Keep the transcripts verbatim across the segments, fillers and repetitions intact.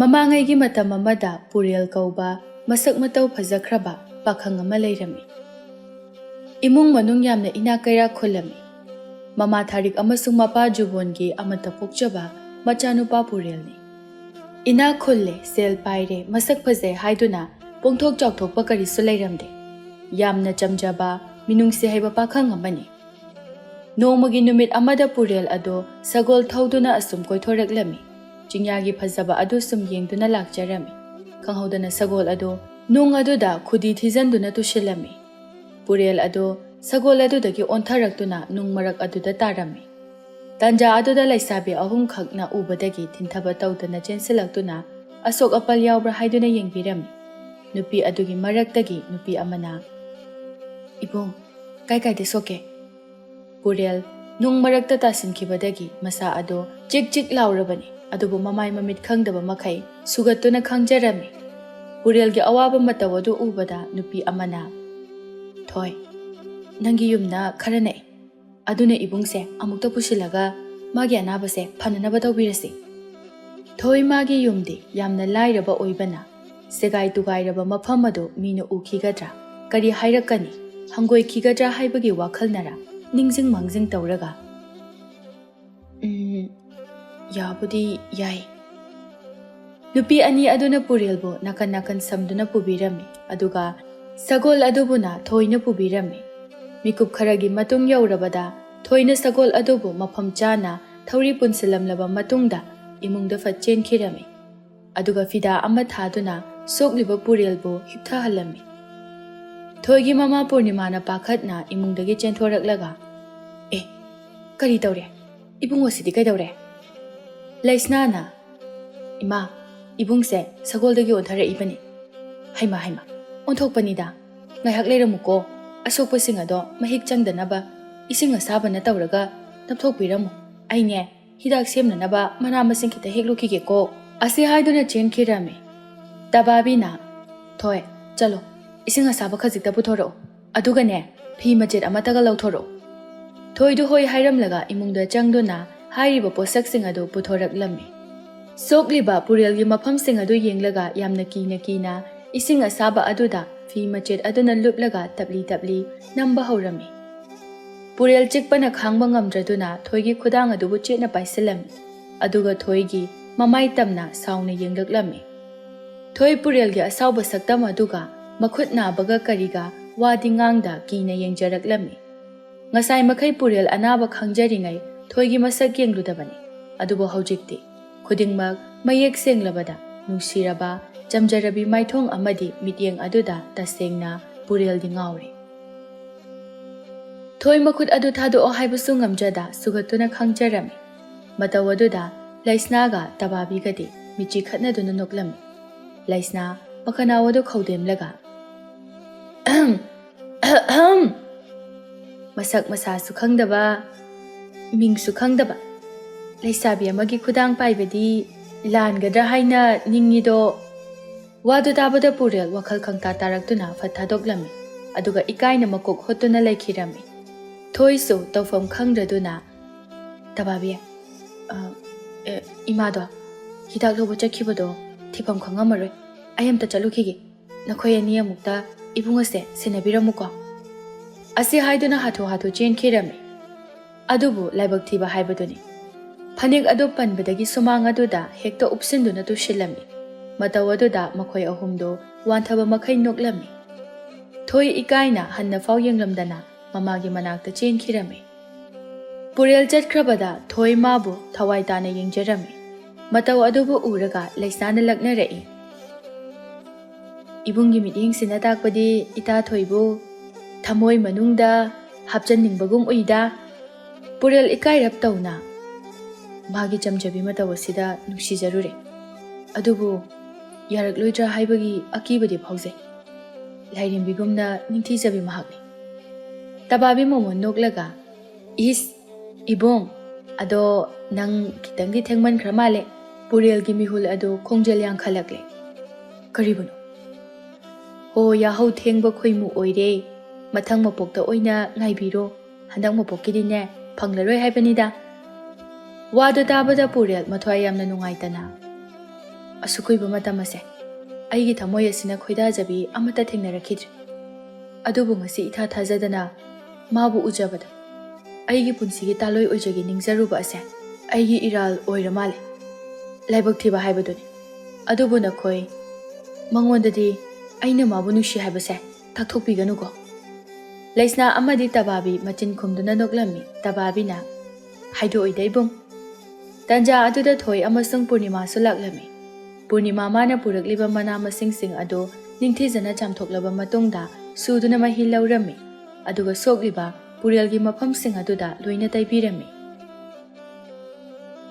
ꯃꯃꯥꯡꯉꯩꯒꯤ ꯃꯇꯝ ꯑꯃꯗ ꯄꯨꯔꯦꯜ ꯀꯧꯕ ꯃꯁꯛ ꯃꯇꯧ ꯐꯖꯈ꯭ꯔꯕ ꯄꯥꯈꯪ ꯑꯃ ꯂꯩꯔꯝꯃꯤ꯫ ꯏꯃꯨꯡ ꯃꯅꯨꯡ ꯌꯥꯝꯅ ꯏꯅꯥꯛ ꯀꯩꯔꯥꯛ ꯈꯨꯜꯂꯝꯃꯤ꯫ ꯃꯃꯥ ꯊꯥꯔꯤꯛ ꯑꯃꯁꯨꯡ ꯃꯄꯥ ꯖꯨꯕꯣꯟꯒꯤ ꯑꯃꯠꯇ ꯄꯣꯛꯆꯕ ꯃꯆꯥꯅꯨꯄꯥ ꯄꯨꯔꯦꯜꯅꯤ꯫ ꯏꯅꯥꯛ ꯈꯨꯜꯂꯦ, ꯁꯦꯜ ꯄꯥꯏꯔꯦ, ꯃꯁꯛ ꯐꯖꯩ ꯍꯥꯏꯗꯨꯅ ꯄꯣꯡꯊꯣꯛ ꯆꯥꯎꯊꯣꯛꯄ ꯀꯔꯤꯁꯨ ꯂꯩꯔꯝꯗꯦ꯫ ꯌꯥꯝꯅ ꯆꯝꯖꯕ, ꯃꯤꯅꯨꯡꯁꯤ ꯍꯩꯕ ꯄꯥꯈꯪ ꯑꯃꯅꯤ꯫ ꯅꯣꯡꯃꯒꯤ ꯅꯨꯃꯤꯠ ꯑꯃꯗ ꯄꯨꯔꯦꯜ ꯑꯗꯣ ꯁꯒꯣꯜ ꯊꯧꯗꯨꯅ ꯑꯁꯨꯝ ꯀꯣꯏꯊꯣꯔꯛꯂꯝꯃꯤ꯫ ꯆꯤꯡꯌꯥꯒꯤ ꯐꯖꯕ ꯑꯗꯨ ꯁꯨꯝ ꯌꯦꯡꯗꯨꯅ ꯂꯥꯛꯆꯔꯝꯃꯤ꯫ ꯈꯪꯍꯧꯗꯅ ꯁꯒꯣꯜ ꯑꯗꯣ ꯅꯨꯡ ꯑꯗꯨꯗ ꯈꯨꯗꯤ ꯊꯤꯖꯤꯟꯗꯨꯅ ꯇꯨꯁꯤꯜꯂꯝꯃꯤ꯫ ꯄꯨꯔꯦꯜ ꯑꯗꯣ ꯁꯒꯣꯜ ꯑꯗꯨꯗꯒꯤ ꯑꯣꯟꯊꯔꯛꯇꯨꯅ ꯅꯨꯡ ꯃꯔꯛ ꯑꯗꯨꯗ ꯇꯥꯔꯝꯃꯤ꯫ ꯇꯥꯟꯖꯥ ꯑꯗꯨꯗ ꯂꯩꯁꯥꯕꯤ ꯑꯍꯨꯝꯈꯛꯅ ꯎꯕꯗꯒꯤ ꯊꯤꯟꯊꯕ ꯇꯧꯗꯅ ꯆꯦꯟꯁꯤꯜꯂꯛꯇꯨꯅ ꯑꯁꯣꯛ ꯑꯄꯜ ꯌꯥꯎꯕ꯭ꯔꯥ ꯍꯥꯏꯗꯨꯅ ꯌꯦꯡꯕꯤꯔꯝꯃꯤ꯫ ꯅꯨꯄꯤ ꯑꯗꯨꯒꯤ ꯃꯔꯛꯇꯒꯤ ꯅꯨꯄꯤ ꯑꯃꯅ, "ꯏꯕꯨꯡ, ꯀꯥꯏ ꯀꯥꯏꯗ ꯁꯣꯛꯀꯦ?" ꯄꯨꯔꯦꯜ ꯅꯨꯡ ꯃꯔꯛꯇ ꯇꯥꯁꯤꯟꯈꯤꯕꯗꯒꯤ ꯃꯁꯥ ꯑꯗꯣ ꯆꯤꯛ ꯆꯤꯛ ꯂꯥꯎꯔꯕꯅꯤ, ꯑꯗꯨꯕꯨ ꯃꯃꯥꯏ ꯃꯃꯤꯠ ꯈꯪꯗꯕ ꯃꯈꯩ ꯁꯨꯒꯠꯇꯨꯅ ꯈꯥꯡꯖꯔꯝꯃꯤ꯫ ꯄꯨꯔꯦꯜꯒꯤ ꯑꯋꯥꯕ ꯃꯇꯧ ꯑꯗꯨ ꯎꯕꯗ ꯅꯨꯄꯤ ꯑꯃꯅ, "ꯊꯣꯏ, ꯅꯪꯒꯤ ꯌꯨꯝꯅ ꯈꯔ ꯅꯛꯏ, ꯑꯗꯨꯅ ꯏꯕꯨꯡꯁꯦ ꯑꯃꯨꯛꯇ ꯄꯨꯁꯤꯜꯂꯒ ꯃꯥꯒꯤ ꯑꯅꯥꯕꯁꯦ ꯐꯅꯅꯕ ꯇꯧꯕꯤꯔꯁꯤ꯫ ꯊꯣꯏ ꯃꯥꯒꯤ ꯌꯨꯝꯗꯤ ꯌꯥꯝꯅ ꯂꯥꯏꯔꯕ ꯑꯣꯏꯕꯅ ꯁꯦꯒꯥꯏ ꯇꯨꯒꯥꯏꯔꯕ ꯃꯐꯝ ꯑꯗꯨ ꯃꯤꯅ ꯎꯈꯤꯒꯗ꯭ꯔꯥ, ꯀꯔꯤ ꯍꯥꯏꯔꯛꯀꯅꯤ, ꯍꯪꯒꯣꯏꯈꯤꯒꯗ꯭ꯔꯥ ꯍꯥꯏꯕꯒꯤ ꯋꯥꯈꯜꯅꯔ ꯅꯤꯡꯖꯤꯡ ꯃꯥꯡꯖꯤꯡ ꯇꯧꯔꯒ, ꯎꯝ, ꯌꯥꯕꯨꯗꯤ ꯌꯥꯏ꯫" ꯅꯨꯄꯤ ꯑꯅꯤ ꯑꯗꯨꯅ ꯄꯨꯔꯦꯜꯕꯨ ꯅꯥꯀꯟ ꯅꯥꯀꯟ ꯁꯝꯗꯨꯅ ꯄꯨꯕꯤꯔꯝꯃꯤ, ꯑꯗꯨꯒ ꯁꯒꯣꯜ ꯑꯗꯨꯕꯨꯅ ꯊꯣꯏꯅ ꯄꯨꯕꯤꯔꯝꯃꯤ꯫ ꯃꯤꯀꯨꯞ ꯈꯔꯒꯤ ꯃꯇꯨꯡ ꯌꯧꯔꯕꯗ ꯊꯣꯏꯅ ꯁꯒꯣꯜ ꯑꯗꯨꯕꯨ ꯃꯐꯝ ꯆꯥꯅ ꯊꯧꯔꯤ ꯄꯨꯟꯁꯤꯜꯂꯝꯂꯕ ꯃꯇꯨꯡꯗ ꯏꯃꯨꯡꯗ ꯐꯠ ꯆꯦꯟꯈꯤꯔꯝꯃꯤ꯫ ꯑꯗꯨꯒ ꯐꯤꯗꯥ ꯑꯃ ꯊꯥꯗꯨꯅ ꯁꯣꯛꯂꯤꯕ ꯄꯨꯔꯦꯜꯕꯨ ꯍꯤꯞꯊꯍꯜꯂꯝꯃꯤ꯫ ꯊꯣꯏꯒꯤ ꯃꯃꯥ ꯄꯨꯔꯅꯤꯃꯥꯅ ꯄꯥꯈꯠꯅ ꯏꯃꯨꯡꯗꯒꯤ ꯆꯦꯟꯊꯣꯔꯛꯂꯒ, "ꯑꯦ, ꯀꯔꯤ ꯇꯧꯔꯦ? ꯏꯕꯨꯡꯉꯣꯁꯤꯗꯤ ꯀꯩꯗꯧꯔꯦ?" ꯂꯩꯁꯅꯥꯅ, "ꯏꯃꯥ, ꯏꯕꯨꯡꯁꯦ ꯁꯒꯣꯜꯗꯒꯤ ꯑꯣꯟꯊꯔꯛꯏꯕꯅꯤ꯫" "ꯍꯩꯃꯥ, ꯍꯩꯃꯥ, ꯑꯣꯟꯊꯣꯛꯄꯅꯤꯗ꯫ ꯉꯥꯏꯍꯥꯛ ꯂꯩꯔꯝꯃꯨꯀꯣ, ꯑꯁꯣꯛꯄꯁꯤꯡ ꯑꯗꯣ ꯃꯍꯤꯛ ꯆꯪꯗꯅꯕ ꯏꯁꯤꯡ ꯑꯁꯥꯕꯅ ꯇꯧꯔꯒ ꯅꯞꯊꯣꯛꯄꯤꯔꯝꯃꯨ꯫ ꯑꯩꯅꯦ, ꯍꯤꯗꯥꯛ ꯁꯦꯝꯅꯅꯕ ꯃꯅꯥ ꯃꯁꯤꯡ ꯈꯤꯇ ꯍꯦꯛꯂꯨꯈꯤꯒꯦꯀꯣ꯫" ꯑꯁꯤ ꯍꯥꯏꯗꯨꯅ ꯆꯦꯟꯈꯤꯔꯝꯃꯤ꯫ ꯇꯕꯥꯕꯤꯅ, "ꯊꯣꯏ, ꯆꯠꯂꯣ, ꯏꯁꯤꯡ ꯑꯁꯥꯕ ꯈꯖꯤꯛꯇ ꯄꯨꯊꯣꯔꯛꯎ꯫ ꯑꯗꯨꯒꯅꯦ, ꯐꯤ ꯃꯆꯦꯠ ꯑꯃꯠꯇꯒ ꯂꯧꯊꯣꯔꯛꯎ꯫" ꯊꯣꯏꯗꯨ ꯍꯣꯏ ꯍꯥꯏꯔꯝꯂꯒ ꯏꯃꯨꯡꯗ ꯆꯪꯗꯨꯅ ꯍꯥꯏꯔꯤꯕ ꯄꯣꯠꯁꯛꯁꯤꯡ ꯑꯗꯨ ꯄꯨꯊꯣꯔꯛꯂꯝꯃꯤ꯫ ꯁꯣꯛꯂꯤꯕ ꯄꯨꯔꯦꯜꯒꯤ ꯃꯐꯝꯁꯤꯡ ꯑꯗꯨ ꯌꯦꯡꯂꯒ ꯌꯥꯝꯅ ꯀꯤꯅ ꯀꯤꯅ ꯏꯁꯤꯡ ꯑꯁꯥꯕ ꯑꯗꯨꯗ ꯐꯤ ꯃꯆꯦꯠ ꯑꯗꯨꯅ ꯂꯨꯞꯂꯒ ꯇꯞꯂꯤ ꯇꯞꯂꯤ ꯅꯝꯕ ꯍꯧꯔꯝꯃꯤ꯫ ꯄꯨꯔꯦꯜ ꯆꯤꯛꯄꯅ ꯈꯥꯡꯕ ꯉꯝꯗ꯭ꯔꯗꯨꯅ ꯊꯣꯏꯒꯤ ꯈꯨꯗꯥꯡ ꯑꯗꯨꯕꯨ ꯆꯦꯠꯅ ꯄꯥꯏꯁꯤꯜꯂꯝꯃꯤ꯫ ꯑꯗꯨꯒ ꯊꯣꯏꯒꯤ ꯃꯃꯥꯏ ꯇꯝꯅ ꯁꯥꯎꯅ ꯌꯦꯡꯂꯛꯂꯝꯃꯤ꯫ ꯊꯣꯏ ꯄꯨꯔꯦꯜꯒꯤ ꯑꯁꯥꯎꯕ ꯁꯛꯇꯝ ꯑꯗꯨꯒ ꯃꯈꯨꯠ ꯅꯥꯕꯒ ꯀꯔꯤꯒ ꯋꯥꯗꯤ ꯉꯥꯡꯗ ꯀꯤꯅ ꯌꯦꯡꯖꯔꯛꯂꯝꯃꯤ꯫ ꯉꯁꯥꯏ ꯃꯈꯩ ꯄꯨꯔꯦꯜ ꯑꯅꯥꯕ ꯈꯪꯖꯔꯤꯉꯩ ꯊꯣꯏꯒꯤ ꯃꯁꯛ ꯌꯦꯡꯂꯨꯗꯕꯅꯤ꯫ ꯑꯗꯨꯕꯨ ꯍꯧꯖꯤꯛꯇꯤ ꯈꯨꯗꯤꯡꯃꯛ ꯃꯌꯦꯛ ꯁꯦꯡꯂꯕꯗ ꯅꯨꯡꯁꯤꯔꯕ, ꯆꯝꯖꯔꯕꯤ ꯃꯥꯏꯊꯣꯡ ꯑꯃꯗꯤ ꯃꯤꯠꯌꯦꯡ ꯑꯗꯨꯗ ꯇꯁꯦꯡꯅ ꯄꯨꯔꯦꯜꯗꯤ ꯉꯥꯎꯔꯦ꯫ ꯊꯣꯏ ꯃꯈꯨꯠ ꯑꯗꯨ ꯊꯥꯗꯣꯛꯑꯣ ꯍꯥꯏꯕꯁꯨ ꯉꯝꯖꯗ ꯁꯨꯒꯠꯇꯨꯅ ꯈꯥꯡꯖꯔꯝꯃꯤ꯫ ꯃꯇꯧ ꯑꯗꯨꯗ ꯂꯩꯁꯅꯥꯒ ꯇꯕꯥꯕꯤꯒꯗꯤ ꯃꯤꯠꯆꯤ ꯈꯠꯅꯗꯨꯅ ꯅꯣꯛꯂꯝꯃꯤ꯫ ꯂꯩꯁꯅꯥ ꯃꯈꯅꯥꯎ ꯑꯗꯨ ꯈꯧꯗꯦꯝꯂꯒ, "ꯑꯍꯝ, ꯑꯍꯝ, ꯃꯁꯛ ꯃꯁꯥꯁꯨ ꯈꯪꯗꯕ, ꯃꯤꯡꯁꯨ ꯈꯪꯗꯕ ꯂꯩꯁꯥꯕꯤ ꯑꯃꯒꯤ ꯈꯨꯗꯥꯡ ꯄꯥꯏꯕꯗꯤ ꯂꯥꯟꯒꯗ꯭ꯔꯥ ꯍꯥꯏꯅ ꯅꯤꯡꯉꯤꯗꯣ?" ꯋꯥꯗꯨ ꯇꯥꯕꯗ ꯄꯨꯔꯦꯜ ꯋꯥꯈꯜ ꯈꯪꯇꯥ ꯇꯥꯔꯛꯇꯨꯅ ꯐꯠ ꯊꯥꯗꯣꯛꯂꯝꯃꯤ꯫ ꯑꯗꯨꯒ ꯏꯀꯥꯏꯅ ꯃꯀꯣꯛ ꯍꯣꯠꯇꯨꯅ ꯂꯩꯈꯤꯔꯝꯃꯤ꯫ ꯊꯣꯏꯁꯨ ꯇꯧꯐꯝ ꯈꯪꯗ꯭ꯔꯗꯨꯅ, "ꯇꯕꯥꯕꯤ, ꯑ, ꯑꯦ, ꯏꯃꯥꯗꯣ ꯍꯤꯗꯥꯛ ꯂꯧꯕ ꯆꯠꯈꯤꯕꯗꯣ ꯊꯤꯐꯝ ꯈꯪꯉꯝꯃꯔꯣꯏ꯫ ꯑꯩ ꯑꯝꯇ ꯆꯠꯂꯨꯈꯤꯒꯦ꯫ ꯅꯈꯣꯏ ꯑꯅꯤ ꯑꯃꯨꯛꯇ ꯏꯕꯨꯡ ꯑꯁꯦ ꯁꯦꯟꯅꯕꯤꯔꯝꯃꯨꯀꯣ"꯫ ꯑꯁꯤ ꯍꯥꯏꯗꯨꯅ ꯍꯥꯊꯨ ꯍꯥꯊꯨ ꯆꯦꯟꯈꯤꯔꯝꯃꯤ꯫ ꯑꯗꯨꯕꯨ ꯂꯥꯏꯕꯛ ꯊꯤꯕ ꯍꯥꯏꯕꯗꯨꯅꯤ꯫ ꯐꯅꯦꯛ ꯑꯗꯨ ꯄꯟꯕꯗꯒꯤ ꯁꯨꯃꯥꯡ ꯑꯗꯨꯗ ꯍꯦꯛꯇ ꯎꯞꯁꯤꯟꯗꯨꯅ ꯇꯨꯁꯤꯜꯂꯝꯃꯤ꯫ ꯃꯇꯧ ꯑꯗꯨꯗ ꯃꯈꯣꯏ ꯑꯍꯨꯝꯗꯨ ꯋꯥꯟꯊꯕ ꯃꯈꯩ ꯅꯣꯛꯂꯝꯃꯤ꯫ ꯊꯣꯏ ꯏꯀꯥꯏꯅ ꯍꯟꯅ ꯐꯥꯎ ꯌꯦꯡꯂꯝꯗꯅ ꯃꯃꯥꯒꯤ ꯃꯅꯥꯛꯇ ꯆꯦꯟꯈꯤꯔꯝꯃꯤ꯫ ꯄꯨꯔꯦꯜ ꯆꯠꯈ꯭ꯔꯕꯗ ꯊꯣꯏ ꯃꯥꯕꯨ ꯊꯋꯥꯏ ꯇꯥꯅ ꯌꯦꯡꯖꯔꯝꯃꯤ꯫ ꯃꯇꯧ ꯑꯗꯨꯕꯨ ꯎꯔꯒ ꯂꯩꯁꯅꯥꯅ ꯂꯛꯅꯔꯛꯏ꯫ "ꯏꯕꯨꯡꯒꯤ ꯃꯤꯠꯌꯦꯡꯁꯤꯅ ꯇꯥꯛꯄꯗꯤ ꯏꯇꯥ ꯊꯣꯏꯕꯨ ꯊꯃꯣꯏ ꯃꯅꯨꯡꯗ ꯍꯥꯞꯆꯟꯅꯤꯡꯕꯒꯨꯝ ꯎꯏꯗ"꯫ ꯄꯨꯔꯦꯜ ꯏꯀꯥꯏꯔꯞ ꯇꯧꯅ, "ꯃꯥꯒꯤ ꯆꯝꯖꯕꯤ ꯃꯇꯧ ꯑꯁꯤꯗ ꯅꯨꯡꯁꯤꯖꯔꯨꯔꯦ꯫ ꯑꯗꯨꯕꯨ ꯌꯥꯔꯛꯂꯣꯏꯗ꯭ꯔꯥ ꯍꯥꯏꯕꯒꯤ ꯑꯀꯤꯕꯗꯤ ꯐꯥꯎꯖꯩ꯫ ꯂꯥꯏꯔꯦꯝꯕꯤꯒꯨꯝꯅ ꯅꯤꯡꯊꯤꯖꯕꯤ ꯃꯍꯥꯛꯅꯤ"꯫ ꯇꯕꯥꯕꯤ ꯃꯣꯃꯣꯟ ꯅꯣꯛꯂꯒ, "ꯏꯁ, ꯏꯕꯨꯡ, ꯑꯗꯣ ꯅꯪ ꯈꯤꯇꯪꯗꯤ ꯊꯦꯡꯃꯟꯈ꯭ꯔ ꯃꯥꯜꯂꯦ"꯫ ꯄꯨꯔꯦꯜꯒꯤ ꯃꯤꯍꯨꯜ ꯑꯗꯨ ꯈꯣꯡꯖꯦꯜ ꯌꯥꯡꯈꯠꯂꯛꯂꯦ꯫ "ꯀꯔꯤꯕꯨꯅꯣ?" "ꯍꯣ, ꯌꯥꯍꯧ ꯊꯦꯡꯕ ꯈꯣꯏꯃꯨ ꯑꯣꯏꯔꯦ꯫ ꯃꯊꯪ ꯃꯄꯣꯛꯇ ꯑꯣꯏꯅ ꯉꯥꯏꯕꯤꯔꯣ꯫ ꯍꯟꯗꯛ ꯃꯄꯣꯛꯀꯤꯗꯤꯅꯦ, ꯐꯪꯂꯔꯣꯏ ꯍꯥꯏꯕꯅꯤꯗ"꯫ ꯋꯥꯗꯨ ꯇꯥꯕꯗ ꯄꯨꯔꯦꯜ ꯃꯊ꯭ꯋꯥꯏ ꯌꯥꯝꯅ ꯅꯨꯡꯉꯥꯏꯇꯅ, "ꯑꯁꯨꯛ ꯀꯨꯏꯕ ꯃꯇꯝ ꯑꯁꯦ ꯑꯩꯒꯤ ꯊꯃꯣꯏ ꯑꯁꯤꯅ ꯈꯣꯏꯗꯥꯖꯕꯤ ꯑꯃꯠꯇ ꯊꯦꯡꯅꯔꯛꯈꯤꯗ꯭ꯔꯦ꯫ ꯑꯗꯨꯕꯨ ꯉꯁꯤ ꯏꯊꯥ ꯊꯥꯖꯗꯅ ꯃꯥꯕꯨ ꯎꯖꯕꯗ ꯑꯩꯒꯤ ꯄꯨꯟꯁꯤꯒꯤ ꯇꯥꯂꯣꯏ ꯑꯣꯏꯖꯒꯦ ꯅꯤꯡꯖꯔꯨꯕ ꯑꯁꯦ ꯑꯩꯒꯤ ꯏꯔꯥꯜ ꯑꯣꯏꯔ ꯃꯥꯜꯂꯦ꯫ ꯂꯥꯏꯕꯛ ꯊꯤꯕ ꯍꯥꯏꯕꯗꯨꯅꯤ꯫ ꯑꯗꯨꯕꯨ ꯅꯈꯣꯏ, ꯃꯉꯣꯟꯗꯗꯤ ꯑꯩꯅ ꯃꯥꯕꯨ ꯅꯨꯡꯁꯤ ꯍꯥꯏꯕꯁꯦ ꯇꯥꯛꯊꯣꯛꯄꯤꯒꯅꯨꯀꯣ꯫" ꯂꯩꯁꯅꯥ ꯑꯃꯗꯤ ꯇꯕꯥꯕꯤ ꯃꯆꯤꯟ ꯈꯨꯝꯗꯨꯅ ꯅꯣꯛꯂꯝꯃꯤ꯫ ꯇꯕꯥꯕꯤꯅ, "ꯍꯥꯏꯗꯣꯛꯑꯣꯏꯗ ꯏꯕꯨꯡ꯫" ꯇꯟꯖꯥ ꯑꯗꯨꯗ ꯊꯣꯏ ꯑꯃꯁꯨꯡ ꯄꯨꯔꯅꯤꯃꯥꯁꯨ ꯂꯥꯛꯂꯝꯃꯤ꯫ ꯄꯨꯔꯅꯤꯃꯥ ꯃꯥꯅ ꯄꯨꯔꯛꯂꯤꯕ ꯃꯅꯥ ꯃꯁꯤꯡꯁꯤꯡ ꯑꯗꯨ ꯅꯤꯡꯊꯤꯖꯅ ꯆꯥꯝꯊꯣꯛꯂꯕ ꯃꯇꯨꯡꯗ ꯁꯨꯗꯨꯅ ꯃꯍꯤ ꯂꯧꯔꯝꯃꯤ꯫ ꯑꯗꯨꯒ ꯁꯣꯛꯂꯤꯕ ꯄꯨꯔꯦꯜꯒꯤ ꯃꯐꯝꯁꯤꯡ ꯑꯗꯨꯗ ꯂꯣꯏꯅ ꯇꯩꯕꯤꯔꯝꯃꯤ꯫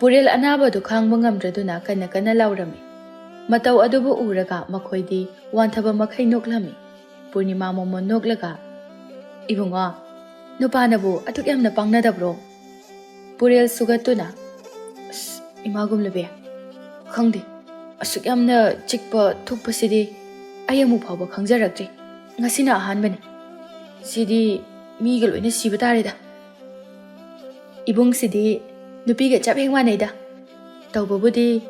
ꯄꯨꯔꯦꯜ ꯑꯅꯥꯕꯗꯨ ꯈꯥꯡꯕ ꯉꯝꯗ꯭ꯔꯗꯨꯅ ꯀꯟꯅ ꯀꯟꯅ ꯂꯥꯎꯔꯝꯃꯤ꯫ ꯃꯇꯧ ꯑꯗꯨꯕꯨ ꯎꯔꯒ ꯃꯈꯣꯏꯗꯤ ꯋꯥꯟꯊꯕ ꯃꯈꯩ ꯅꯣꯛꯂꯝꯃꯤ꯫ ꯄꯨꯔꯅꯤꯃꯥ ꯃꯣꯃꯣꯟ ꯅꯣꯛꯂꯒ, "ꯏꯕꯨꯡꯉꯣ, ꯅꯨꯄꯥꯅꯕꯨ ꯑꯗꯨꯛ ꯌꯥꯝꯅ ꯄꯪꯅꯗꯕ꯭ꯔꯣ?" ꯄꯨꯔꯦꯜ ꯁꯨꯒꯠꯇꯨꯅ, "ꯑꯁ, ꯏꯃꯥ ꯒꯨꯝꯂꯕꯤ, ꯈꯪꯗꯦ, ꯑꯁꯨꯛ ꯌꯥꯝꯅ ꯆꯤꯛꯄ ꯊꯨꯞꯄꯁꯤꯗꯤ ꯑꯩ ꯑꯃꯨꯛ ꯐꯥꯎꯕ ꯈꯪꯖꯔꯛꯇ꯭ꯔꯤ꯫ ꯉꯁꯤꯅ ꯑꯍꯥꯟꯕꯅꯤ꯫ ꯁꯤꯗꯤ ꯃꯤꯒ ꯂꯣꯏꯅ ꯁꯤꯕ ꯇꯥꯔꯦꯗ꯫ ꯏꯕꯨꯡꯁꯤꯗꯤ ꯅꯨꯄꯤꯒ ꯆꯞ ꯍꯦꯛ ꯃꯥꯟꯅꯩꯗ꯫ ꯇꯧꯕꯕꯨꯗꯤ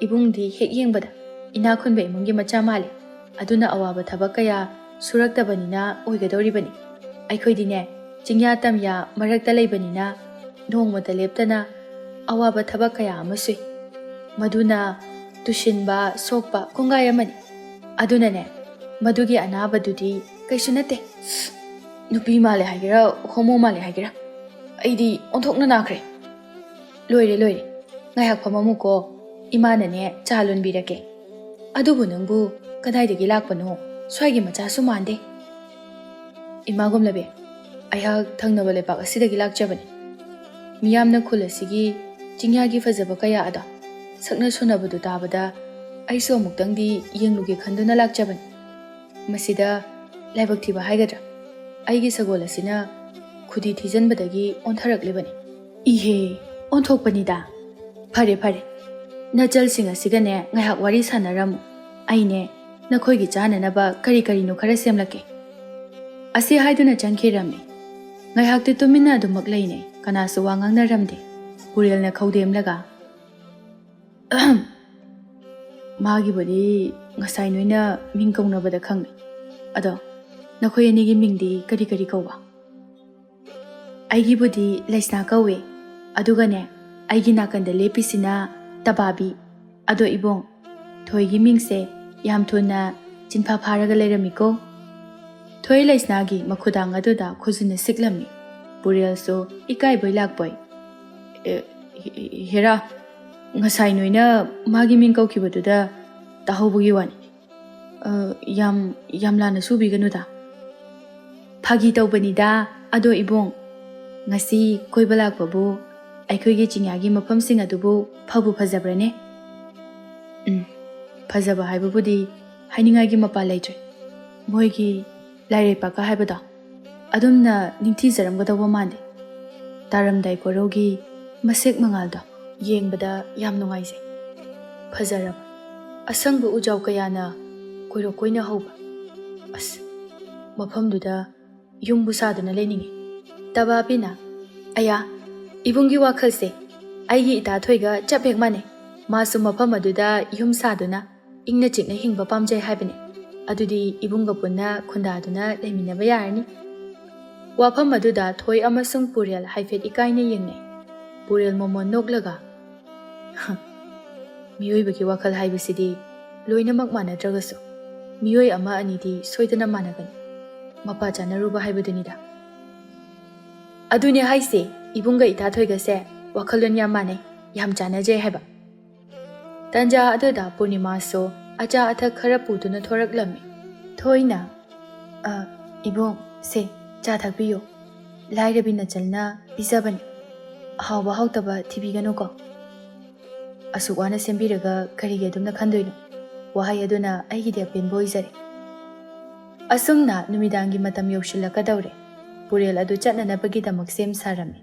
ꯏꯕꯨꯡꯗꯤ ꯍꯦꯛ ꯌꯦꯡꯕꯗ ꯏꯅꯥꯛ ꯈꯨꯟꯕ ꯏꯃꯨꯡꯒꯤ ꯃꯆꯥ ꯃꯥꯜꯂꯤ꯫ ꯑꯗꯨꯅ ꯑꯋꯥꯕ ꯊꯕꯛ ꯀꯌꯥ ꯁꯨꯔꯛꯇꯕꯅꯤꯅ ꯑꯣꯏꯒꯗꯧꯔꯤꯕꯅꯤ꯫ ꯑꯩꯈꯣꯏꯗꯤꯅꯦ, ꯆꯤꯡꯌꯥ ꯇꯝꯌꯥ ꯃꯔꯛꯇ ꯂꯩꯕꯅꯤꯅ ꯅꯣꯡꯃꯇ ꯂꯦꯞꯇꯅ ꯑꯋꯥꯕ ꯊꯕꯛ ꯀꯌꯥ ꯑꯃ ꯁꯨꯏ꯫ ꯃꯗꯨꯅ ꯇꯨꯁꯤꯟꯕ, ꯁꯣꯛꯄ ꯀꯣꯡꯒꯥꯏ ꯑꯃꯅꯤ꯫ ꯑꯗꯨꯅꯅꯦ, ꯃꯗꯨꯒꯤ ꯑꯅꯥꯕꯗꯨꯗꯤ ꯀꯩꯁꯨ ꯅꯠꯇꯦ꯫" ꯅꯨꯄꯤ ꯃꯥꯜꯂꯦ ꯍꯥꯏꯒꯦꯔꯥ, ꯍꯣꯃꯣ ꯃꯥꯜꯂꯦ ꯍꯥꯏꯒꯦꯔꯥ, ꯑꯩꯗꯤ ꯑꯣꯟꯊꯣꯛꯅ ꯅꯥꯈ꯭ꯔꯦ꯫ "ꯂꯣꯏꯔꯦ, ꯂꯣꯏꯔꯦ, ꯉꯥꯏꯍꯥꯛ ꯐꯝꯃꯝꯃꯨꯀꯣ, ꯏꯃꯥꯅꯅꯦ ꯆꯥ ꯂꯣꯟꯕꯤꯔꯛꯀꯦ꯫ ꯑꯗꯨꯕꯨ ꯅꯪꯕꯨ ꯀꯗꯥꯏꯗꯒꯤ ꯂꯥꯛꯄꯅꯣ? ꯁ꯭ꯋꯥꯏꯒꯤ ꯃꯆꯥꯁꯨ ꯃꯥꯟꯗꯦ꯫" "ꯏꯃꯥ ꯒꯨꯝꯂꯕꯤ, ꯑꯩꯍꯥꯛ ꯊꯪꯅꯕ ꯂꯩꯄꯥꯛ ꯑꯁꯤꯗꯒꯤ ꯂꯥꯛꯆꯕꯅꯤ꯫ ꯃꯤꯌꯥꯝꯅ ꯈꯨꯜ ꯑꯁꯤꯒꯤ ꯆꯤꯡꯌꯥꯒꯤ ꯐꯖꯕ ꯀꯌꯥ ꯑꯗꯣ ꯁꯛꯅ ꯁꯣꯟꯅꯕꯗꯨ ꯇꯥꯕꯗ ꯑꯩꯁꯨ ꯑꯃꯨꯛꯇꯪꯗꯤ ꯌꯦꯡꯂꯨꯒꯦ ꯈꯟꯗꯨꯅ ꯂꯥꯛꯆꯕꯅꯤ꯫ ꯃꯁꯤꯗ ꯂꯥꯏꯕꯛ ꯊꯤꯕ ꯍꯥꯏꯒꯗ꯭ꯔꯥ, ꯑꯩꯒꯤ ꯁꯒꯣꯜ ꯑꯁꯤꯅ ꯈꯨꯗꯤ ꯊꯤꯖꯤꯟꯕꯗꯒꯤ ꯑꯣꯟꯊꯔꯛꯂꯤꯕꯅꯤ꯫" "ꯏꯍꯦ, ꯑꯣꯟꯊꯣꯛꯄꯅꯤꯗ꯫ ꯐꯔꯦ, ꯐꯔꯦ, ꯅꯆꯜꯁꯤꯡ ꯑꯁꯤꯒꯅꯦ ꯉꯥꯏꯍꯥꯛ ꯋꯥꯔꯤ ꯁꯥꯟꯅꯔꯝꯃꯨ꯫ ꯑꯩꯅꯦ ꯅꯈꯣꯏꯒꯤ ꯆꯥꯅꯅꯕ ꯀꯔꯤ ꯀꯔꯤꯅꯣ ꯈꯔ ꯁꯦꯝꯂꯛꯀꯦ꯫" ꯑꯁꯤ ꯍꯥꯏꯗꯨꯅ ꯆꯪꯈꯤꯔꯝꯃꯤ꯫ ꯉꯥꯏꯍꯥꯛꯇꯤ ꯇꯨꯃꯤꯟꯅ ꯑꯗꯨꯃꯛ ꯂꯩꯅꯩ꯫ ꯀꯅꯥꯁꯨ ꯋꯥ ꯉꯥꯡꯅꯔꯝꯗꯦ꯫ ꯄꯨꯔꯦꯜꯅ ꯈꯧꯗꯦꯝꯂꯒ, "ꯃꯥꯒꯤꯕꯨꯗꯤ ꯉꯁꯥꯏ ꯅꯣꯏꯅ ꯃꯤꯡ ꯀꯧꯅꯕꯗ ꯈꯪꯉꯦ꯫ ꯑꯗꯣ ꯅꯈꯣꯏ ꯑꯅꯤꯒꯤ ꯃꯤꯡꯗꯤ ꯀꯔꯤ ꯀꯔꯤ ꯀꯧꯕ?" "ꯑꯩꯒꯤꯕꯨꯗꯤ ꯂꯩꯁꯅꯥ ꯀꯧꯋꯦ꯫ ꯑꯗꯨꯒꯅꯦ, ꯑꯩꯒꯤ ꯅꯥꯀꯟꯗ ꯂꯦꯞꯄꯤꯁꯤꯅ ꯇꯕꯥꯕꯤ꯫ ꯑꯗꯣ ꯏꯕꯨꯡ, ꯊꯣꯏꯒꯤ ꯃꯤꯡꯁꯦ ꯌꯥꯝ ꯊꯨꯅ ꯆꯤꯟꯐꯥ ꯐꯥꯔꯒ ꯂꯩꯔꯝꯃꯤꯀꯣ꯫" ꯊꯣꯏ ꯂꯩꯁꯅꯥꯒꯤ ꯃꯈꯨꯗꯥꯡ ꯑꯗꯨꯗ ꯈꯨꯖꯤꯟꯅ ꯁꯤꯛꯂꯝꯃꯤ꯫ ꯄꯨꯔꯦꯜꯁꯨ ꯏꯀꯥꯏꯕꯣꯏ ꯂꯥꯛꯄꯣꯏ, "ꯑꯦ, ꯍꯦ-, ꯍꯦꯔꯥ, ꯉꯁꯥꯏ ꯅꯣꯏꯅ ꯃꯥꯒꯤ ꯃꯤꯡ ꯀꯧꯈꯤꯕꯗꯨꯗ ꯇꯥꯍꯧꯕꯒꯤ ꯋꯥꯅꯤ꯫ ꯑ, ꯌꯥꯝ, ꯌꯥꯝ ꯂꯥꯟꯅ ꯁꯨꯕꯤꯒꯅꯨꯗ꯫" "ꯐꯥꯒꯤ ꯇꯧꯕꯅꯤꯗ꯫ ꯑꯗꯣ ꯏꯕꯨꯡ, ꯉꯁꯤ ꯀꯣꯏꯕ ꯂꯥꯛꯄꯕꯨ ꯑꯩꯈꯣꯏꯒꯤ ꯆꯤꯡꯌꯥꯒꯤ ꯃꯐꯝꯁꯤꯡ ꯑꯗꯨꯕꯨ ꯐꯕꯨ ꯐꯖꯕ꯭ꯔꯅꯦ?" "ꯎꯝ, ꯐꯖꯕ ꯍꯥꯏꯕꯕꯨꯗꯤ ꯍꯥꯏꯅꯤꯡꯉꯥꯏꯒꯤ ꯃꯄꯥ ꯂꯩꯇ꯭ꯔꯦ꯫ ꯃꯣꯏꯒꯤ ꯂꯥꯏꯔꯩꯄꯥꯛꯀ ꯍꯥꯏꯕꯗꯣ ꯑꯗꯨꯝꯅ ꯅꯤꯡꯊꯤꯖꯔꯝꯒꯗꯧꯕ ꯃꯥꯟꯗꯦ꯫ ꯇꯥꯔꯝꯗꯥꯏ ꯀꯣꯔꯧꯒꯤ ꯃꯁꯦꯛ ꯃꯉꯥꯜꯗꯣ ꯌꯦꯡꯕꯗ ꯌꯥꯝ ꯅꯨꯡꯉꯥꯏꯖꯩ꯫ ꯐꯖꯔꯕ ꯑꯁꯪꯕ ꯎꯖꯥꯎ ꯀꯌꯥꯅ ꯀꯣꯏꯔꯣꯛ ꯀꯣꯏꯅ ꯍꯧꯕ꯫ ꯑꯁ, ꯃꯐꯝꯗꯨꯗ ꯌꯨꯝꯕꯨ ꯁꯥꯗꯨꯅ ꯂꯩꯅꯤꯡꯉꯤ꯫" ꯇꯕꯥꯕꯤꯅ, "ꯑꯌꯥ, ꯏꯕꯨꯡꯒꯤ ꯋꯥꯈꯜꯁꯦ ꯑꯩꯒꯤ ꯏꯇꯥ ꯊꯣꯏꯒ ꯆꯞ ꯍꯦꯛ ꯃꯥꯟꯅꯩ꯫ ꯃꯥꯁꯨ ꯃꯐꯝ ꯑꯗꯨꯗ ꯌꯨꯝ ꯁꯥꯗꯨꯅ ꯏꯪꯅ ꯆꯤꯛꯅ ꯍꯤꯡꯕ ꯄꯥꯝꯖꯩ ꯍꯥꯏꯕꯅꯤ꯫ ꯑꯗꯨꯗꯤ ꯏꯕꯨꯡꯒ ꯄꯨꯟꯅ ꯈꯨꯟꯗꯥꯗꯨꯅ ꯂꯩꯃꯤꯟꯅꯕ ꯌꯥꯔꯅꯤ꯫" ꯋꯥꯐꯝ ꯑꯗꯨꯗ ꯊꯣꯏ ꯑꯃꯁꯨꯡ ꯄꯨꯔꯦꯜ ꯍꯥꯏꯐꯦꯠ ꯏꯀꯥꯏꯅ ꯌꯦꯡꯅꯩ꯫ ꯄꯨꯔꯦꯜ ꯃꯣꯃꯣꯟ ꯅꯣꯛꯂꯒ, "ꯍ, ꯃꯤꯑꯣꯏꯕꯒꯤ ꯋꯥꯈꯜ ꯍꯥꯏꯕꯁꯤꯗꯤ ꯂꯣꯏꯅꯃꯛ ꯃꯥꯟꯅꯗ꯭ꯔꯒꯁꯨ ꯃꯤꯑꯣꯏ ꯑꯃ ꯑꯅꯤꯗꯤ ꯁꯣꯏꯗꯅ ꯃꯥꯟꯅꯒꯅꯤ꯫ ꯃꯄꯥ ꯆꯥꯅꯔꯨꯕ ꯍꯥꯏꯕꯗꯨꯅꯤꯗ꯫" "ꯑꯗꯨꯅꯦ ꯍꯥꯏꯁꯦ, ꯏꯕꯨꯡꯒ ꯏꯇꯥ ꯊꯣꯏꯒꯁꯦ ꯋꯥꯈꯜꯂꯣꯟ ꯌꯥꯝ ꯃꯥꯟꯅꯩ, ꯌꯥꯝ ꯆꯥꯟꯅꯖꯩ ꯍꯥꯏꯕ꯫" ꯇꯟꯖꯥ ꯑꯗꯨꯗ ꯄꯨꯔꯅꯤꯃꯥꯁꯨ ꯑꯆꯥ ꯑꯊꯛ ꯈꯔ ꯄꯨꯗꯨꯅ ꯊꯣꯔꯛꯂꯝꯃꯤ꯫ ꯊꯣꯏꯅ, "ꯑ, ꯏꯕꯨꯡ, ꯁꯦ, ꯆꯥ ꯊꯛꯄꯤꯌꯨ꯫ ꯂꯥꯏꯔꯕꯤ ꯅꯆꯜꯅ ꯄꯤꯖꯕꯅꯤ꯫ ꯑꯍꯥꯎꯕ ꯍꯥꯎꯇꯕ ꯊꯤꯕꯤꯒꯅꯨꯀꯣ꯫ ꯑꯁꯨꯛ ꯋꯥꯅ ꯁꯦꯝꯕꯤꯔꯒ ꯀꯔꯤꯒꯤ ꯑꯗꯨꯝꯅ ꯈꯟꯗꯣꯏꯅꯣ?" ꯋꯥꯍꯩ ꯑꯗꯨꯅ ꯑꯩꯒꯤꯗꯤ ꯑꯄꯦꯟꯕ ꯑꯣꯏꯖꯔꯦ꯫ ꯑꯁꯨꯝꯅ ꯅꯨꯃꯤꯗꯥꯡꯒꯤ ꯃꯇꯝ ꯌꯧꯁꯤꯜꯂꯛꯀꯗꯧꯔꯦ꯫ ꯄꯨꯔꯦꯜ ꯑꯗꯨ ꯆꯠꯅꯅꯕꯒꯤꯗꯃꯛ ꯁꯦꯝ ꯁꯥꯔꯝꯃꯤ꯫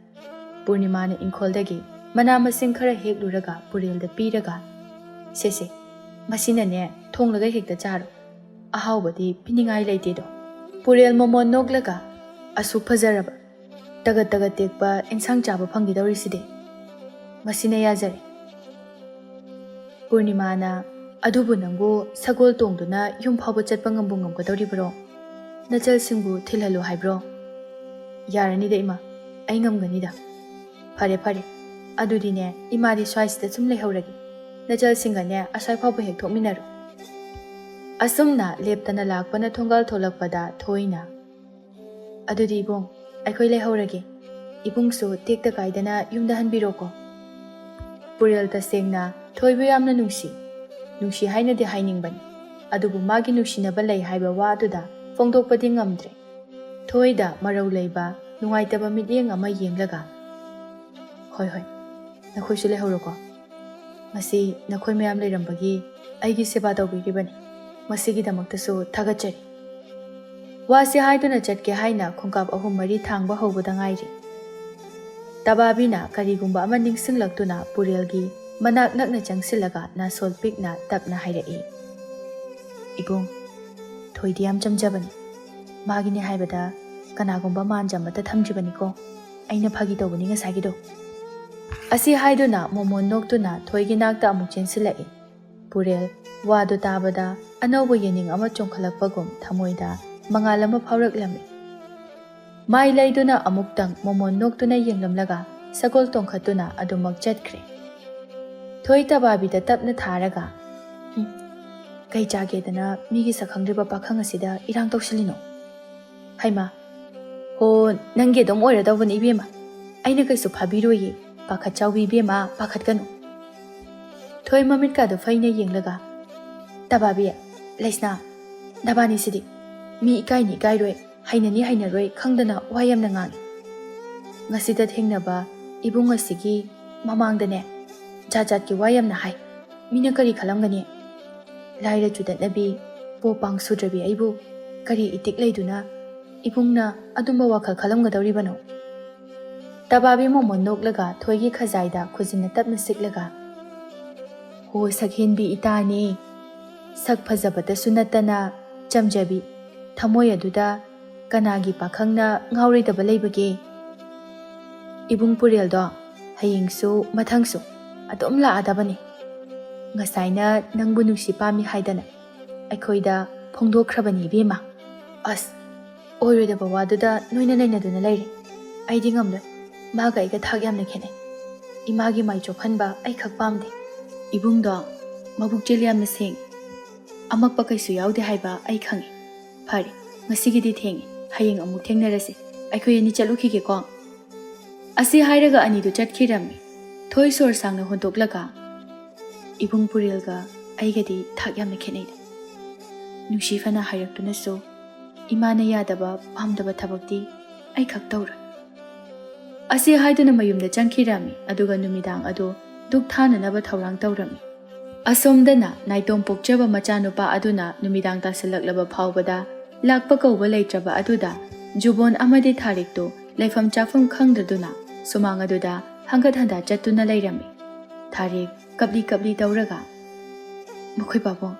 ꯄꯨꯔꯅꯤꯃꯥꯅ ꯏꯪꯈꯣꯜꯗꯒꯤ ꯃꯅꯥ ꯃꯁꯤꯡ ꯈꯔ ꯍꯦꯛꯂꯨꯔꯒ ꯄꯨꯔꯦꯜꯗ ꯄꯤꯔꯒ, "ꯁꯦ, ꯁꯦ, ꯃꯁꯤꯅꯅꯦ ꯊꯣꯡꯂꯒ ꯍꯦꯛꯇ ꯆꯥꯔꯣ꯫ ꯑꯍꯥꯎꯕꯗꯤ ꯄꯤꯅꯤꯡꯉꯥꯏ ꯂꯩꯇꯦꯗꯣ꯫" ꯄꯨꯔꯦꯜ ꯃꯣꯃꯣꯟ ꯅꯣꯛꯂꯒ, "ꯑꯁꯨꯛ ꯐꯖꯔꯕ, ꯇꯒꯠ ꯇꯒꯠ ꯇꯦꯛꯄ ꯏꯟꯁꯥꯡ ꯆꯥꯕ ꯐꯪꯈꯤꯗꯧꯔꯤꯁꯤꯗꯤ꯫ ꯃꯁꯤꯅ ꯌꯥꯖꯔꯦ꯫ ꯄꯨꯔꯅꯤꯃꯥꯅ, "ꯑꯗꯨꯕꯨ ꯅꯪꯕꯨ ꯁꯒꯣꯜ ꯇꯣꯡꯗꯨꯅ ꯌꯨꯝ ꯐꯥꯎꯕ ꯆꯠꯄ ꯉꯝꯕꯨ ꯉꯝꯒꯗꯧꯔꯤꯕ꯭ꯔꯣ? ꯅꯆꯜꯁꯤꯡꯕꯨ ꯊꯤꯜꯍꯜꯂꯨ ꯍꯥꯏꯕ꯭ꯔꯣ?" "ꯌꯥꯔꯅꯤꯗ ꯏꯃꯥ, ꯑꯩ ꯉꯝꯒꯅꯤꯗ꯫" "ꯐꯔꯦ ꯐꯔꯦ, ꯑꯗꯨꯗꯤꯅꯦ ꯏꯃꯥꯗꯤ ꯁ꯭ꯋꯥꯏꯁꯤꯗ ꯁꯨꯝ ꯂꯩꯍꯧꯔꯒꯦ꯫ ꯅꯆꯜꯁꯤꯡꯒꯅꯦ ꯑꯁ꯭ꯋꯥꯏ ꯐꯥꯎꯕ ꯍꯦꯛ ꯊꯣꯛꯃꯤꯟꯅꯔꯣ꯫" ꯑꯁꯨꯝꯅ ꯂꯦꯞꯇꯅ ꯂꯥꯛꯄꯅ ꯊꯣꯡꯒꯥꯜ ꯊꯣꯛꯂꯛꯄꯗ ꯊꯣꯏꯅ, "ꯑꯗꯨꯗꯤ ꯏꯕꯨꯡ, ꯑꯩꯈꯣꯏ ꯂꯩꯍꯧꯔꯒꯦ꯫ ꯏꯕꯨꯡꯁꯨ ꯇꯦꯛꯇ ꯀꯥꯏꯗꯅ ꯌꯨꯝꯗ ꯍꯟꯕꯤꯔꯣꯀꯣ꯫" ꯄꯨꯔꯦꯜ ꯇꯁꯦꯡꯅ ꯊꯣꯏꯕꯨ ꯌꯥꯝꯅ ꯅꯨꯡꯁꯤ꯫ ꯅꯨꯡꯁꯤ ꯍꯥꯏꯅꯗꯤ ꯍꯥꯏꯅꯤꯡꯕꯅꯤ, ꯑꯗꯨꯕꯨ ꯃꯥꯒꯤ ꯅꯨꯡꯁꯤꯅꯕ ꯂꯩ ꯍꯥꯏꯕ ꯋꯥ ꯑꯗꯨꯗ ꯐꯣꯡꯗꯣꯛꯄꯗꯤ ꯉꯝꯗ꯭ꯔꯦ꯫ ꯊꯣꯏꯗ ꯃꯔꯧ ꯂꯩꯕ ꯅꯨꯡꯉꯥꯏꯇꯕ ꯃꯤꯠꯌꯦꯡ ꯑꯃ ꯌꯦꯡꯂꯒ, "ꯍꯣꯏ ꯍꯣꯏ, ꯅꯈꯣꯏꯁꯨ ꯂꯩꯍꯧꯔꯣꯀꯣ꯫ ꯉꯁꯤ ꯅꯈꯣꯏ ꯃꯌꯥꯝ ꯂꯩꯔꯝꯕꯒꯤ ꯑꯩꯒꯤ ꯁꯦꯕꯥ ꯇꯧꯕꯤꯔꯤꯕꯅꯤ꯫ ꯃꯁꯤꯒꯤꯗꯃꯛꯇꯁꯨ ꯊꯥꯒꯠꯆꯔꯤ꯫" ꯋꯥꯁꯤ ꯍꯥꯏꯗꯨꯅ ꯆꯠꯀꯦ ꯍꯥꯏꯅ ꯈꯣꯡꯀꯥꯞ ꯑꯍꯨꯝ ꯃꯔꯤ ꯊꯥꯡꯕ ꯍꯧꯕꯗ ꯉꯥꯏꯔꯤ꯫ ꯇꯕꯥꯕꯤꯅ ꯀꯔꯤꯒꯨꯝꯕ ꯑꯃ ꯅꯤꯡꯁꯤꯡꯂꯛꯇꯨꯅ ꯄꯨꯔꯦꯜꯒꯤ ꯃꯅꯥꯛ ꯅꯛꯅ ꯆꯪꯁꯤꯜꯂꯒ ꯅꯥꯁꯣꯜ ꯄꯤꯛꯅ ꯇꯞꯅ ꯍꯥꯏꯔꯛꯏ, "ꯏꯕꯨꯡ, ꯊꯣꯏꯗꯤ ꯌꯥꯝ ꯆꯝꯖꯕꯅꯤ꯫ ꯃꯥꯒꯤꯅꯦ ꯍꯥꯏꯕꯗ ꯀꯅꯥꯒꯨꯝꯕ ꯃꯥꯟꯖ ꯑꯃꯠꯇ ꯊꯝꯗ꯭ꯔꯤꯕꯅꯤꯀꯣ꯫ ꯑꯩꯅ ꯐꯥꯒꯤ ꯇꯧꯕꯅꯤ ꯉꯁꯥꯏꯒꯤꯗꯣ꯫" ꯑꯁꯤ ꯍꯥꯏꯗꯨꯅ ꯃꯣꯃꯣꯟ ꯅꯣꯛꯇꯨꯅ ꯊꯣꯏꯒꯤ ꯅꯥꯛꯇ ꯑꯃꯨꯛ ꯆꯦꯟꯁꯤꯜꯂꯛꯏ꯫ ꯄꯨꯔꯦꯜ ꯋꯥꯗꯨ ꯇꯥꯕꯗ ꯑꯅꯧꯕ ꯌꯦꯅꯤꯡ ꯑꯃ ꯆꯣꯡꯈꯠꯂꯛꯄꯒꯨꯝ ꯊꯃꯣꯏꯗ ꯃꯉꯥꯜ ꯑꯃ ꯐꯥꯎꯔꯛꯂꯝꯃꯤ꯫ ꯃꯥꯏ ꯂꯩꯗꯨꯅ ꯑꯃꯨꯛꯇꯪ ꯃꯣꯃꯣꯟ ꯅꯣꯛꯇꯨꯅ ꯌꯦꯡꯂꯝꯂꯒ ꯁꯒꯣꯜ ꯇꯣꯡꯈꯠꯇꯨꯅ ꯑꯗꯨꯃꯛ ꯆꯠꯈ꯭ꯔꯦ꯫ ꯊꯣꯏ ꯇꯕꯥꯕꯤꯗ ꯇꯞꯅ ꯊꯥꯔꯒ, "ꯍꯨꯝ, ꯀꯩ ꯆꯥꯒꯦꯗꯅ ꯃꯤꯒꯤ ꯁꯛꯈꯪꯗ꯭ꯔꯤꯕ ꯄꯥꯈꯪ ꯑꯁꯤꯗ ꯏꯔꯥꯡ ꯇꯧꯁꯤꯜꯂꯤꯅꯣ? ꯍꯩꯃꯥ, ꯍꯣ, ꯅꯪꯒꯤ ꯑꯗꯨꯝ ꯑꯣꯏꯔꯗꯧꯕꯅꯤ ꯏꯕꯦꯝꯃ꯫ ꯑꯩꯅ ꯀꯩꯁꯨ ꯐꯥꯕꯤꯔꯣꯏꯌꯦ꯫ ꯄꯥꯈꯠ ꯆꯥꯎꯕꯤ ꯏꯕꯦꯝꯃ, ꯄꯥꯈꯠꯀꯅꯨ꯫" ꯊꯣꯏ ꯃꯃꯤꯠꯀꯥꯗꯨ ꯐꯩꯅ ꯌꯦꯡꯂꯒ, "ꯇꯕꯥꯕꯤ, ꯂꯩꯁꯅꯥ, ꯅꯕꯥꯅꯤꯁꯤꯗꯤ ꯃꯤ ꯏꯀꯥꯏꯅꯤ ꯏꯀꯥꯏꯔꯣꯏ, ꯍꯩꯅꯅꯤ ꯍꯩꯅꯔꯣꯏ ꯈꯪꯗꯅ ꯋꯥ ꯌꯥꯝꯅ ꯉꯥꯡꯉꯤ꯫ ꯉꯁꯤꯗ ꯊꯦꯡꯅꯕ ꯏꯕꯨꯡ ꯑꯁꯤꯒꯤ ꯃꯃꯥꯡꯗꯅꯦ ꯖꯥꯠ ꯖꯥꯠꯀꯤ ꯋꯥ ꯌꯥꯝꯅ ꯍꯥꯏ꯫ ꯃꯤꯅ ꯀꯔꯤ ꯈꯜꯂꯝꯒꯅꯤ? ꯂꯥꯏꯔ ꯆꯨꯗꯠꯅꯕꯤ, ꯄꯣ ꯄꯥꯡ ꯁꯨꯗ꯭ꯔꯕꯤ ꯑꯩꯕꯨ ꯀꯔꯤ ꯏꯇꯤꯛ ꯂꯩꯗꯨꯅ ꯏꯕꯨꯡꯅ ꯑꯗꯨꯝꯕ ꯋꯥꯈꯜ ꯈꯜꯂꯝꯒꯗꯧꯔꯤꯕꯅꯣ?" ꯇꯕꯥꯕꯤ ꯃꯣꯃꯣꯟ ꯅꯣꯛꯂꯒ ꯊꯣꯏꯒꯤ ꯈꯖꯥꯏꯗ ꯈꯨꯖꯤꯟꯅ ꯇꯞꯅ ꯁꯤꯛꯂꯒ, "ꯍꯣ, ꯁꯛꯍꯦꯟꯕꯤ ꯏꯇꯥꯅꯦ꯫ ꯁꯛ ꯐꯖꯕꯇꯁꯨ ꯅꯠꯇꯅ ꯆꯝꯖꯕꯤ, ꯊꯃꯣꯏ ꯑꯗꯨꯗ ꯀꯅꯥꯒꯤ ꯄꯥꯈꯪꯅ ꯉꯥꯎꯔꯣꯏꯗꯕ ꯂꯩꯕꯒꯦ? ꯏꯕꯨꯡ ꯄꯨꯔꯦꯜꯗꯣ ꯍꯌꯦꯡꯁꯨ ꯃꯊꯪꯁꯨ ꯑꯗꯨꯝ ꯂꯥꯛꯑꯗꯕꯅꯤ꯫ ꯉꯁꯥꯏꯅ ꯅꯪꯕꯨ ꯅꯨꯡꯁꯤ ꯄꯥꯝꯃꯤ ꯍꯥꯏꯗꯅ ꯑꯩꯈꯣꯏꯗ ꯐꯣꯡꯗꯣꯛꯈ꯭ꯔꯕꯅꯤ ꯏꯕꯦꯝꯃ꯫ ꯑꯁ, ꯑꯣꯏꯔꯣꯏꯗꯕ ꯋꯥꯗꯨꯗ ꯅꯣꯏꯅ ꯅꯩꯅꯗꯨꯅ ꯂꯩꯔꯦ꯫ ꯑꯩꯗꯤ ꯉꯝꯂꯣꯏ꯫ ꯃꯥꯒ ꯑꯩꯒ ꯊꯥꯛ ꯌꯥꯝꯅ ꯈꯦꯠꯅꯩ꯫ ꯏꯃꯥꯒꯤ ꯃꯥꯏ ꯆꯣꯞꯍꯟꯕ ꯑꯩ ꯈꯛ ꯄꯥꯝꯗꯦ꯫ ꯏꯕꯨꯡꯗꯣ ꯃꯕꯨꯛꯆꯦꯜ ꯌꯥꯝꯅ ꯁꯦꯡꯉꯤ꯫ ꯑꯃꯛꯄ ꯀꯩꯁꯨ ꯌꯥꯎꯗꯦ ꯍꯥꯏꯕ ꯑꯩ ꯈꯪꯉꯤ꯫ ꯐꯔꯦ, ꯉꯁꯤꯒꯤꯗꯤ ꯊꯦꯡꯉꯦ꯫ ꯍꯌꯦꯡ ꯑꯃꯨꯛ ꯊꯦꯡꯅꯔꯁꯤ꯫ ꯑꯩꯈꯣꯏ ꯑꯅꯤ ꯆꯠꯂꯨꯈꯤꯒꯦꯀꯣ꯫ ꯑꯁꯤ ꯍꯥꯏꯔꯒ ꯑꯅꯤꯗꯨ ꯆꯠꯈꯤꯔꯝꯃꯤ꯫ ꯊꯣꯏ ꯁꯣꯔ ꯁꯥꯡꯅ ꯍꯣꯟꯗꯣꯛꯂꯒ, "ꯏꯕꯨꯡ ꯄꯨꯔꯦꯜꯒ ꯑꯩꯒꯗꯤ ꯊꯥꯛ ꯌꯥꯝꯅ ꯈꯦꯠꯅꯩꯗ꯫ ꯅꯨꯡꯁꯤ ꯐꯅ ꯍꯥꯏꯔꯛꯇꯨꯅꯁꯨ ꯏꯃꯥꯅ ꯌꯥꯗꯕ ꯄꯥꯝꯗꯕ ꯊꯕꯛꯇꯤ ꯑꯩ ꯈꯛ ꯇꯧꯔꯣꯏ"꯫ ꯑꯁꯤ ꯍꯥꯏꯗꯨꯅ ꯃꯌꯨꯝꯗ ꯆꯪꯈꯤꯔꯝꯃꯤ꯫ ꯑꯗꯨꯒ ꯅꯨꯃꯤꯗꯥꯡ ꯑꯗꯨ ꯙꯨꯛ ꯊꯥꯅꯅꯕ ꯊꯧꯔꯥꯡ ꯇꯧꯔꯝꯃꯤ꯫ ꯑꯁꯣꯝꯗꯅ ꯅꯥꯏꯇꯣꯝ ꯄꯣꯛꯆꯕ ꯃꯆꯥꯅꯨꯄꯥ ꯑꯗꯨꯅ ꯅꯨꯃꯤꯗꯥꯡ ꯇꯥꯁꯤꯜꯂꯛꯂꯕ ꯐꯥꯎꯕꯗ ꯂꯥꯛꯄ ꯀꯧꯕ ꯂꯩꯇ꯭ꯔꯕ ꯑꯗꯨꯗ ꯖꯨꯕꯣꯟ ꯑꯃꯗꯤ ꯊꯥꯔꯤꯛꯇꯨ ꯂꯩꯐꯝ ꯆꯥꯐꯝ ꯈꯪꯗꯗꯨꯅ ꯁꯨꯃꯥꯡ ꯑꯗꯨꯗ ꯍꯪꯒꯠ ꯍꯟꯗꯥ ꯆꯠꯇꯨꯅ ꯂꯩꯔꯝꯃꯤ꯫ ꯊꯥꯔꯤꯛ ꯀꯞꯂꯤ ꯀꯞꯂꯤ ꯇꯧꯔꯒ, "ꯃꯈꯣꯏ ꯄꯥꯕꯨꯡ,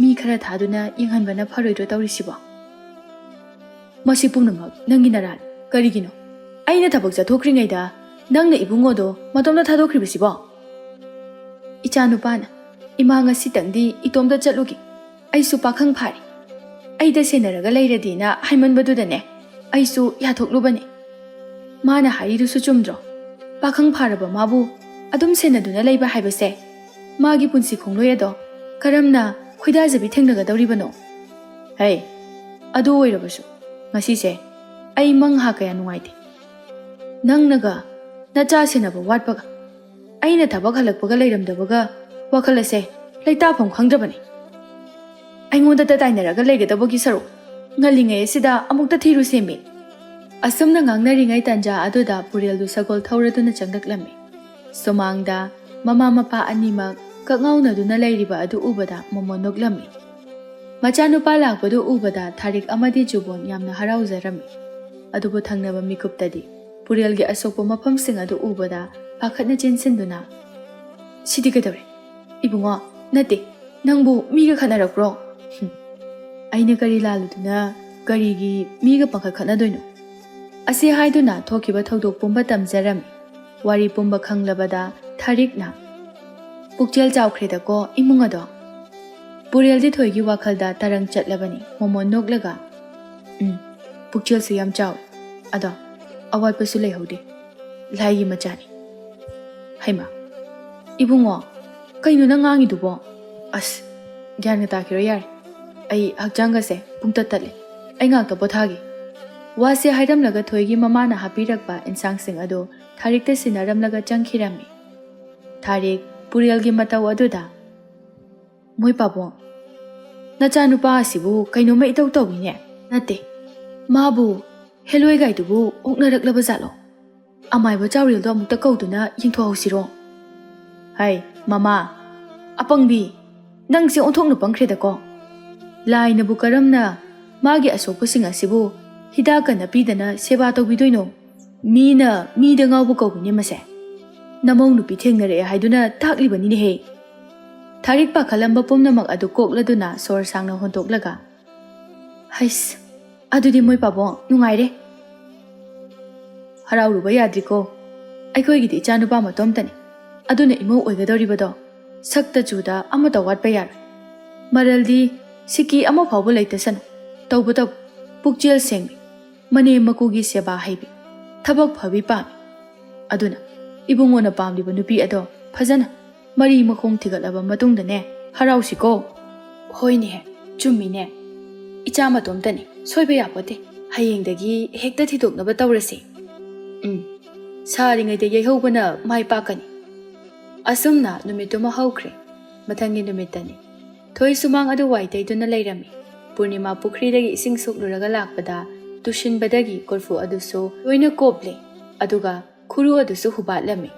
ꯃꯤ ꯈꯔ ꯊꯥꯗꯨꯅ ꯌꯦꯡꯍꯟꯕꯅ ꯐꯔꯣꯏꯗ꯭ꯔꯣ ꯇꯧꯔꯤꯁꯤꯕꯣ? ꯃꯁꯤ ꯄꯨꯝꯅꯃꯛ ꯅꯪꯒꯤ ꯅꯔꯥꯜ꯫ ꯀꯔꯤꯒꯤꯅꯣ ꯑꯩꯅ ꯊꯕꯛ ꯆꯠꯊꯣꯛꯈ꯭ꯔꯤꯉꯩꯗ ꯅꯪꯅ ꯏꯕꯨꯡꯉꯣꯗꯣ ꯃꯇꯣꯝꯇ ꯊꯥꯗꯣꯛꯈ꯭ꯔꯤꯕꯁꯤꯕꯣ?" "ꯏꯆꯥ ꯅꯨꯄꯥꯅ, 'ꯏꯃꯥ, ꯉꯁꯤꯇꯪꯗꯤ ꯏꯇꯣꯝꯇ ꯆꯠꯂꯨꯒꯦ, ꯑꯩꯁꯨ ꯄꯥꯈꯪ ꯐꯥꯔꯦ, ꯑꯩꯗ ꯁꯦꯟꯅꯔꯒ ꯂꯩꯔꯗꯤꯅ' ꯍꯥꯏꯃꯟꯕꯗꯨꯗꯅꯦ ꯑꯩꯁꯨ ꯌꯥꯊꯣꯛꯂꯨꯕꯅꯦ꯫ ꯃꯥꯅ ꯍꯥꯏꯔꯤꯗꯨꯁꯨ ꯆꯨꯝꯗ꯭ꯔꯣ? ꯄꯥꯈꯪ ꯐꯥꯔꯕ ꯃꯥꯕꯨ ꯑꯗꯨꯝ ꯁꯦꯟꯅꯗꯨꯅ ꯂꯩꯕ ꯍꯥꯏꯕꯁꯦ ꯃꯥꯒꯤ ꯄꯨꯟꯁꯤ ꯈꯣꯡꯂꯣꯏ ꯑꯗꯣ ꯀꯔꯝꯅ ꯈꯣꯏꯗꯥꯖꯕꯤ ꯊꯦꯡꯅꯒꯗꯧꯔꯤꯕꯅꯣ?" "ꯍꯩ, ꯑꯗꯨ ꯑꯣꯏꯔꯕꯁꯨ ꯉꯁꯤꯁꯦ ꯑꯩ ꯃꯪ ꯍꯥ ꯀꯌꯥ ꯅꯨꯡꯉꯥꯏꯇꯦ꯫ ꯅꯪꯅꯒ ꯅꯆꯥ ꯁꯦꯟꯅꯕ ꯋꯥꯠꯄꯒ ꯑꯩꯅ ꯊꯕꯛ ꯍꯜꯂꯛꯄꯒ ꯂꯩꯔꯝꯗꯕꯒ ꯋꯥꯈꯜ ꯑꯁꯦ ꯂꯩꯇꯥꯐꯝ ꯈꯪꯗ꯭ꯔꯕꯅꯤ꯫ ꯑꯩꯉꯣꯟꯗꯇ ꯇꯥꯏꯅꯔꯒ ꯂꯩꯒꯗꯕꯒꯤ ꯁꯔꯨꯛ ꯉꯜꯂꯤꯉꯩ ꯑꯁꯤꯗ ꯑꯃꯨꯛꯇ ꯊꯤꯔꯨꯁꯦꯃꯤ"꯫ ꯑꯁꯨꯝꯅ ꯉꯥꯡꯅꯔꯤꯉꯩ ꯇꯥꯟꯖꯥ ꯑꯗꯨꯗ ꯄꯨꯔꯦꯜꯗꯨ ꯁꯒꯣꯜ ꯊꯧꯔꯗꯨꯅ ꯆꯪꯂꯛꯂꯝꯃꯤ꯫ ꯁꯨꯃꯥꯡꯗ ꯃꯃꯥ ꯃꯄꯥ ꯑꯅꯤꯃꯛ ꯀꯛꯉꯥꯎꯅꯗꯨꯅ ꯂꯩꯔꯤꯕ ꯑꯗꯨ ꯎꯕꯗ ꯃꯣꯃꯣꯟ ꯅꯣꯛꯂꯝꯃꯤ꯫ ꯃꯆꯥꯅꯨꯄꯥ ꯂꯥꯛꯄꯗꯨ ꯎꯕꯗ ꯊꯥꯔꯤꯛ ꯑꯃꯗꯤ ꯖꯨꯕꯣꯟ ꯌꯥꯝꯅ ꯍꯔꯥꯎꯖꯔꯝꯃꯤ꯫ ꯑꯗꯨꯕꯨ ꯊꯪꯅꯕ ꯃꯤꯀꯨꯞꯇꯗꯤ ꯄꯨꯔꯦꯜꯒꯤ ꯑꯁꯣꯛꯄ ꯃꯐꯝꯁꯤꯡ ꯑꯗꯨ ꯎꯕꯗ ꯄꯥꯈꯠꯅ ꯆꯦꯟꯁꯤꯟꯗꯨꯅ, "ꯁꯤꯗꯤ ꯀꯩꯗꯧꯔꯦ? ꯏꯕꯨꯡꯉꯣ, ꯅꯠꯇꯦ, ꯅꯪꯕꯨ ꯃꯤꯒ ꯈꯠꯅꯔꯛꯄ꯭ꯔꯣ?" "ꯍꯨꯝ, ꯑꯩꯅ ꯀꯔꯤ ꯂꯥꯜꯂꯨꯗꯨꯅ ꯀꯔꯤꯒꯤ ꯃꯤꯒ ꯄꯪꯈꯠ ꯈꯠꯅꯗꯣꯏꯅꯣ?" ꯑꯁꯤ ꯍꯥꯏꯗꯨꯅ ꯊꯣꯛꯈꯤꯕ ꯊꯧꯗꯣꯛ ꯄꯨꯝꯕ ꯇꯝꯖꯔꯝꯃꯤ꯫ ꯋꯥꯔꯤ ꯄꯨꯝꯕ ꯈꯪꯂꯕꯗ ꯊꯥꯔꯤꯛꯅ, "ꯄꯨꯛꯆꯦꯜ ꯆꯥꯎꯈ꯭ꯔꯦꯗꯀꯣ ꯏꯃꯨꯡ ꯑꯗꯣ"꯫ ꯄꯨꯔꯦꯜꯗꯤ ꯊꯣꯏꯒꯤ ꯋꯥꯈꯜꯗ ꯇꯔꯪ ꯆꯠꯂꯕꯅꯤ꯫ ꯃꯣꯃꯣꯟ ꯅꯣꯛꯂꯒ, "ꯎꯝ, ꯄꯨꯛꯆꯦꯜꯁꯨ ꯌꯥꯝ ꯆꯥꯎ꯫ ꯑꯗꯣ ꯑꯋꯥꯠꯄꯁꯨ ꯂꯩꯍꯧꯗꯦ꯫ ꯂꯥꯏꯒꯤ ꯃꯆꯥꯅꯤ"꯫ "ꯍꯩꯃꯥ, ꯏꯕꯨꯡꯉꯣ, ꯀꯩꯅꯣ ꯅꯪ ꯉꯥꯡꯉꯤꯗꯨꯕꯣ? ꯑꯁ, ꯒ꯭ꯌꯥꯟꯒ ꯇꯥꯈꯤꯔꯣꯏ꯫ ꯌꯥꯔꯦ, ꯑꯩ ꯍꯛꯆꯥꯡꯒꯁꯦ ꯄꯨꯡꯇꯠ ꯇꯠꯂꯦ꯫ ꯑꯩ ꯉꯥꯛꯇ ꯄꯣꯊꯥꯒꯦ"꯫ ꯋꯥꯁꯦ ꯍꯥꯏꯔꯝꯂꯒ ꯊꯣꯏꯒꯤ ꯃꯃꯥꯅ ꯍꯥꯞꯄꯤꯔꯛꯄ ꯏꯟꯁꯥꯡꯁꯤꯡ ꯑꯗꯨ ꯊꯥꯔꯤꯛꯇ ꯁꯤꯟꯅꯔꯝꯂꯒ ꯆꯪꯈꯤꯔꯝꯃꯤ꯫ ꯊꯥꯔꯤꯛ ꯄꯨꯔꯦꯜꯒꯤ ꯃꯇꯧ ꯑꯗꯨꯗ, "ꯃꯣꯏ ꯄꯥꯕꯨꯡ, ꯅꯆꯥꯅꯨꯄꯥ ꯑꯁꯤꯕꯨ ꯀꯩꯅꯣꯝꯃ ꯏꯇꯧ ꯇꯧꯏꯅꯦ꯫ ꯅꯠꯇꯦ, ꯃꯥꯕꯨ ꯍꯦꯂꯣꯏꯒꯥꯏꯗꯨꯕꯨ ꯑꯣꯛꯅꯔꯛꯂꯕ ꯖꯥꯠꯂꯣ? ꯑꯃꯥꯏꯕ ꯆꯥꯎꯔꯦꯜꯗꯣ ꯑꯃꯨꯛꯇ ꯀꯧꯗꯨꯅ ꯌꯦꯡꯊꯣꯛꯍꯧꯁꯤꯔꯣ?" "ꯍꯥꯏ, ꯃꯃꯥ, ꯑꯄꯪꯕꯤ, ꯅꯪꯁꯦ ꯑꯣꯟꯊꯣꯛꯅ ꯄꯪꯈ꯭ꯔꯦꯗꯀꯣ꯫ ꯂꯥꯏꯅꯕꯨ ꯀꯔꯝꯅ ꯃꯥꯒꯤ ꯑꯁꯣꯛꯄꯁꯤꯡ ꯑꯁꯤꯕꯨ ꯍꯤꯗꯥꯛꯀ ꯅꯞꯄꯤꯗꯅ ꯁꯦꯕꯥ ꯇꯧꯕꯤꯗꯣꯏꯅꯣ? ꯃꯤꯅ ꯃꯤꯗ ꯉꯥꯎꯕ ꯀꯧꯕꯤꯅꯦ ꯃꯁꯦ꯫ ꯅꯃꯧ ꯅꯨꯄꯤ ꯊꯦꯡꯅꯔꯛꯑꯦ ꯍꯥꯏꯗꯨꯅ ꯇꯥꯛꯂꯤꯕꯅꯤꯅꯦꯍꯦ"꯫ ꯊꯥꯔꯤꯛ ꯄꯥꯈꯠꯂꯝꯕ ꯄꯨꯝꯅꯃꯛ ꯑꯗꯨ ꯀꯣꯛꯂꯗꯨꯅ ꯁꯣꯔ ꯁꯥꯡꯅ ꯍꯣꯟꯗꯣꯛꯂꯒ, "ꯍꯩꯁ, ꯑꯗꯨꯗꯤ ꯃꯣꯏ ꯄꯥꯕꯨꯡ ꯅꯨꯡꯉꯥꯏꯔꯦ꯫ ꯍꯔꯥꯎꯔꯨꯕ ꯌꯥꯗ꯭ꯔꯤꯀꯣ꯫ ꯑꯩꯈꯣꯏꯒꯤꯗꯤ ꯏꯆꯥꯅꯨꯄꯥ ꯃꯇꯣꯝꯇꯅꯤ꯫ ꯑꯗꯨꯅ ꯏꯃꯧ ꯑꯣꯏꯒꯗꯧꯔꯤꯕꯗꯣ ꯁꯛꯇ ꯆꯨꯗ ꯑꯃꯠꯇ ꯋꯥꯠꯄ ꯌꯥꯔꯣꯏ꯫ ꯃꯔꯜꯗꯤ ꯁꯤꯀꯤ ꯑꯃ ꯐꯥꯎꯕ ꯂꯩꯇꯁꯅꯨ꯫ ꯇꯧꯕꯇꯕꯨ ꯄꯨꯛꯆꯦꯜ ꯁꯦꯡꯕꯤ, ꯃꯅꯦꯝ ꯃꯀꯨꯒꯤ ꯁꯦꯕꯥ ꯍꯩꯕꯤ, ꯊꯕꯛ ꯐꯕꯤ ꯄꯥꯝꯃꯤ꯫ ꯑꯗꯨꯅ ꯏꯕꯨꯡꯉꯣꯅ ꯄꯥꯝꯂꯤꯕ ꯅꯨꯄꯤ ꯑꯗꯣ ꯐꯖꯅ ꯃꯔꯤ ꯃꯈꯣꯡ ꯊꯤꯒꯠꯂꯕ ꯃꯇꯨꯡꯗꯅꯦ ꯍꯔꯥꯎꯁꯤꯀꯣ"꯫ "ꯍꯣꯏꯅꯦ, ꯆꯨꯝꯃꯤꯅꯦ꯫ ꯏꯆꯥ ꯃꯇꯣꯝꯇꯅꯤ, ꯁꯣꯏꯕ ꯌꯥꯄꯣꯠꯇꯦ꯫ ꯍꯌꯦꯡꯗꯒꯤ ꯍꯦꯛꯇ ꯊꯤꯗꯣꯛꯅꯕ ꯇꯧꯔꯁꯤ꯫ ꯎꯝ, ꯁꯥꯔꯤꯉꯩꯗ ꯌꯩꯍꯧꯕꯅ ꯃꯥꯏ ꯄꯥꯛꯀꯅꯤ"꯫ ꯑꯁꯨꯝꯅ ꯅꯨꯃꯤꯠꯇꯨꯃ ꯍꯧꯈ꯭ꯔꯦ꯫ ꯃꯊꯪꯒꯤ ꯅꯨꯃꯤꯠꯇꯅꯤ꯫ ꯊꯣꯏ ꯁꯨꯃꯥꯡ ꯑꯗꯨ ꯋꯥꯏ ꯇꯩꯗꯨꯅ ꯂꯩꯔꯝꯃꯤ꯫ ꯄꯨꯔꯅꯤꯃꯥ ꯄꯨꯈ꯭ꯔꯤꯗꯒꯤ ꯏꯁꯤꯡ ꯁꯣꯛꯂꯨꯔꯒ ꯂꯥꯛꯄꯗ ꯇꯨꯁꯤꯟꯕꯗꯒꯤ ꯀꯣꯔꯐꯨ ꯑꯗꯨꯁꯨ ꯂꯣꯏꯅ ꯀꯣꯞꯂꯦ꯫ ꯑꯗꯨꯒ ꯈꯨꯔꯨ ꯑꯗꯨꯁꯨ ꯍꯨꯕꯥꯠꯂꯝꯃꯤ꯫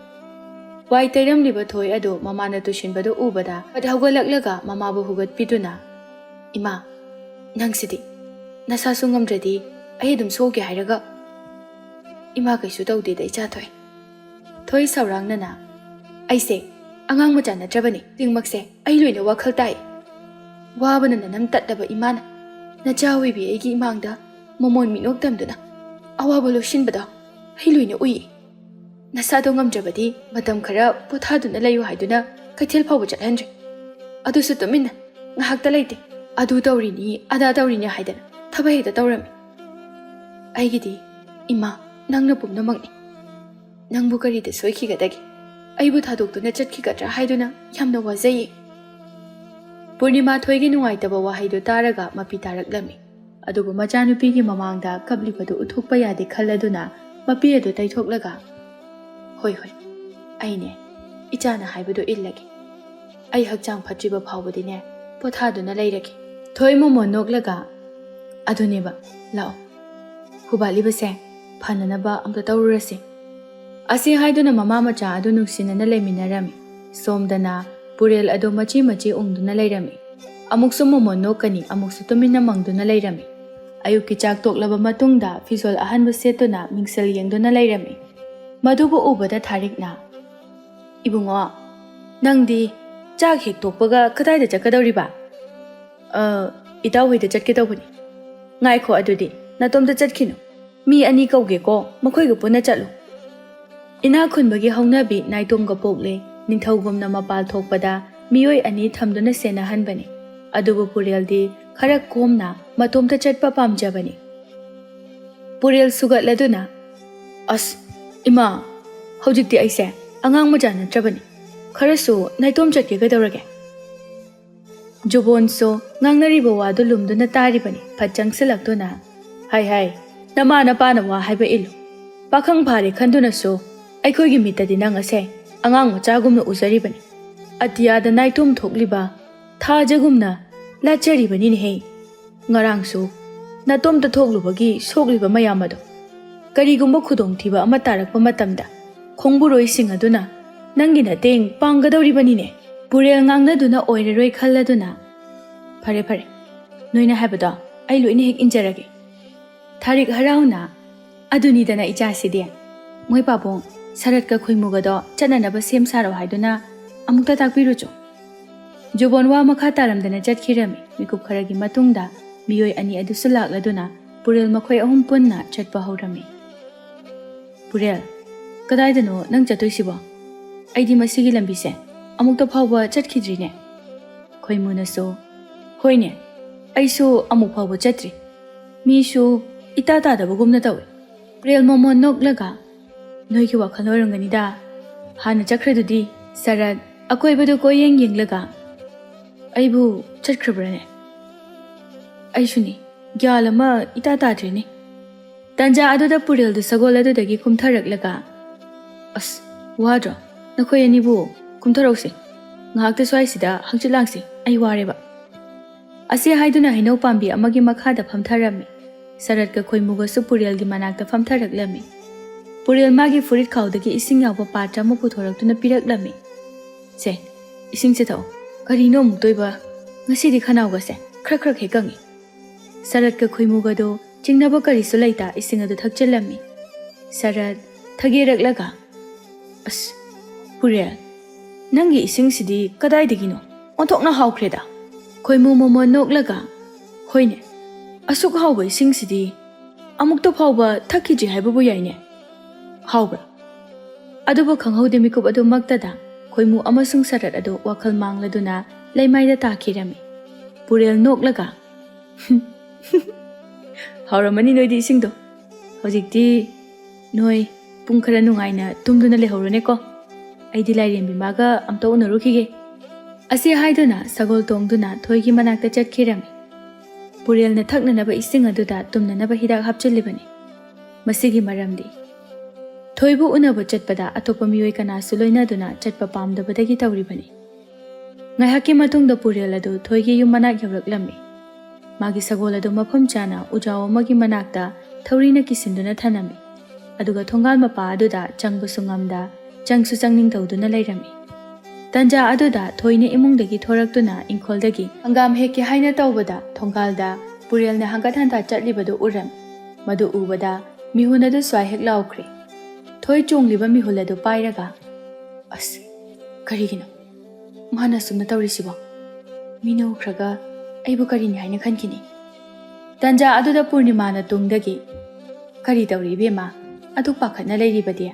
ꯋꯥꯏ ꯇꯩꯔꯝꯂꯤꯕ ꯊꯣꯏ ꯑꯗꯨ ꯃꯃꯥꯅ ꯇꯨꯁꯤꯟꯕꯗꯨ ꯎꯕꯗ ꯐꯠ ꯍꯧꯒꯠꯂꯛꯂꯒ ꯃꯃꯥꯕꯨ ꯍꯨꯒꯠꯄꯤꯗꯨꯅ, "ꯏꯃꯥ, ꯅꯪꯁꯤꯗꯤ ꯅꯁꯥꯁꯨ ꯉꯝꯗ꯭ꯔꯗꯤ ꯑꯩ ꯑꯗꯨꯝ ꯁꯣꯛꯒꯦ ꯍꯥꯏꯔꯒ"꯫ "ꯏꯃꯥ ꯀꯩꯁꯨ ꯇꯧꯗꯦꯗ ꯏꯆꯥ ꯊꯣꯏ"꯫ ꯊꯣꯏ ꯁꯧꯔꯥꯡꯅꯅ, "ꯑꯩꯁꯦ ꯑꯉꯥꯡ ꯃꯆꯥ ꯅꯠꯇ꯭ꯔꯕꯅꯤ꯫ ꯈꯨꯗꯤꯡꯃꯛꯁꯦ ꯑꯩ ꯂꯣꯏꯅ ꯋꯥꯈꯜ ꯇꯥꯏ꯫ ꯋꯥꯕꯅ ꯅꯅꯝ ꯇꯠꯂꯕ ꯏꯃꯥꯅ ꯅꯆꯥ ꯑꯣꯏꯕꯤ ꯑꯩꯒꯤ ꯏꯃꯥꯡꯗ ꯃꯃꯣꯟ ꯃꯤꯅꯣꯛ ꯇꯝꯗꯨꯅ ꯑꯋꯥꯕ ꯂꯣꯏꯁꯤꯟꯕꯗꯣ ꯑꯩ ꯂꯣꯏꯅ ꯎꯏ"꯫ "ꯅꯁꯥꯗꯣ ꯉꯝꯗ꯭ꯔꯕꯗꯤ ꯃꯇꯝ ꯈꯔ ꯄꯣꯊꯥꯗꯨꯅ ꯂꯩꯌꯨ" ꯍꯥꯏꯗꯨꯅ ꯀꯩꯊꯦꯜ ꯐꯥꯎꯕ ꯆꯠꯍꯟꯗ꯭ꯔꯦ꯫ ꯑꯗꯨꯁꯨ ꯇꯨꯃꯤꯟꯅ, ꯉꯥꯏꯍꯥꯛꯇ ꯂꯩꯇꯦ꯫ "ꯑꯗꯨ ꯇꯧꯔꯤꯅꯤ, ꯑꯗꯥ ꯇꯧꯔꯤꯅꯤ" ꯍꯥꯏꯗꯅ ꯊꯕꯛ ꯍꯦꯛꯇ ꯇꯧꯔꯝꯃꯤ꯫ ꯑꯩꯒꯤꯗꯤ, ꯏꯃꯥ, ꯅꯪꯅ ꯄꯨꯝꯅꯃꯛꯅꯤ꯫ ꯅꯪꯕꯨ ꯀꯔꯤꯗ ꯁꯣꯏꯈꯤꯒꯗꯒꯦ? ꯑꯩꯕꯨ ꯊꯥꯗꯣꯛꯇꯨꯅ ꯆꯠꯈꯤꯒꯗ꯭ꯔꯥ ꯍꯥꯏꯗꯨꯅ ꯌꯥꯝꯅ ꯋꯥꯖꯩꯌꯦ꯫ ꯄꯨꯔꯅꯤꯃꯥ ꯊꯣꯏꯒꯤ ꯅꯨꯡꯉꯥꯏꯇꯕ ꯋꯥꯍꯩꯗꯨ ꯇꯥꯔꯒ ꯃꯄꯤ ꯇꯥꯔꯛꯂꯝꯃꯤ꯫ ꯑꯗꯨꯕꯨ ꯃꯆꯥꯅꯨꯄꯤꯒꯤ ꯃꯃꯥꯡꯗ ꯀꯞꯂꯤꯕꯗꯨ ꯎꯠꯊꯣꯛꯄ ꯌꯥꯗꯦ ꯈꯜꯂꯗꯨꯅ ꯃꯄꯤ ꯑꯗꯨ ꯇꯩꯊꯣꯛꯂꯒ, "ꯍꯣꯏ, ꯍꯣꯏ, ꯑꯩꯅꯦ, ꯏꯆꯥꯅ ꯍꯥꯏꯕꯗꯨ ꯏꯜꯂꯒꯦ꯫ ꯑꯩ ꯍꯛꯆꯥꯡ ꯐꯠꯇ꯭ꯔꯤꯕ ꯐꯥꯎꯕꯗꯤꯅꯦ, ꯄꯣꯊꯥꯗꯨꯅ ꯂꯩꯔꯒꯦ"꯫ ꯊꯣꯏ ꯃꯣꯃꯣꯟ ꯅꯣꯛꯂꯒ, "ꯑꯗꯨꯅꯦꯕ, ꯂꯥꯛꯑꯣ, ꯍꯨꯕꯥꯠꯂꯤꯕꯁꯦ ꯐꯅꯅꯕ ꯑꯝꯇ ꯇꯧꯔꯨꯔꯁꯤ"꯫ ꯑꯁꯤ ꯍꯥꯏꯗꯨꯅ ꯃꯃꯥ ꯃꯆꯥ ꯑꯗꯨ ꯅꯨꯡꯁꯤꯅꯅ ꯂꯩꯃꯤꯟꯅꯔꯝꯃꯤ꯫ ꯁꯣꯝꯗꯅ ꯄꯨꯔꯦꯜ ꯑꯗꯨ ꯃꯆꯤ ꯃꯆꯤ ꯎꯪꯗꯨꯅ ꯂꯩꯔꯝꯃꯤ꯫ ꯑꯃꯨꯛꯁꯨ ꯃꯣꯃꯣꯟ ꯅꯣꯛꯀꯅꯤ, ꯑꯃꯨꯛꯁꯨ ꯇꯨꯃꯤꯟꯅ ꯃꯪꯗꯨꯅ ꯂꯩꯔꯝꯃꯤ꯫ ꯑꯌꯨꯛꯀꯤ ꯆꯥꯛ ꯇꯣꯛꯂꯕ ꯃꯇꯨꯡꯗ ꯐꯤꯖꯣꯜ ꯑꯍꯟꯕ ꯁꯦꯠꯇꯨꯅ ꯃꯤꯡꯁꯦꯜ ꯌꯦꯡꯗꯨꯅ ꯂꯩꯔꯝꯃꯤ꯫ ꯃꯗꯨꯕꯨ ꯎꯕꯗ ꯊꯥꯔꯤꯛꯅ, "ꯏꯕꯨꯡꯉꯣ, ꯅꯪꯗꯤ ꯆꯥꯛ ꯍꯦꯛ ꯇꯣꯛꯄꯒ ꯀꯗꯥꯏꯗ ꯆꯠꯀꯗꯧꯔꯤꯕ?" "ꯑ, ꯏꯇꯥꯎ ꯍꯣꯏꯗ ꯆꯠꯀꯦ ꯇꯧꯕꯅꯤ"꯫ "ꯉꯥꯏꯈꯣ, ꯑꯗꯨꯗꯤ ꯅꯇꯣꯝꯇ ꯆꯠꯈꯤꯅꯨ, ꯃꯤ ꯑꯅꯤ ꯀꯧꯒꯦꯀꯣ, ꯃꯈꯣꯏꯒ ꯄꯨꯟꯅ ꯆꯠꯂꯨ"꯫ ꯏꯅꯥꯛ ꯈꯨꯟꯕꯒꯤ ꯍꯧꯅꯕꯤ ꯅꯥꯏꯇꯣꯝꯒ ꯄꯣꯛꯂꯦ꯫ ꯅꯤꯡꯊꯧꯒꯨꯝꯅ ꯃꯄꯥꯜ ꯊꯣꯛꯄꯗ ꯃꯤꯑꯣꯏ ꯑꯅꯤ ꯊꯝꯗꯨꯅ ꯁꯦꯟꯅꯍꯟꯕꯅꯤ꯫ ꯑꯗꯨꯕꯨ ꯄꯨꯔꯦꯜꯗꯤ ꯈꯔ ꯀꯣꯝꯅ ꯃꯇꯣꯝꯇ ꯆꯠꯄ ꯄꯥꯝꯖꯕꯅꯤ꯫ ꯄꯨꯔꯦꯜ ꯁꯨꯒꯠꯂꯗꯨꯅ, "ꯑꯁ, ꯏꯃꯥ, ꯍꯧꯖꯤꯛꯇꯤ ꯑꯩꯁꯦ ꯑꯉꯥꯡ ꯃꯆꯥ ꯅꯠꯇ꯭ꯔꯕꯅꯤ꯫ ꯈꯔꯁꯨ ꯅꯥꯏꯇꯣꯝ ꯆꯠꯀꯦ ꯀꯩꯗꯧꯔꯒꯦ?" ꯖꯨꯕꯣꯟꯁꯨ ꯉꯥꯡꯅꯔꯤꯕ ꯋꯥꯗꯨ ꯂꯨꯝꯗꯨꯅ ꯇꯥꯔꯤꯕꯅꯤ꯫ ꯐꯠ ꯆꯪꯁꯤꯜꯂꯛꯇꯨꯅ, "ꯍꯥꯏ ꯍꯥꯏ, ꯅꯃꯥ ꯅꯄꯥꯅ ꯋꯥ ꯍꯥꯏꯕ ꯏꯜꯂꯨ꯫ ꯄꯥꯈꯪ ꯐꯥꯔꯦ ꯈꯟꯗꯨꯅꯁꯨ ꯑꯩꯈꯣꯏꯒꯤ ꯃꯤꯠꯇꯗꯤ ꯅꯪ ꯑꯁꯦ ꯑꯉꯥꯡ ꯃꯆꯥꯒꯨꯝꯅ ꯎꯖꯔꯤꯕꯅꯤ꯫ ꯑꯇꯤꯌꯥꯗ ꯅꯥꯏꯇꯣꯝ ꯊꯣꯛꯂꯤꯕ ꯊꯥꯖꯒꯨꯝꯅ ꯂꯥꯠꯆꯔꯤꯕꯅꯤꯅꯦꯍꯦ꯫ ꯉꯔꯥꯡꯁꯨ ꯅꯇꯣꯝꯇ ꯊꯣꯛꯂꯨꯕꯒꯤ ꯁꯣꯛꯂꯤꯕ ꯃꯌꯥꯝ ꯑꯗꯣ, ꯀꯔꯤꯒꯨꯝꯕ ꯈꯨꯗꯣꯡꯊꯤꯕ ꯑꯃ ꯇꯥꯔꯛꯄ ꯃꯇꯝꯗ ꯈꯣꯡꯕꯨꯔꯣꯏꯁꯤꯡ ꯑꯗꯨꯅ ꯅꯪꯒꯤ ꯃꯇꯦꯡ ꯄꯥꯡꯒꯗꯧꯔꯤꯕꯅꯤꯅꯦ"꯫ ꯄꯨꯔꯦꯜ ꯉꯥꯡꯅꯗꯨꯅ ꯑꯣꯏꯔꯔꯣꯏ ꯈꯜꯂꯗꯨꯅ, "ꯐꯔꯦ, ꯐꯔꯦ, ꯅꯣꯏꯅ ꯍꯥꯏꯕꯗꯣ ꯑꯩ ꯂꯣꯏꯅ ꯍꯦꯛ ꯏꯟꯖꯔꯒꯦ"꯫ ꯊꯥꯔꯤꯛ ꯍꯔꯥꯎꯅ, "ꯑꯗꯨꯅꯤꯗꯅ ꯏꯆꯥꯁꯤꯗꯤ꯫ ꯃꯣꯏ ꯄꯥꯕꯨꯡ, ꯁꯔꯠꯀ ꯈꯣꯏꯃꯨꯒꯗꯣ ꯆꯠꯅꯅꯕ ꯁꯦꯝ ꯁꯥꯔꯣ ꯍꯥꯏꯗꯨꯅ ꯑꯃꯨꯛꯇ ꯇꯥꯛꯄꯤꯔꯨꯆꯣ"꯫ ꯖꯨꯕꯣꯟ ꯋꯥ ꯃꯈꯥ ꯇꯥꯔꯝꯗꯅ ꯆꯠꯈꯤꯔꯝꯃꯤ꯫ ꯃꯤꯀꯨꯞ ꯈꯔꯒꯤ ꯃꯇꯨꯡꯗ ꯃꯤꯑꯣꯏ ꯑꯅꯤ ꯑꯗꯨꯁꯨ ꯂꯥꯛꯂꯗꯨꯅ ꯄꯨꯔꯦꯜ ꯃꯈꯣꯏ ꯑꯍꯨꯝ ꯄꯨꯟꯅ ꯆꯠꯄ ꯍꯧꯔꯝꯃꯤ꯫ "ꯄꯨꯔꯦꯜ, "ꯀꯗꯥꯏꯗꯅꯣ ꯅꯪ ꯆꯠꯇꯣꯏꯁꯤꯕꯣ? ꯑꯩꯗꯤ ꯃꯁꯤꯒꯤ ꯂꯝꯕꯤꯁꯦ ꯑꯃꯨꯛꯇ ꯐꯥꯎꯕ ꯆꯠꯈꯤꯗ꯭ꯔꯤꯅꯦ꯫" ꯈꯣꯏꯃꯨꯅꯁꯨ, "ꯍꯣꯏꯅꯦ, ꯑꯩꯁꯨ ꯑꯃꯨꯛ ꯐꯥꯎꯕ ꯆꯠꯇ꯭ꯔꯤ꯫" ꯃꯤꯁꯨ ꯏꯇꯥ ꯇꯥꯗꯕꯒꯨꯝꯅ ꯇꯧꯏ꯫ ꯄꯨꯔꯦꯜ ꯃꯣꯃꯣꯟ ꯅꯣꯛꯂꯒ, "ꯅꯣꯏꯒꯤ ꯋꯥꯈꯜ ꯑꯣꯏꯔꯝꯒꯅꯤꯗ꯫ ꯍꯥꯟꯅ ꯆꯠꯈ꯭ꯔꯗꯨꯗꯤ꯫" ꯁꯔꯠ ꯑꯀꯣꯏꯕꯗꯨ ꯀꯣꯏꯌꯦꯡ ꯌꯦꯡꯂꯒ, "ꯑꯩꯕꯨ ꯆꯠꯈ꯭ꯔꯕ꯭ꯔꯅꯦ? ꯑꯩꯁꯨꯅꯤ, ꯒ꯭ꯌꯥꯟ ꯑꯃ ꯏꯇꯥ ꯇꯥꯗ꯭ꯔꯦꯅꯦ꯫" ꯇꯟꯖꯥ ꯑꯗꯨꯗ ꯄꯨꯔꯦꯜꯗꯨ ꯁꯒꯣꯜ ꯑꯗꯨꯗꯒꯤ ꯀꯨꯝꯊꯔꯛꯂꯒ, "ꯑꯁ, ꯋꯥꯗ꯭ꯔꯣ? ꯅꯈꯣꯏ ꯑꯅꯤꯕꯨ ꯀꯨꯝꯊꯔꯛꯎꯁꯦ꯫ ꯉꯥꯏꯍꯥꯛꯇ ꯁ꯭ꯋꯥꯏꯁꯤꯗ ꯍꯪꯆꯤꯠ ꯂꯥꯡꯁꯤ꯫ ꯑꯩ ꯋꯥꯔꯦꯕ꯫" ꯑꯁꯤ ꯍꯥꯏꯗꯨꯅ ꯍꯩꯅꯧ ꯄꯥꯝꯕꯤ ꯑꯃꯒꯤ ꯃꯈꯥꯗ ꯐꯝꯊꯔꯝꯃꯤ꯫ ꯁꯔꯠꯀ ꯈꯣꯏꯃꯨꯒꯁꯨ ꯄꯨꯔꯦꯜꯒꯤ ꯃꯅꯥꯛꯇ ꯐꯝꯊꯔꯛꯂꯝꯃꯤ꯫ ꯄꯨꯔꯦꯜ ꯃꯥꯒꯤ ꯐꯨꯔꯤꯠ ꯈꯥꯎꯗꯒꯤ ꯏꯁꯤꯡ ꯌꯥꯎꯕ ꯄꯥꯇ꯭ꯔ ꯑꯃ ꯄꯨꯊꯣꯔꯛꯇꯨꯅ ꯄꯤꯔꯛꯂꯝꯃꯤ꯫ "ꯁꯦ, ꯏꯁꯤꯡꯁꯦ ꯊꯛꯑꯣ꯫ ꯀꯔꯤꯅꯣ ꯑꯃꯨꯛ ꯇꯣꯏꯕ? ꯉꯁꯤꯗꯤ ꯈꯅꯥꯎꯒꯁꯦ ꯈ꯭ꯔꯛ ꯈ꯭ꯔꯛ ꯍꯦꯛ ꯀꯪꯉꯤ꯫" ꯁꯔꯠꯀ ꯈꯣꯏꯃꯨꯒꯗꯣ ꯆꯤꯡꯅꯕ ꯀꯔꯤꯁꯨ ꯂꯩꯇ ꯏꯁꯤꯡ ꯑꯗꯨ ꯊꯛꯆꯤꯜꯂꯝꯃꯤ꯫ ꯁꯔꯠ ꯊꯒꯦꯔꯛꯂꯒ, "ꯑꯁ, ꯄꯨꯔꯦꯜ, ꯅꯪꯒꯤ ꯏꯁꯤꯡꯁꯤꯗꯤ ꯀꯗꯥꯏꯗꯒꯤꯅꯣ? ꯑꯣꯟꯊꯣꯛꯅ ꯍꯥꯎꯈ꯭ꯔꯦꯗ!" ꯈꯣꯏꯃꯨ ꯃꯣꯃꯣꯟ ꯅꯣꯛꯂꯒ, "ꯍꯣꯏꯅꯦ, ꯑꯁꯨꯛ ꯍꯥꯎꯕ ꯏꯁꯤꯡꯁꯤꯗꯤ ꯑꯃꯨꯛꯇ ꯐꯥꯎꯕ ꯊꯛꯈꯤꯗ꯭ꯔꯤ ꯍꯥꯏꯕꯕꯨ ꯌꯥꯏꯅꯦ꯫ ꯍꯥꯎꯕ꯭ꯔꯥ?" ꯑꯗꯨꯕꯨ ꯈꯪꯍꯧꯗꯦ ꯃꯤꯀꯨꯞ ꯑꯗꯨꯃꯛꯇꯗ ꯈꯣꯏꯃꯨ ꯑꯃꯁꯨꯡ ꯁꯔꯠ ꯑꯗꯨ ꯋꯥꯈꯜ ꯃꯥꯡꯂꯗꯨꯅ ꯂꯩꯃꯥꯏꯗ ꯇꯥꯈꯤꯔꯝꯃꯤ꯫ ꯄꯨꯔꯦꯜ ꯅꯣꯛꯂꯒ, "ꯍꯥꯎꯔꯝꯃꯅꯤ ꯅꯣꯏꯗꯤ ꯏꯁꯤꯡꯗꯣ꯫ ꯍꯧꯖꯤꯛꯇꯤ ꯅꯣꯏ ꯄꯨꯡ ꯈꯔ ꯅꯨꯡꯉꯥꯏꯅ ꯇꯨꯝꯗꯨꯅ ꯂꯩꯍꯧꯔꯣꯅꯦꯀꯣ꯫ ꯑꯩꯗꯤ ꯂꯥꯏꯔꯦꯝꯕꯤ ꯃꯥꯒ ꯑꯝꯇ ꯎꯅꯔꯨꯈꯤꯒꯦ꯫" ꯑꯁꯤ ꯍꯥꯏꯗꯨꯅ ꯁꯒꯣꯜ ꯇꯣꯡꯗꯨꯅ ꯊꯣꯏꯒꯤ ꯃꯅꯥꯛꯇ ꯆꯠꯈꯤꯔꯝꯃꯤ꯫ ꯄꯨꯔꯦꯜꯅ ꯊꯛꯅꯅꯕ ꯏꯁꯤꯡ ꯑꯗꯨꯗ ꯇꯨꯝꯅꯅꯕ ꯍꯤꯗꯥꯛ ꯍꯥꯞꯆꯤꯜꯂꯤꯕꯅꯤ꯫ ꯃꯁꯤꯒꯤ ꯃꯔꯝꯗꯤ ꯊꯣꯏꯕꯨ ꯎꯅꯕ ꯆꯠꯄꯗ ꯑꯇꯣꯞꯄ ꯃꯤꯑꯣꯏ ꯀꯅꯥꯁꯨ ꯂꯣꯏꯅꯗꯨꯅ ꯆꯠꯄ ꯄꯥꯝꯗꯕꯗꯒꯤ ꯇꯧꯔꯤꯕꯅꯤ꯫ ꯉꯥꯏꯍꯥꯛꯀꯤ ꯃꯇꯨꯡꯗ ꯄꯨꯔꯦꯜ ꯑꯗꯨ ꯊꯣꯏꯒꯤ ꯌꯨꯝ ꯃꯅꯥꯛ ꯌꯧꯔꯛꯂꯝꯃꯤ꯫ ꯃꯥꯒꯤ ꯁꯒꯣꯜ ꯑꯗꯨ ꯃꯐꯝ ꯆꯥꯅ ꯎꯖꯥꯎ ꯑꯃꯒꯤ ꯃꯅꯥꯛꯇ ꯊꯧꯔꯤꯅ ꯀꯤꯁꯤꯟꯗꯨꯅ ꯊꯅꯝꯃꯤ꯫ ꯑꯗꯨꯒ ꯊꯣꯡꯒꯥꯜ ꯃꯄꯥ ꯑꯗꯨꯗ ꯆꯪꯕꯁꯨ ꯉꯝꯗ, ꯆꯪꯁꯨ ꯆꯪꯅꯤꯡ ꯇꯧꯗꯨꯅ ꯂꯩꯔꯝꯃꯤ꯫ ꯇꯟꯖꯥ ꯑꯗꯨꯗ ꯊꯣꯏꯅ ꯏꯃꯨꯡꯗꯒꯤ ꯊꯣꯔꯛꯇꯨꯅ ꯏꯪꯈꯣꯜꯗꯒꯤ ꯍꯪꯒꯥꯝ ꯍꯦꯛꯀꯦ ꯍꯥꯏꯅ ꯇꯧꯕꯗ, ꯊꯣꯡꯒꯥꯜꯗ ꯄꯨꯔꯦꯜꯅ ꯍꯪꯒꯠ ꯍꯟꯗꯥ ꯆꯠꯂꯤꯕꯗꯨ ꯎꯔꯝꯃꯤ꯫ ꯃꯗꯨ ꯎꯕꯗ ꯃꯤꯍꯨꯟ ꯑꯗꯨ ꯁ꯭ꯋꯥꯏ ꯍꯦꯛ ꯂꯥꯎꯈ꯭ꯔꯦ꯫ ꯊꯣꯏ ꯆꯣꯡꯂꯤꯕ ꯃꯤꯍꯨꯜ ꯑꯗꯨ ꯄꯥꯏꯔꯒ, "ꯑꯁ, ꯀꯔꯤꯒꯤꯅꯣ ꯃꯥꯅ ꯑꯁꯨꯝꯅ ꯇꯧꯔꯤꯁꯤꯕꯣ? ꯃꯤꯅ ꯎꯈ꯭ꯔꯒ ꯑꯩꯕꯨ ꯀꯔꯤꯅꯤ ꯍꯥꯏꯅ ꯈꯟꯈꯤꯅꯤ?" ꯇꯟꯖꯥ ꯑꯗꯨꯗ ꯄꯨꯔꯅꯤꯃꯥꯅ ꯇꯨꯡꯗꯒꯤ, "ꯀꯔꯤ ꯇꯧꯔꯤ ꯏꯕꯦꯝꯃ? ꯑꯗꯨꯛ ꯄꯥꯈꯠꯅ ꯂꯩꯔꯤꯕꯗꯤ?"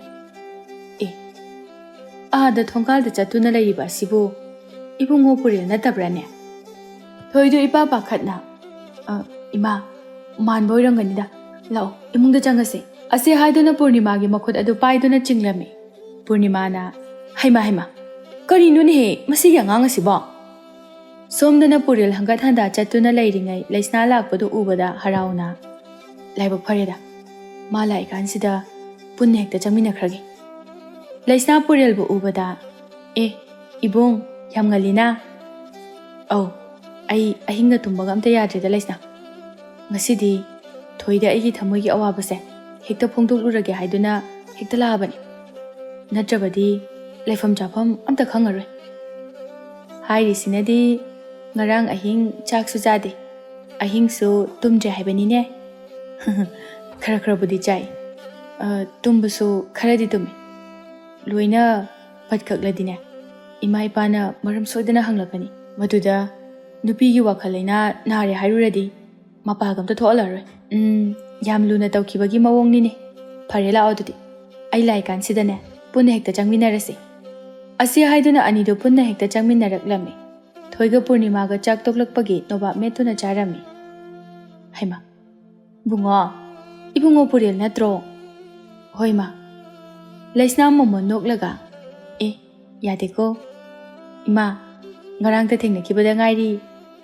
ꯑꯥꯗ ꯊꯣꯡꯒꯥꯜꯗ ꯆꯠꯇꯨꯅ ꯂꯩꯔꯤꯕ ꯑꯁꯤꯕꯨ ꯏꯕꯨꯡꯉꯣ ꯄꯨꯔꯦꯜ ꯅꯠꯇꯕ꯭ꯔꯥꯅꯦ? ꯊꯣꯏꯗꯨ ꯏꯄꯥ ꯄꯥꯈꯠꯅ, "ꯑ, ꯏꯃꯥ, ꯃꯥꯟꯕ ꯑꯣꯏꯔꯝꯒꯅꯤꯗ꯫ ꯂꯥꯛꯑꯣ, ꯏꯃꯨꯡꯗ ꯆꯪꯉꯁꯦ"꯫ ꯑꯁꯤ ꯍꯥꯏꯗꯨꯅ ꯄꯨꯔꯅꯤꯃꯥꯒꯤ ꯃꯈꯨꯠ ꯑꯗꯨ ꯄꯥꯏꯗꯨꯅ ꯆꯤꯡꯂꯝꯃꯤ꯫ ꯄꯨꯔꯅꯤꯃꯥꯅ, "ꯍꯩꯃꯥ, ꯍꯩꯃꯥ, ꯀꯔꯤꯅꯣꯅꯦꯍꯦ ꯃꯁꯤꯒꯤ ꯑꯉꯥꯡ ꯑꯁꯤꯕꯣ?" ꯁꯣꯝꯗꯅ ꯄꯨꯔꯦꯜ ꯍꯪꯒꯠ ꯍꯟꯗꯥ ꯆꯠꯇꯨꯅ ꯂꯩꯔꯤꯉꯩ ꯂꯩꯁꯅꯥ ꯂꯥꯛꯄꯗꯨ ꯎꯕꯗ ꯍꯔꯥꯎꯅ, "ꯂꯥꯏꯕꯛ ꯐꯔꯦꯗ, ꯃꯥ ꯂꯥꯛꯏꯀꯥꯟꯁꯤꯗ ꯄꯨꯟꯅ ꯍꯦꯛꯇ ꯆꯪꯃꯤꯟꯅꯈ꯭ꯔꯒꯦ"꯫ ꯂꯩꯁꯅꯥ ꯄꯨꯔꯦꯜꯕꯨ ꯎꯕꯗ, "ꯑꯦ, ꯏꯕꯨꯡ, ꯌꯥꯝ ꯉꯜꯂꯤꯅ?" "ꯑꯧ, ꯑꯩ ꯑꯍꯤꯡꯒ ꯇꯨꯝꯕꯒ ꯑꯝꯇ ꯌꯥꯗ꯭ꯔꯦꯗ ꯂꯩꯁꯅꯥ꯫ ꯉꯁꯤꯗꯤ ꯊꯣꯏꯗ ꯑꯩꯒꯤ ꯊꯃꯣꯏꯒꯤ ꯑꯋꯥꯕꯁꯦ ꯍꯦꯛꯇ ꯐꯣꯡꯗꯣꯛꯂꯨꯔꯒꯦ ꯍꯥꯏꯗꯨꯅ ꯍꯦꯛꯇ ꯂꯥꯛꯑꯕꯅꯤ꯫ ꯅꯠꯇ꯭ꯔꯕꯗꯤ ꯂꯩꯐꯝ ꯆꯥꯐꯝ ꯑꯝꯇ ꯈꯪꯉꯔꯣꯏ꯫ ꯍꯥꯏꯔꯤꯁꯤꯅꯗꯤ ꯉꯔꯥꯡ ꯑꯍꯤꯡ ꯆꯥꯛꯁꯨ ꯆꯥꯗꯦ, ꯑꯍꯤꯡꯁꯨ ꯇꯨꯝꯗ꯭ꯔꯦ ꯍꯥꯏꯕꯅꯤꯅꯦ"꯫ "ꯈꯔ ꯈꯔꯕꯨꯗꯤ ꯆꯥꯏ꯫ ꯑ, ꯇꯨꯝꯕꯁꯨ ꯈꯔꯗꯤ ꯇꯨꯝꯃꯤ꯫ ꯂꯣꯏꯅ ꯄꯠꯀꯛꯂꯗꯤꯅꯦ, ꯏꯃꯥ ꯏꯄꯥꯅ ꯃꯔꯝ ꯁꯣꯏꯗꯅ ꯍꯪꯂꯛꯀꯅꯤ꯫ ꯃꯗꯨꯗ ꯅꯨꯄꯤꯒꯤ ꯋꯥꯈꯜ ꯂꯩꯅꯥ ꯅꯥꯔꯦ ꯍꯥꯏꯔꯨꯔꯗꯤ ꯃꯄꯥꯒ ꯑꯝꯇ ꯊꯣꯛꯍꯜꯂꯔꯣꯏ꯫ ꯎꯝ, ꯌꯥꯝ ꯂꯨꯅ ꯇꯧꯈꯤꯕꯒꯤ ꯃꯑꯣꯡꯅꯤꯅꯦ꯫ ꯐꯔꯦ, ꯂꯥꯛꯑꯣ ꯑꯗꯨꯗꯤ꯫ ꯑꯩ ꯂꯥꯛꯏꯀꯥꯟꯁꯤꯗꯅꯦ, ꯄꯨꯟꯅ ꯍꯦꯛꯇ ꯆꯪꯃꯤꯟꯅꯔꯁꯤ"꯫ ꯑꯁꯤ ꯍꯥꯏꯗꯨꯅ ꯑꯅꯤꯗꯨ ꯄꯨꯟꯅ ꯍꯦꯛꯇ ꯆꯪꯃꯤꯟꯅꯔꯛꯂꯝꯃꯤ꯫ ꯊꯣꯏꯒ ꯄꯨꯔꯅꯤꯃꯥꯒ ꯆꯥꯛ ꯇꯣꯛꯂꯛꯄꯒꯤ ꯅꯣꯕꯥꯞ ꯃꯦꯠꯇꯨꯅ ꯆꯥꯔꯝꯃꯤ꯫ "ꯍꯩꯃꯥ, ꯕꯨꯡꯉꯣ, ꯏꯕꯨꯡꯉꯣ ꯄꯨꯔꯦꯜ ꯅꯠꯇ꯭ꯔꯣ?" "ꯍꯣꯏ, ꯃꯥ"꯫ ꯂꯩꯁꯅꯥ ꯃꯣꯃꯣꯟ ꯅꯣꯛꯂꯒ, "ꯑꯦ, ꯌꯥꯗꯦꯀꯣ꯫ ꯏꯃꯥ, ꯉꯔꯥꯡꯇ ꯊꯦꯡꯅꯈꯤꯕꯗ ꯉꯥꯏꯔꯤ,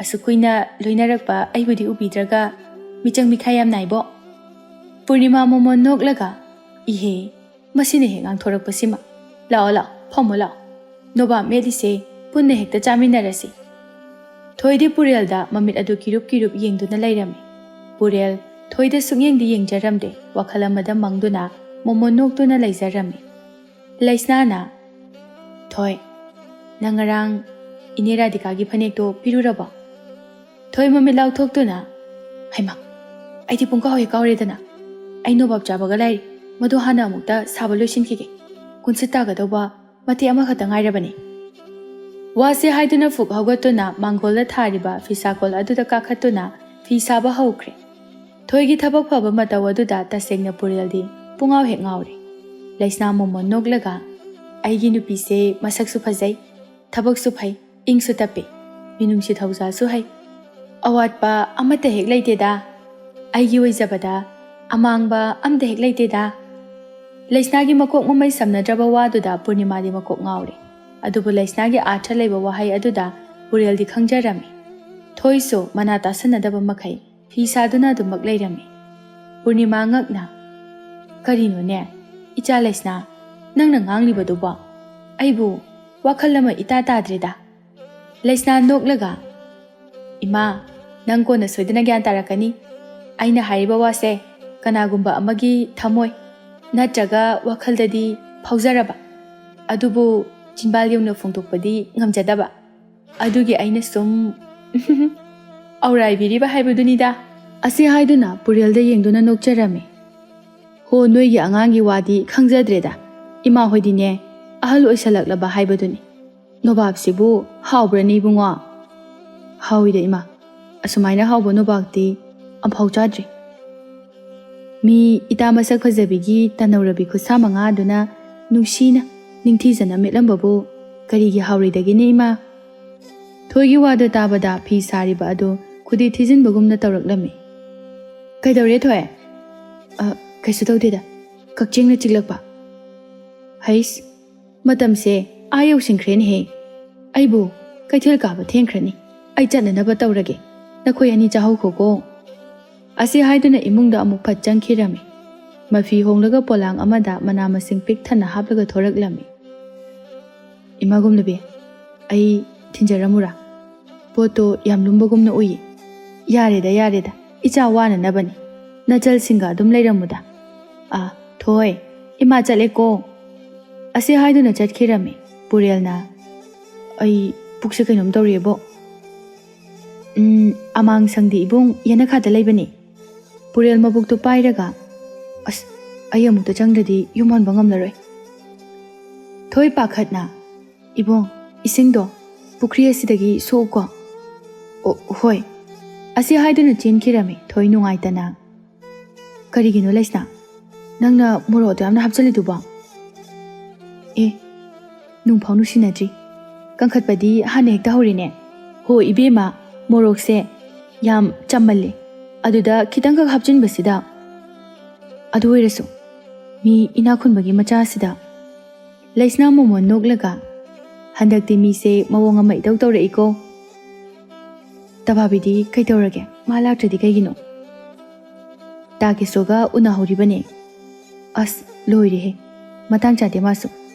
ꯑꯁꯨꯛ ꯀꯨꯏꯅ ꯂꯣꯏꯅꯔꯛꯄ ꯑꯩꯕꯨꯗꯤ ꯎꯕꯤꯗ꯭ꯔꯒ ꯃꯤꯆꯪ ꯃꯤꯈꯥꯏ ꯌꯥꯝ ꯅꯥꯏꯕꯣ"꯫ ꯄꯨꯔꯅꯤꯃꯥ ꯃꯣꯃꯣꯟ ꯅꯣꯛꯂꯒ, "ꯏꯍꯦ, ꯃꯁꯤꯅ ꯍꯦꯛ ꯉꯥꯡꯊꯣꯔꯛꯄꯁꯤꯃ꯫ ꯂꯥꯛꯑꯣ, ꯂꯥꯛꯑꯣ, ꯐꯝꯃꯣ ꯂꯥꯛꯑꯣ꯫ ꯅꯣꯕꯥꯞ ꯃꯦꯠꯂꯤꯁꯦ ꯄꯨꯟꯅ ꯍꯦꯛꯇ ꯆꯥꯃꯤꯟꯅꯔꯁꯤ"꯫ ꯊꯣꯏꯗꯤ ꯄꯨꯔꯦꯜꯗ ꯃꯃꯤꯠ ꯑꯗꯨ ꯀꯤꯔꯨꯞ ꯀꯤꯔꯨꯞ ꯌꯦꯡꯗꯨꯅ ꯂꯩꯔꯝꯃꯤ꯫ ꯄꯨꯔꯦꯜ ꯊꯣꯏꯗ ꯁꯨꯛꯌꯦꯡꯗꯤ ꯌꯦꯡꯖꯔꯝꯗꯦ, ꯋꯥꯈꯜ ꯑꯃꯗ ꯃꯪꯗꯨꯅ ꯃꯣꯃꯣꯟ ꯅꯣꯛꯇꯨꯅ ꯂꯩꯖꯔꯝꯃꯤ꯫ ꯂꯩꯁꯅꯥꯅ, "ꯊꯣꯏ, ꯅꯪ ꯉꯔꯥꯡ ꯏꯅꯦ ꯔꯥꯙꯤꯀꯥꯒꯤ ꯐꯅꯦꯛꯇꯣ ꯄꯤꯔꯨꯔꯕꯣ?" ꯊꯣꯏ ꯃꯃꯤꯠ ꯂꯥꯎꯊꯣꯛꯇꯨꯅ, "ꯍꯩꯃꯥ, ꯑꯩꯗꯤ ꯄꯨꯡꯀꯥꯎ ꯍꯦꯛ ꯀꯥꯎꯔꯦꯗꯅ꯫ ꯑꯩ ꯅꯣꯕꯥꯞ ꯆꯥꯕꯒ ꯂꯥꯏꯔꯤ, ꯃꯗꯨ ꯍꯥꯟꯅ ꯑꯃꯨꯛꯇ ꯁꯥꯕ ꯂꯣꯏꯁꯤꯟꯈꯤꯒꯦ꯫ ꯀꯨꯟꯁꯤꯠ ꯇꯥꯒꯗꯧꯕ ꯃꯇꯦꯛ ꯑꯃꯈꯛꯇ ꯉꯥꯏꯔꯕꯅꯤ"꯫ ꯋꯥꯁꯦ ꯍꯥꯏꯗꯨꯅ ꯐꯨꯛ ꯍꯧꯒꯠꯇꯨꯅ ꯃꯥꯡꯒꯣꯜꯗ ꯊꯥꯔꯤꯕ ꯐꯤꯁꯥꯀꯣꯜ ꯑꯗꯨꯗ ꯀꯥꯈꯠꯇꯨꯅ ꯐꯤ ꯁꯥꯕ ꯍꯧꯈ꯭ꯔꯦ꯫ ꯊꯣꯏꯒꯤ ꯊꯕꯛ ꯐꯕ ꯃꯇꯧ ꯑꯗꯨꯗ ꯇꯁꯦꯡꯅ ꯄꯨꯔꯦꯜꯗꯤ ꯄꯨꯡꯉꯥꯎ ꯍꯦꯛ ꯉꯥꯎꯔꯦ꯫ ꯂꯩꯁꯅꯥ ꯃꯣꯃꯣꯟ ꯅꯣꯛꯂꯒ, ꯑꯩꯒꯤ ꯅꯨꯄꯤꯁꯦ ꯃꯁꯛꯁꯨ ꯐꯖꯩ, ꯊꯕꯛꯁꯨ ꯐꯩ, ꯏꯪꯁꯨ ꯇꯞꯄꯤ, ꯃꯤꯅꯨꯡꯁꯤ ꯊꯧꯖꯥꯜꯁꯨ ꯍꯩ꯫ ꯑꯋꯥꯠꯄ ꯑꯃꯠꯇ ꯍꯦꯛ ꯂꯩꯇꯦꯗ꯫ ꯑꯩꯒꯤ ꯑꯣꯏꯖꯕꯗ ꯑꯃꯥꯡꯕ ꯑꯃꯠꯇ ꯍꯦꯛ ꯂꯩꯇꯦꯗ꯫ ꯂꯩꯁꯅꯥꯒꯤ ꯃꯀꯣꯛ ꯃꯃꯩ ꯁꯝꯅꯗ꯭ꯔꯕ ꯋꯥꯗꯨꯗ ꯄꯨꯔꯅꯤꯃꯥꯗꯤ ꯃꯀꯣꯛ ꯉꯥꯎꯔꯦ꯫ ꯑꯗꯨꯕꯨ ꯂꯩꯁꯅꯥꯒꯤ ꯑꯥꯔꯊ ꯂꯩꯕ ꯋꯥꯍꯩ ꯑꯗꯨꯗ ꯄꯨꯔꯦꯜꯗꯤ ꯈꯪꯖꯔꯝꯃꯤ꯫ ꯊꯣꯏꯁꯨ ꯃꯅꯥ ꯇꯥꯁꯟꯅꯗꯕ ꯃꯈꯩ ꯐꯤ ꯁꯥꯗꯨꯅ ꯑꯗꯨꯃꯛ ꯂꯩꯔꯝꯃꯤ꯫ ꯄꯨꯔꯅꯤꯃꯥ ꯉꯛꯅ, "ꯀꯔꯤꯅꯣꯅꯦ, ꯏꯆꯥ ꯂꯩꯁꯅꯥ, ꯅꯪꯅ ꯉꯥꯡꯂꯤꯕꯗꯨꯕꯣ? ꯑꯩꯕꯨ ꯋꯥꯈꯜ ꯑꯃ ꯏꯇꯥ ꯇꯥꯗ꯭ꯔꯦꯗ꯫" ꯂꯩꯁꯅꯥ ꯅꯣꯛꯂꯒ, "ꯏꯃꯥ, ꯅꯪ ꯀꯣꯟꯅ ꯁꯣꯏꯗꯅ ꯒ꯭ꯌꯥꯟ ꯇꯥꯔꯛꯀꯅꯤ꯫ ꯑꯩꯅ ꯍꯥꯏꯔꯤꯕ ꯋꯥꯁꯦ ꯀꯅꯥꯒꯨꯝꯕ ꯑꯃꯒꯤ ꯊꯃꯣꯏ ꯅꯠꯇ꯭ꯔꯒ ꯋꯥꯈꯜꯗꯗꯤ ꯐꯥꯎꯖꯔꯕ, ꯑꯗꯨꯕꯨ ꯆꯤꯟꯕꯥꯜ ꯌꯧꯅ ꯐꯣꯡꯗꯣꯛꯄꯗꯤ ꯉꯝꯖꯗꯕ꯫ ꯑꯗꯨꯒꯤ ꯑꯩꯅ ꯁꯨꯝ ꯑꯧꯔꯥꯏꯕꯤꯔꯤꯕ ꯍꯥꯏꯕꯗꯨꯅꯤꯗ꯫" ꯑꯁꯤ ꯍꯥꯏꯗꯨꯅ ꯄꯨꯔꯦꯜꯗ ꯌꯦꯡꯗꯨꯅ ꯅꯣꯛꯆꯔꯝꯃꯤ꯫ "ꯍꯣ, ꯅꯣꯏꯒꯤ ꯑꯉꯥꯡꯒꯤ ꯋꯥꯗꯤ ꯈꯪꯖꯗ꯭ꯔꯦꯗ꯫ ꯏꯃꯥ ꯍꯣꯏꯗꯤꯅꯦ, ꯑꯍꯜ ꯑꯣꯏꯁꯜꯂꯛꯂꯕ ꯍꯥꯏꯕꯗꯨꯅꯤ꯫ ꯅꯣꯕꯥꯞꯁꯤꯕꯨ ꯍꯥꯎꯕ꯭ꯔꯅꯦ ꯏꯕꯨꯡꯉꯣ?" "ꯍꯥꯎꯏꯗ ꯏꯃꯥ, ꯑꯁꯨꯃꯥꯏꯅ ꯍꯥꯎꯕ ꯅꯣꯕꯥꯞꯇꯤ ꯑꯝꯐꯥꯎ ꯆꯥꯗ꯭ꯔꯤ꯫" "ꯃꯤ ꯏꯇꯥ ꯃꯁꯛ ꯐꯖꯕꯤꯒꯤ ꯇꯅꯧꯔꯕꯤ ꯈꯨꯠꯁꯥ ꯃꯉꯥꯗꯨꯅ ꯅꯨꯡꯁꯤꯅ ꯅꯤꯡꯊꯤꯖꯅ ꯃꯦꯠꯂꯝꯕꯕꯨ ꯀꯔꯤꯒꯤ ꯍꯥꯎꯔꯣꯏꯗꯒꯦꯅꯦ ꯏꯃꯥ?" ꯊꯣꯏꯒꯤ ꯋꯥꯗꯨ ꯇꯥꯕꯗ ꯐꯤ ꯁꯥꯔꯤꯕ ꯑꯗꯨ ꯈꯨꯗꯤ ꯊꯤꯖꯤꯟꯕꯒꯨꯝꯅ ꯇꯧꯔꯛꯂꯝꯃꯤ꯫ "ꯀꯩꯗꯧꯔꯦ ꯊꯣꯏ?" "ꯑ, ꯀꯩꯁꯨ ꯇꯧꯗꯦꯗ, ꯀꯛꯆꯦꯡꯅ ꯆꯤꯛꯂꯛꯄ꯫" "ꯍꯩꯁ, ꯃꯇꯝꯁꯦ ꯑꯥ ꯌꯧꯁꯤꯟꯈ꯭ꯔꯦꯅꯦꯍꯦ꯫ ꯑꯩꯕꯨ ꯀꯩꯊꯦꯜ ꯀꯥꯕ ꯊꯦꯡꯈ꯭ꯔꯅꯤ꯫ ꯑꯩ ꯆꯠꯅꯅꯕ ꯇꯧꯔꯒꯦ꯫ ꯅꯈꯣꯏ ꯑꯅꯤ ꯆꯥꯍꯧꯈꯣꯀꯣ꯫" ꯑꯁꯤ ꯍꯥꯏꯗꯨꯅ ꯏꯃꯨꯡꯗ ꯑꯃꯨꯛ ꯐꯠ ꯆꯪꯈꯤꯔꯝꯃꯤ꯫ ꯃꯐꯤ ꯍꯣꯡꯂꯒ ꯄꯣꯂꯥꯡ ꯑꯃꯗ ꯃꯅꯥ ꯃꯁꯤꯡ ꯄꯤꯛ ꯊꯟꯅ ꯍꯥꯞꯂꯒ ꯊꯣꯔꯛꯂꯝꯃꯤ꯫ "ꯏꯃꯥ ꯒꯨꯝꯂꯕꯤ, ꯑꯩ ꯊꯤꯟꯖꯔꯝꯃꯨꯔꯥ? ꯄꯣꯠꯇꯣ ꯌꯥꯝ ꯂꯨꯝꯕꯒꯨꯝꯅ ꯎꯏꯌꯦ꯫" "ꯌꯥꯔꯦꯗ, ꯌꯥꯔꯦꯗ, ꯏꯆꯥ ꯋꯥꯅꯅꯕꯅꯤ꯫ ꯅꯆꯜꯁꯤꯡꯒ ꯑꯗꯨꯝ ꯂꯩꯔꯝꯃꯨꯗ꯫ ꯑꯥ, ꯊꯣꯏ, ꯏꯃꯥ ꯆꯠꯂꯦꯀꯣ꯫" ꯑꯁꯤ ꯍꯥꯏꯗꯨꯅ ꯆꯠꯈꯤꯔꯝꯃꯤ꯫ ꯄꯨꯔꯦꯜꯅ, "ꯑꯩ ꯄꯨꯛꯁꯦ ꯀꯩꯅꯣꯝ ꯇꯧꯔꯦꯕꯣ꯫" "ꯎꯝ, ꯑꯃꯥꯡ ꯁꯪꯗꯤ ꯏꯕꯨꯡ ꯌꯦꯅꯈꯥꯗ ꯂꯩꯕꯅꯤ꯫" ꯄꯨꯔꯦꯜ ꯃꯕꯨꯛꯇꯨ ꯄꯥꯏꯔꯒ, "ꯑꯁ, ꯑꯩ ꯑꯃꯨꯛꯇ ꯆꯪꯗ꯭ꯔꯗꯤ ꯌꯨꯝ ꯍꯟꯕ ꯉꯝꯂꯔꯣꯏ꯫" ꯊꯣꯏ ꯄꯥꯈꯠꯅ, "ꯏꯕꯨꯡ, ꯏꯁꯤꯡꯗꯣ ꯄꯨꯈ꯭ꯔꯤ ꯑꯁꯤꯗꯒꯤ ꯁꯣꯛꯎꯀꯣ꯫" "ꯑꯣ, ꯍꯣꯏ꯫" ꯑꯁꯤ ꯍꯥꯏꯗꯨꯅ ꯆꯦꯟꯈꯤꯔꯝꯃꯤ ꯊꯣꯏ ꯅꯨꯡꯉꯥꯏꯇꯅ꯫ "ꯀꯔꯤꯒꯤꯅꯣ ꯂꯩꯁꯅꯥ, ꯅꯪꯅ ꯃꯣꯔꯣꯛ ꯑꯗꯨ ꯌꯥꯝꯅ ꯍꯥꯞꯆꯤꯜꯂꯤꯗꯨꯕꯣ?" "ꯑꯦ, ꯅꯨꯡꯐꯥꯎ ꯅꯨꯡꯁꯤꯅꯗ꯭ꯔꯤ꯫ ꯀꯟꯈꯠꯄꯗꯤ ꯍꯥꯟꯅ ꯍꯦꯛꯇ ꯍꯧꯔꯦꯅꯦ꯫ ꯍꯣ ꯏꯕꯦꯝꯃ, ꯃꯣꯔꯣꯛꯁꯦ ꯌꯥꯝ ꯆꯝꯃꯜꯂꯦ꯫ ꯑꯗꯨꯗ ꯈꯤꯇꯪꯈꯛ ꯍꯥꯞꯆꯤꯟꯕꯁꯤꯗ꯫ ꯑꯗꯨ ꯑꯣꯏꯔꯁꯨ ꯃꯤ ꯏꯅꯥꯛ ꯈꯨꯟꯕꯒꯤ ꯃꯆꯥꯁꯤꯗ꯫ ꯂꯩꯁꯅꯥ ꯃꯣꯃꯣꯟ ꯅꯣꯛꯂꯒ, "ꯍꯟꯗꯛꯇꯤ ꯃꯤꯁꯦ ꯃꯑꯣꯡ ꯑꯃ ꯏꯇꯧ ꯇꯧꯔꯛꯏꯀꯣ꯫ ꯇꯕꯥꯕꯤꯗꯤ ꯀꯩꯗꯧꯔꯒꯦ? ꯃꯥ ꯂꯥꯛꯇ꯭ꯔꯗꯤ ꯀꯩꯒꯤꯅꯣ? ꯇꯥꯀꯦꯁꯣꯒ ꯎꯅꯍꯧꯔꯤꯕꯅꯦ꯫ ꯑꯁ, ꯂꯣꯏꯔꯦꯍꯦ꯫ ꯃꯇꯥꯡ ꯆꯥꯗꯦ ꯃꯥꯁꯨ꯫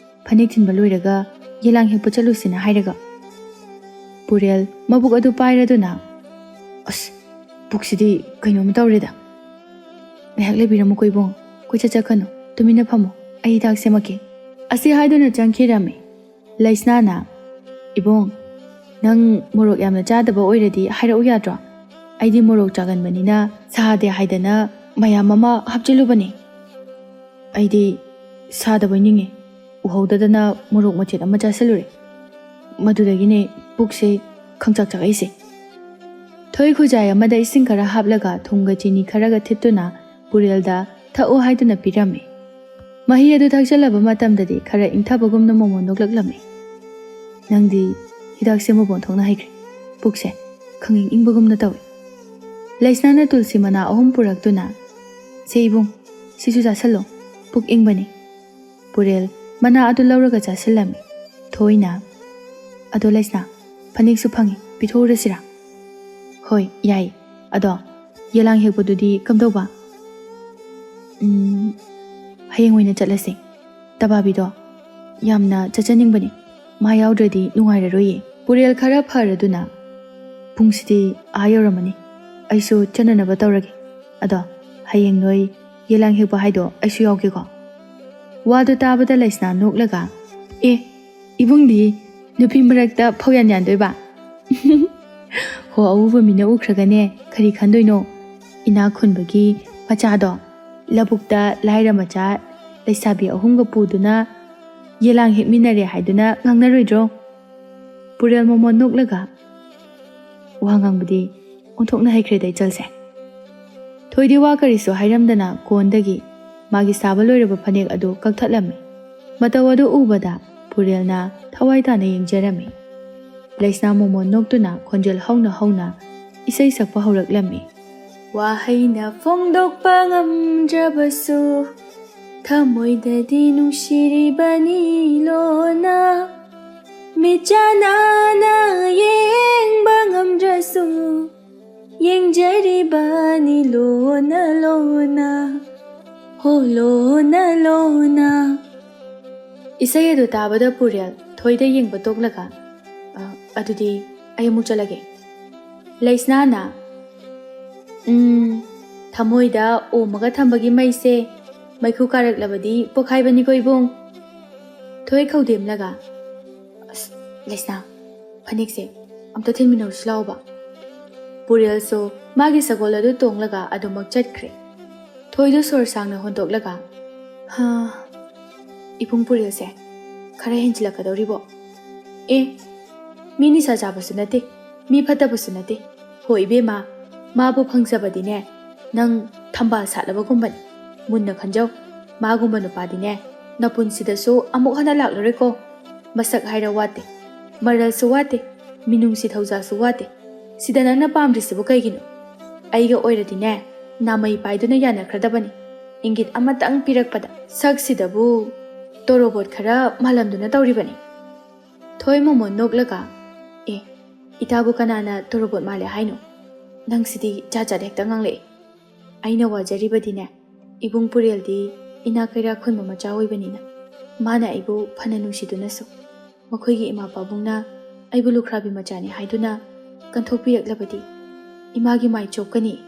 ꯐꯅꯦꯛ ꯊꯤꯟꯕ ꯂꯣꯏꯔꯒ ꯌꯦꯂꯥꯡ ꯍꯦꯛꯄ ꯆꯠꯂꯨꯁꯤꯅ ꯍꯥꯏꯔꯒ꯫" ꯄꯨꯔꯦꯜ ꯃꯕꯨꯛ ꯑꯗꯨ ꯄꯥꯏꯔꯗꯨꯅ, "ꯑꯁ, ꯄꯨꯛꯁꯤꯗꯤ ꯀꯩꯅꯣꯝ ꯇꯧꯔꯦꯗ꯫ ꯉꯥꯏꯍꯥꯛ ꯂꯩꯕꯤꯔꯝꯃꯨꯀꯣ ꯏꯕꯨꯡ, ꯀꯣꯏꯆꯠ ꯆꯠꯀꯅꯨ, ꯇꯨꯃꯤꯟꯅ ꯐꯝꯃꯨ, ꯑꯩ ꯍꯤꯗꯥꯛ ꯁꯦꯝꯃꯛꯀꯦ꯫" ꯑꯁꯤ ꯍꯥꯏꯗꯨꯅ ꯆꯪꯈꯤꯔꯝꯃꯤ꯫ ꯂꯩꯁꯅꯥꯅ, "ꯏꯕꯨꯡ, ꯅꯪ ꯃꯣꯔꯣꯛ ꯌꯥꯝꯅ ꯆꯥꯗꯕ ꯑꯣꯏꯔꯗꯤ ꯍꯥꯏꯔꯛꯎ ꯌꯥꯗ꯭ꯔꯣ? ꯑꯩꯗꯤ ꯃꯣꯔꯣꯛ ꯆꯥꯒꯟꯕꯅꯤꯅ ꯁꯥꯗꯦ ꯍꯥꯏꯗꯅ ꯃꯌꯥꯝ ꯑꯃ ꯍꯥꯞꯆꯤꯜꯂꯨꯕꯅꯤ꯫ ꯑꯩꯗꯤ ꯁꯥꯗꯕꯣꯏ ꯅꯤꯡꯉꯦ, ꯎꯍꯧꯗꯗꯅ ꯃꯣꯔꯣꯛ ꯃꯆꯦꯠ ꯑꯃ ꯆꯥꯁꯤꯜꯂꯨꯔꯦ꯫ ꯃꯗꯨꯗꯒꯤꯅꯦ ꯄꯨꯛꯁꯦ ꯈꯪꯆꯥꯛ ꯆꯥꯛꯂꯛꯏꯁꯦ꯫" ꯊꯣꯏ ꯈꯨꯖꯥꯏ ꯑꯃꯗ ꯏꯁꯤꯡ ꯈꯔ ꯍꯥꯞꯂꯒ ꯊꯨꯝꯒ ꯆꯤꯅꯤ ꯈꯔꯒ ꯊꯤꯠꯇꯨꯅ ꯄꯨꯔꯦꯜꯗ "ꯊꯛꯎ" ꯍꯥꯏꯗꯨꯅ ꯄꯤꯔꯝꯃꯤ꯫ ꯃꯍꯤ ꯑꯗꯨ ꯊꯛꯆꯜꯂꯕ ꯃꯇꯝꯗꯗꯤ ꯈꯔ ꯏꯪꯊꯕꯒꯨꯝꯅ ꯃꯣꯃꯣꯟ ꯅꯣꯛꯂꯛꯂꯝꯃꯤ꯫ "ꯅꯪꯗꯤ ꯍꯤꯗꯥꯛ ꯁꯦꯝꯕꯕꯨ ꯑꯣꯟꯊꯣꯛꯅ ꯍꯩꯈ꯭ꯔꯦ꯫ ꯄꯨꯛꯁꯦ ꯈꯪꯏꯪ ꯏꯪꯕꯒꯨꯝꯅ ꯇꯧꯏ꯫" ꯂꯩꯁꯅꯥꯅ ꯇꯨꯜꯁꯤ ꯃꯅꯥ ꯑꯍꯨꯝ ꯄꯨꯔꯛꯇꯨꯅ, "ꯁꯦ ꯏꯕꯨꯡ, ꯁꯤꯁꯨ ꯆꯥꯁꯜꯂꯣ, ꯄꯨꯛ ꯏꯪꯕꯅꯤ꯫" ꯄꯨꯔꯦꯜ ꯃꯅꯥ ꯑꯗꯨ ꯂꯧꯔꯒ ꯆꯥꯁꯤꯜꯂꯝꯃꯤ꯫ ꯊꯣꯏꯅ, "ꯑꯗꯣ ꯂꯩꯁꯅꯥ, ꯐꯅꯦꯛꯁꯨ ꯐꯪꯉꯤ, ꯄꯤꯊꯣꯛꯎꯔꯁꯤꯔꯥ?" "ꯍꯣꯏ, ꯌꯥꯏ꯫ ꯑꯗꯣ ꯌꯦꯂꯥꯡ ꯍꯦꯛꯄꯗꯨꯗꯤ ꯀꯝꯗꯧꯕ?" "ꯎꯝ, ꯍꯌꯦꯡ ꯑꯣꯏꯅ ꯆꯠꯂꯁꯦ꯫ ꯇꯕꯥꯕꯤꯗꯣ ꯌꯥꯝꯅ ꯆꯠꯆꯅꯤꯡꯕꯅꯦ꯫ ꯃꯥ ꯌꯥꯎꯗ꯭ꯔꯗꯤ ꯅꯨꯡꯉꯥꯏꯔꯔꯣꯏꯌꯦ꯫" ꯄꯨꯔꯦꯜ ꯈꯔ ꯐꯔꯗꯨꯅ, "ꯄꯨꯡꯁꯤꯗꯤ ꯑꯥ ꯌꯧꯔꯝꯃꯅꯤ꯫ ꯑꯩꯁꯨ ꯆꯠꯅꯅꯕ ꯇꯧꯔꯒꯦ꯫ ꯑꯗꯣ ꯍꯌꯦꯡ ꯅꯣꯏ ꯌꯦꯂꯥꯡ ꯍꯦꯛꯄ ꯍꯥꯏꯗꯣ ꯑꯩꯁꯨ ꯌꯥꯎꯒꯦꯀꯣ?" ꯋꯥꯗꯨ ꯇꯥꯕꯗ ꯂꯩꯁꯅꯥ ꯅꯣꯛꯂꯒ, "ꯑꯦ, ꯏꯕꯨꯡꯗꯤ ꯅꯨꯄꯤ ꯃꯔꯛꯇ ꯐꯧꯌꯥꯟ ꯌꯥꯟꯗꯣꯏꯕ?" "ꯍꯣ, ꯑꯎꯕ ꯃꯤꯅ ꯎꯈ꯭ꯔꯒꯅꯦ ꯀꯔꯤ ꯈꯟꯗꯣꯏꯅꯣ? ꯏꯅꯥꯛ ꯈꯨꯟꯕꯒꯤ ꯃꯆꯥꯗꯣ ꯂꯧꯕꯨꯛꯇ ꯂꯥꯏꯔ ꯃꯆꯥ ꯂꯩꯁꯥꯕꯤ ꯑꯍꯨꯝꯒ ꯄꯨꯗꯨꯅ ꯌꯦꯂꯥꯡ ꯍꯦꯛꯃꯤꯟꯅꯔꯦ ꯍꯥꯏꯗꯨꯅ ꯉꯥꯡꯅꯔꯣꯏꯗ꯭ꯔꯣ?" ꯄꯨꯔꯦꯜ ꯃꯣꯃꯣꯟ ꯅꯣꯛꯂꯒ, "ꯋꯥ ꯉꯥꯡꯕꯗꯤ ꯑꯣꯟꯊꯣꯛꯅ ꯍꯩꯈ꯭ꯔꯦꯗ ꯏꯆꯜꯁꯦ꯫" ꯊꯣꯏꯗꯤ ꯋꯥ ꯀꯔꯤꯁꯨ ꯍꯥꯏꯔꯝꯗꯅ ꯀꯣꯟꯗꯒꯤ ꯃꯥꯒꯤ ꯁꯥꯕ ꯂꯣꯏꯔꯕ ꯐꯅꯦꯛ ꯑꯗꯨ ꯀꯛꯊꯠꯂꯝꯃꯤ꯫ ꯃꯇꯧ ꯑꯗꯨ ꯎꯕꯗ ꯄꯨꯔꯦꯜꯅ ꯊꯋꯥꯏ ꯇꯥꯅ ꯌꯦꯡꯖꯔꯝꯃꯤ꯫ ꯂꯩꯁꯅꯥ ꯃꯣꯃꯣꯟ ꯅꯣꯛꯇꯨꯅ ꯈꯣꯟꯖꯦꯜ ꯍꯧꯅ ꯍꯧꯅ ꯏꯁꯩ ꯁꯛꯄ ꯍꯧꯔꯛꯂꯝꯃꯤ꯫ ꯋꯥꯍꯩꯅ ꯐꯣꯡꯗꯣꯛꯄ ꯉꯝꯗ꯭ꯔꯕꯁꯨ, ꯊꯃꯣꯏꯗꯗꯤ ꯅꯨꯡꯁꯤꯔꯤꯕꯅꯤ ꯂꯣꯟꯅ꯫ ꯃꯤꯠꯆꯥꯟꯅꯅ ꯌꯦꯡꯕ ꯉꯝꯗ꯭ꯔꯁꯨ, ꯌꯦꯡꯖꯔꯤꯕꯅꯤ ꯂꯣꯟꯅ ꯂꯣꯟꯅ, ꯍꯣ ꯂꯣꯟꯅ ꯂꯣꯟꯅ꯫ ꯏꯁꯩ ꯑꯗꯨ ꯇꯥꯕꯗ ꯄꯨꯔꯦꯜ ꯊꯣꯏꯗ ꯌꯦꯡꯕ ꯇꯣꯛꯂꯒ, "ꯑ, ꯑꯗꯨꯗꯤ ꯑꯩ ꯑꯃꯨꯛ ꯆꯠꯂꯒꯦ꯫" ꯂꯩꯁꯅꯥꯅ, "ꯎꯝ, ꯊꯃꯣꯏꯗ ꯑꯣꯝꯃꯒ ꯊꯝꯕꯒꯤ ꯃꯩꯁꯦ ꯃꯩꯈꯨ ꯀꯥꯔꯛꯂꯕꯗꯤ ꯄꯣꯈꯥꯏꯕꯅꯤꯀꯣ ꯏꯕꯨꯡ꯫" ꯊꯣꯏ ꯈꯧꯗꯦꯝꯂꯒ, "ꯑꯁ, ꯂꯩꯁꯅꯥ, ꯐꯅꯦꯛꯁꯦ ꯑꯝꯇ ꯊꯤꯟꯃꯤꯟꯅꯔꯨꯁꯤ ꯂꯥꯎꯕ꯫" ꯄꯨꯔꯦꯜꯁꯨ ꯃꯥꯒꯤ ꯁꯒꯣꯜ ꯑꯗꯨ ꯇꯣꯡꯂꯒ ꯑꯗꯨꯃꯛ ꯆꯠꯈ꯭ꯔꯦ꯫ ꯊꯣꯏꯗꯨ ꯁꯣꯔ ꯁꯥꯡꯅ ꯍꯣꯟꯗꯣꯛꯂꯒ, "ꯍꯥ, ꯏꯕꯨꯡ ꯄꯨꯔꯦꯜꯁꯦ ꯈꯔ ꯍꯦꯟꯖꯤꯜꯂꯛꯀꯗꯧꯔꯤꯕꯣ? ꯑꯦ, ꯃꯤ ꯅꯤꯁꯥ ꯆꯥꯕꯁꯨ ꯅꯠꯇꯦ, ꯃꯤ ꯐꯠꯇꯕꯁꯨ ꯅꯠꯇꯦ꯫ ꯍꯣ ꯏꯕꯦꯝꯃ, ꯃꯥꯕꯨ ꯐꯪꯖꯕꯗꯤꯅꯦ, ꯅꯪ ꯊꯝꯕꯥꯜ ꯁꯥꯠꯂꯕꯒꯨꯝꯕꯅꯤ꯫ ꯃꯨꯟꯅ ꯈꯟꯖꯧ, ꯃꯥꯒꯨꯝꯕ ꯅꯨꯄꯥꯗꯤꯅꯦ, ꯅꯄꯨꯟꯁꯤꯗꯁꯨ ꯑꯃꯨꯛ ꯍꯟꯅ ꯂꯥꯛꯂꯔꯣꯏꯀꯣ꯫ ꯃꯁꯛ ꯍꯥꯏꯔ ꯋꯥꯠꯇꯦ, ꯃꯔꯜꯁꯨ ꯋꯥꯠꯇꯦ, ꯃꯤꯅꯨꯡꯁꯤ ꯊꯧꯖꯥꯜꯁꯨ ꯋꯥꯠꯇꯦ꯫ ꯁꯤꯗ ꯅꯪꯅ ꯄꯥꯝꯗ꯭ꯔꯤꯁꯤꯕꯨ ꯀꯩꯒꯤꯅꯣ? ꯑꯩꯒ ꯑꯣꯏꯔꯗꯤꯅꯦ, ꯅꯥꯃꯩ ꯄꯥꯏꯗꯨꯅ ꯌꯥꯅꯈ꯭ꯔꯗꯕꯅꯤ꯫ ꯏꯪꯒꯤꯠ ꯑꯃꯇꯪ ꯄꯤꯔꯛꯄꯗ ꯁꯛꯁꯤꯗꯕꯨ ꯇꯣꯔꯣꯕꯣꯠ ꯈꯔ ꯃꯥꯜꯂꯝꯗꯨꯅ ꯇꯧꯔꯤꯕꯅꯤ꯫" ꯊꯣꯏ ꯃꯣꯃꯣꯟ ꯅꯣꯛꯂꯒ, "ꯑꯦ, ꯏꯇꯥꯕꯨ ꯀꯅꯥꯅ ꯇꯣꯔꯣꯕꯣꯠ ꯃꯥꯜꯂꯦ ꯍꯥꯏꯅꯣ? ꯅꯪꯁꯤꯗꯤ ꯖꯥꯠ ꯖꯥꯠ ꯍꯦꯛꯇ ꯉꯥꯡꯂꯛꯑꯦ꯫ ꯑꯩꯅ ꯋꯥꯖꯔꯤꯕꯗꯤꯅꯦ, ꯏꯕꯨꯡ ꯄꯨꯔꯦꯜꯗꯤ ꯏꯅꯥꯛ ꯀꯩꯔꯥꯛ ꯈꯨꯟꯕ ꯃꯆꯥ ꯑꯣꯏꯕꯅꯤꯅ, ꯃꯥꯅ ꯑꯩꯕꯨ ꯐꯅ ꯅꯨꯡꯁꯤꯗꯨꯅꯁꯨ, ꯃꯈꯣꯏꯒꯤ ꯏꯃꯥ ꯄꯥꯕꯨꯡꯅ ꯑꯩꯕꯨ ꯂꯨꯈ꯭ꯔꯥꯕꯤ ꯃꯆꯥꯅꯤ ꯍꯥꯏꯗꯨꯅ ꯀꯟꯊꯣꯛꯄꯤꯔꯛꯂꯕꯗꯤ ꯏꯃꯥꯒꯤ ꯃꯥꯏ ꯆꯣꯞꯀꯅꯤ꯫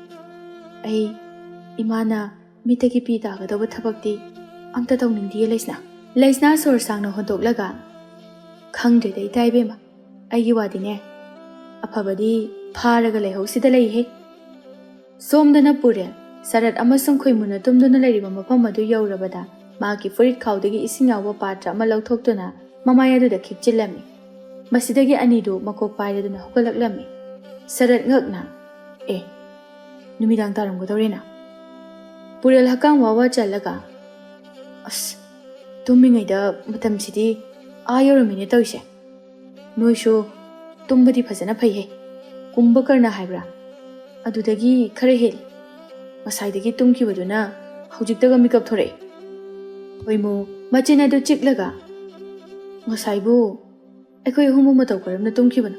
ꯑꯩ ꯏꯃꯥꯅ ꯃꯤꯠꯇꯒꯤ ꯄꯤ ꯇꯥꯒꯗꯧꯕ ꯊꯕꯛꯇꯤ ꯑꯝꯇ ꯇꯧꯅꯤꯡꯗꯤꯌꯦ ꯂꯩꯁꯅꯥ꯫" ꯂꯩꯁꯅꯥ ꯁꯣꯔ ꯁꯥꯡꯅ ꯍꯣꯟꯗꯣꯛꯂꯒ, "ꯈꯪꯗ꯭ꯔꯦꯗ ꯏꯇꯥ ꯏꯕꯦꯝꯃ, ꯑꯩꯒꯤ ꯋꯥꯗꯤꯅꯦ, ꯑꯐꯕꯗꯤ ꯐꯥꯔꯒ ꯂꯩꯍꯧꯁꯤꯗ ꯂꯩꯍꯦ꯫" ꯁꯣꯝꯗꯅ ꯄꯨꯔꯦꯜ ꯁꯔꯠ ꯑꯃꯁꯨꯡ ꯈꯣꯏꯃꯨꯅ ꯇꯨꯝꯗꯨꯅ ꯂꯩꯔꯤꯕ ꯃꯐꯝ ꯑꯗꯨ ꯌꯧꯔꯕꯗ, ꯃꯍꯥꯛꯀꯤ ꯐꯨꯔꯤꯠ ꯈꯥꯎꯗꯒꯤ ꯏꯁꯤꯡ ꯌꯥꯎꯕ ꯄꯥꯇ꯭ꯔ ꯑꯃ ꯂꯧꯊꯣꯛꯇꯨꯅ ꯃꯃꯥꯏ ꯑꯗꯨꯗ ꯈꯤꯛꯆꯤꯜꯂꯝꯃꯤ꯫ ꯃꯁꯤꯗꯒꯤ ꯑꯅꯤꯗꯨ ꯃꯀꯣꯛ ꯄꯥꯏꯔꯗꯨꯅ ꯍꯧꯒꯠꯂꯛꯂꯝꯃꯤ꯫ ꯁꯔꯠ ꯉꯛꯅ, "ꯑꯦ, ꯅꯨꯃꯤꯗꯥꯡ ꯇꯥꯔꯝꯒꯗꯧꯔꯦꯅ꯫" ꯄꯨꯔꯦꯜ ꯍꯛꯀꯥꯝ ꯋꯥ ꯋꯥ ꯆꯜꯂꯒ, "ꯑꯁ, ꯇꯨꯝꯃꯤꯉꯩꯗ ꯃꯇꯝꯁꯤꯗꯤ ꯑꯥ ꯌꯧꯔꯝꯃꯤꯅꯦ ꯇꯧꯔꯤꯁꯦ꯫ ꯅꯣꯏꯁꯨ ꯇꯨꯝꯕꯗꯤ ꯐꯖꯅ ꯐꯩꯍꯦ꯫ ꯀꯨꯝꯚꯀꯔꯅ ꯍꯥꯏꯕ꯭ꯔꯥ? ꯑꯗꯨꯗꯒꯤ ꯈꯔ ꯍꯦꯜꯂꯤ꯫ ꯉꯁꯥꯏꯗꯒꯤ ꯇꯨꯝꯈꯤꯕꯗꯨꯅ ꯍꯧꯖꯤꯛꯇꯒ ꯃꯤꯀꯞ ꯊꯣꯔꯛꯑꯦ꯫ ꯈꯣꯏꯃꯨ ꯃꯆꯤꯟ ꯑꯗꯨ ꯆꯤꯛꯂꯒ, "ꯉꯁꯥꯏꯕꯨ ꯑꯩꯈꯣꯏ ꯑꯍꯨꯝꯕꯨ ꯃꯇꯧ ꯀꯔꯝꯅ ꯇꯨꯝꯈꯤꯕꯅꯣ?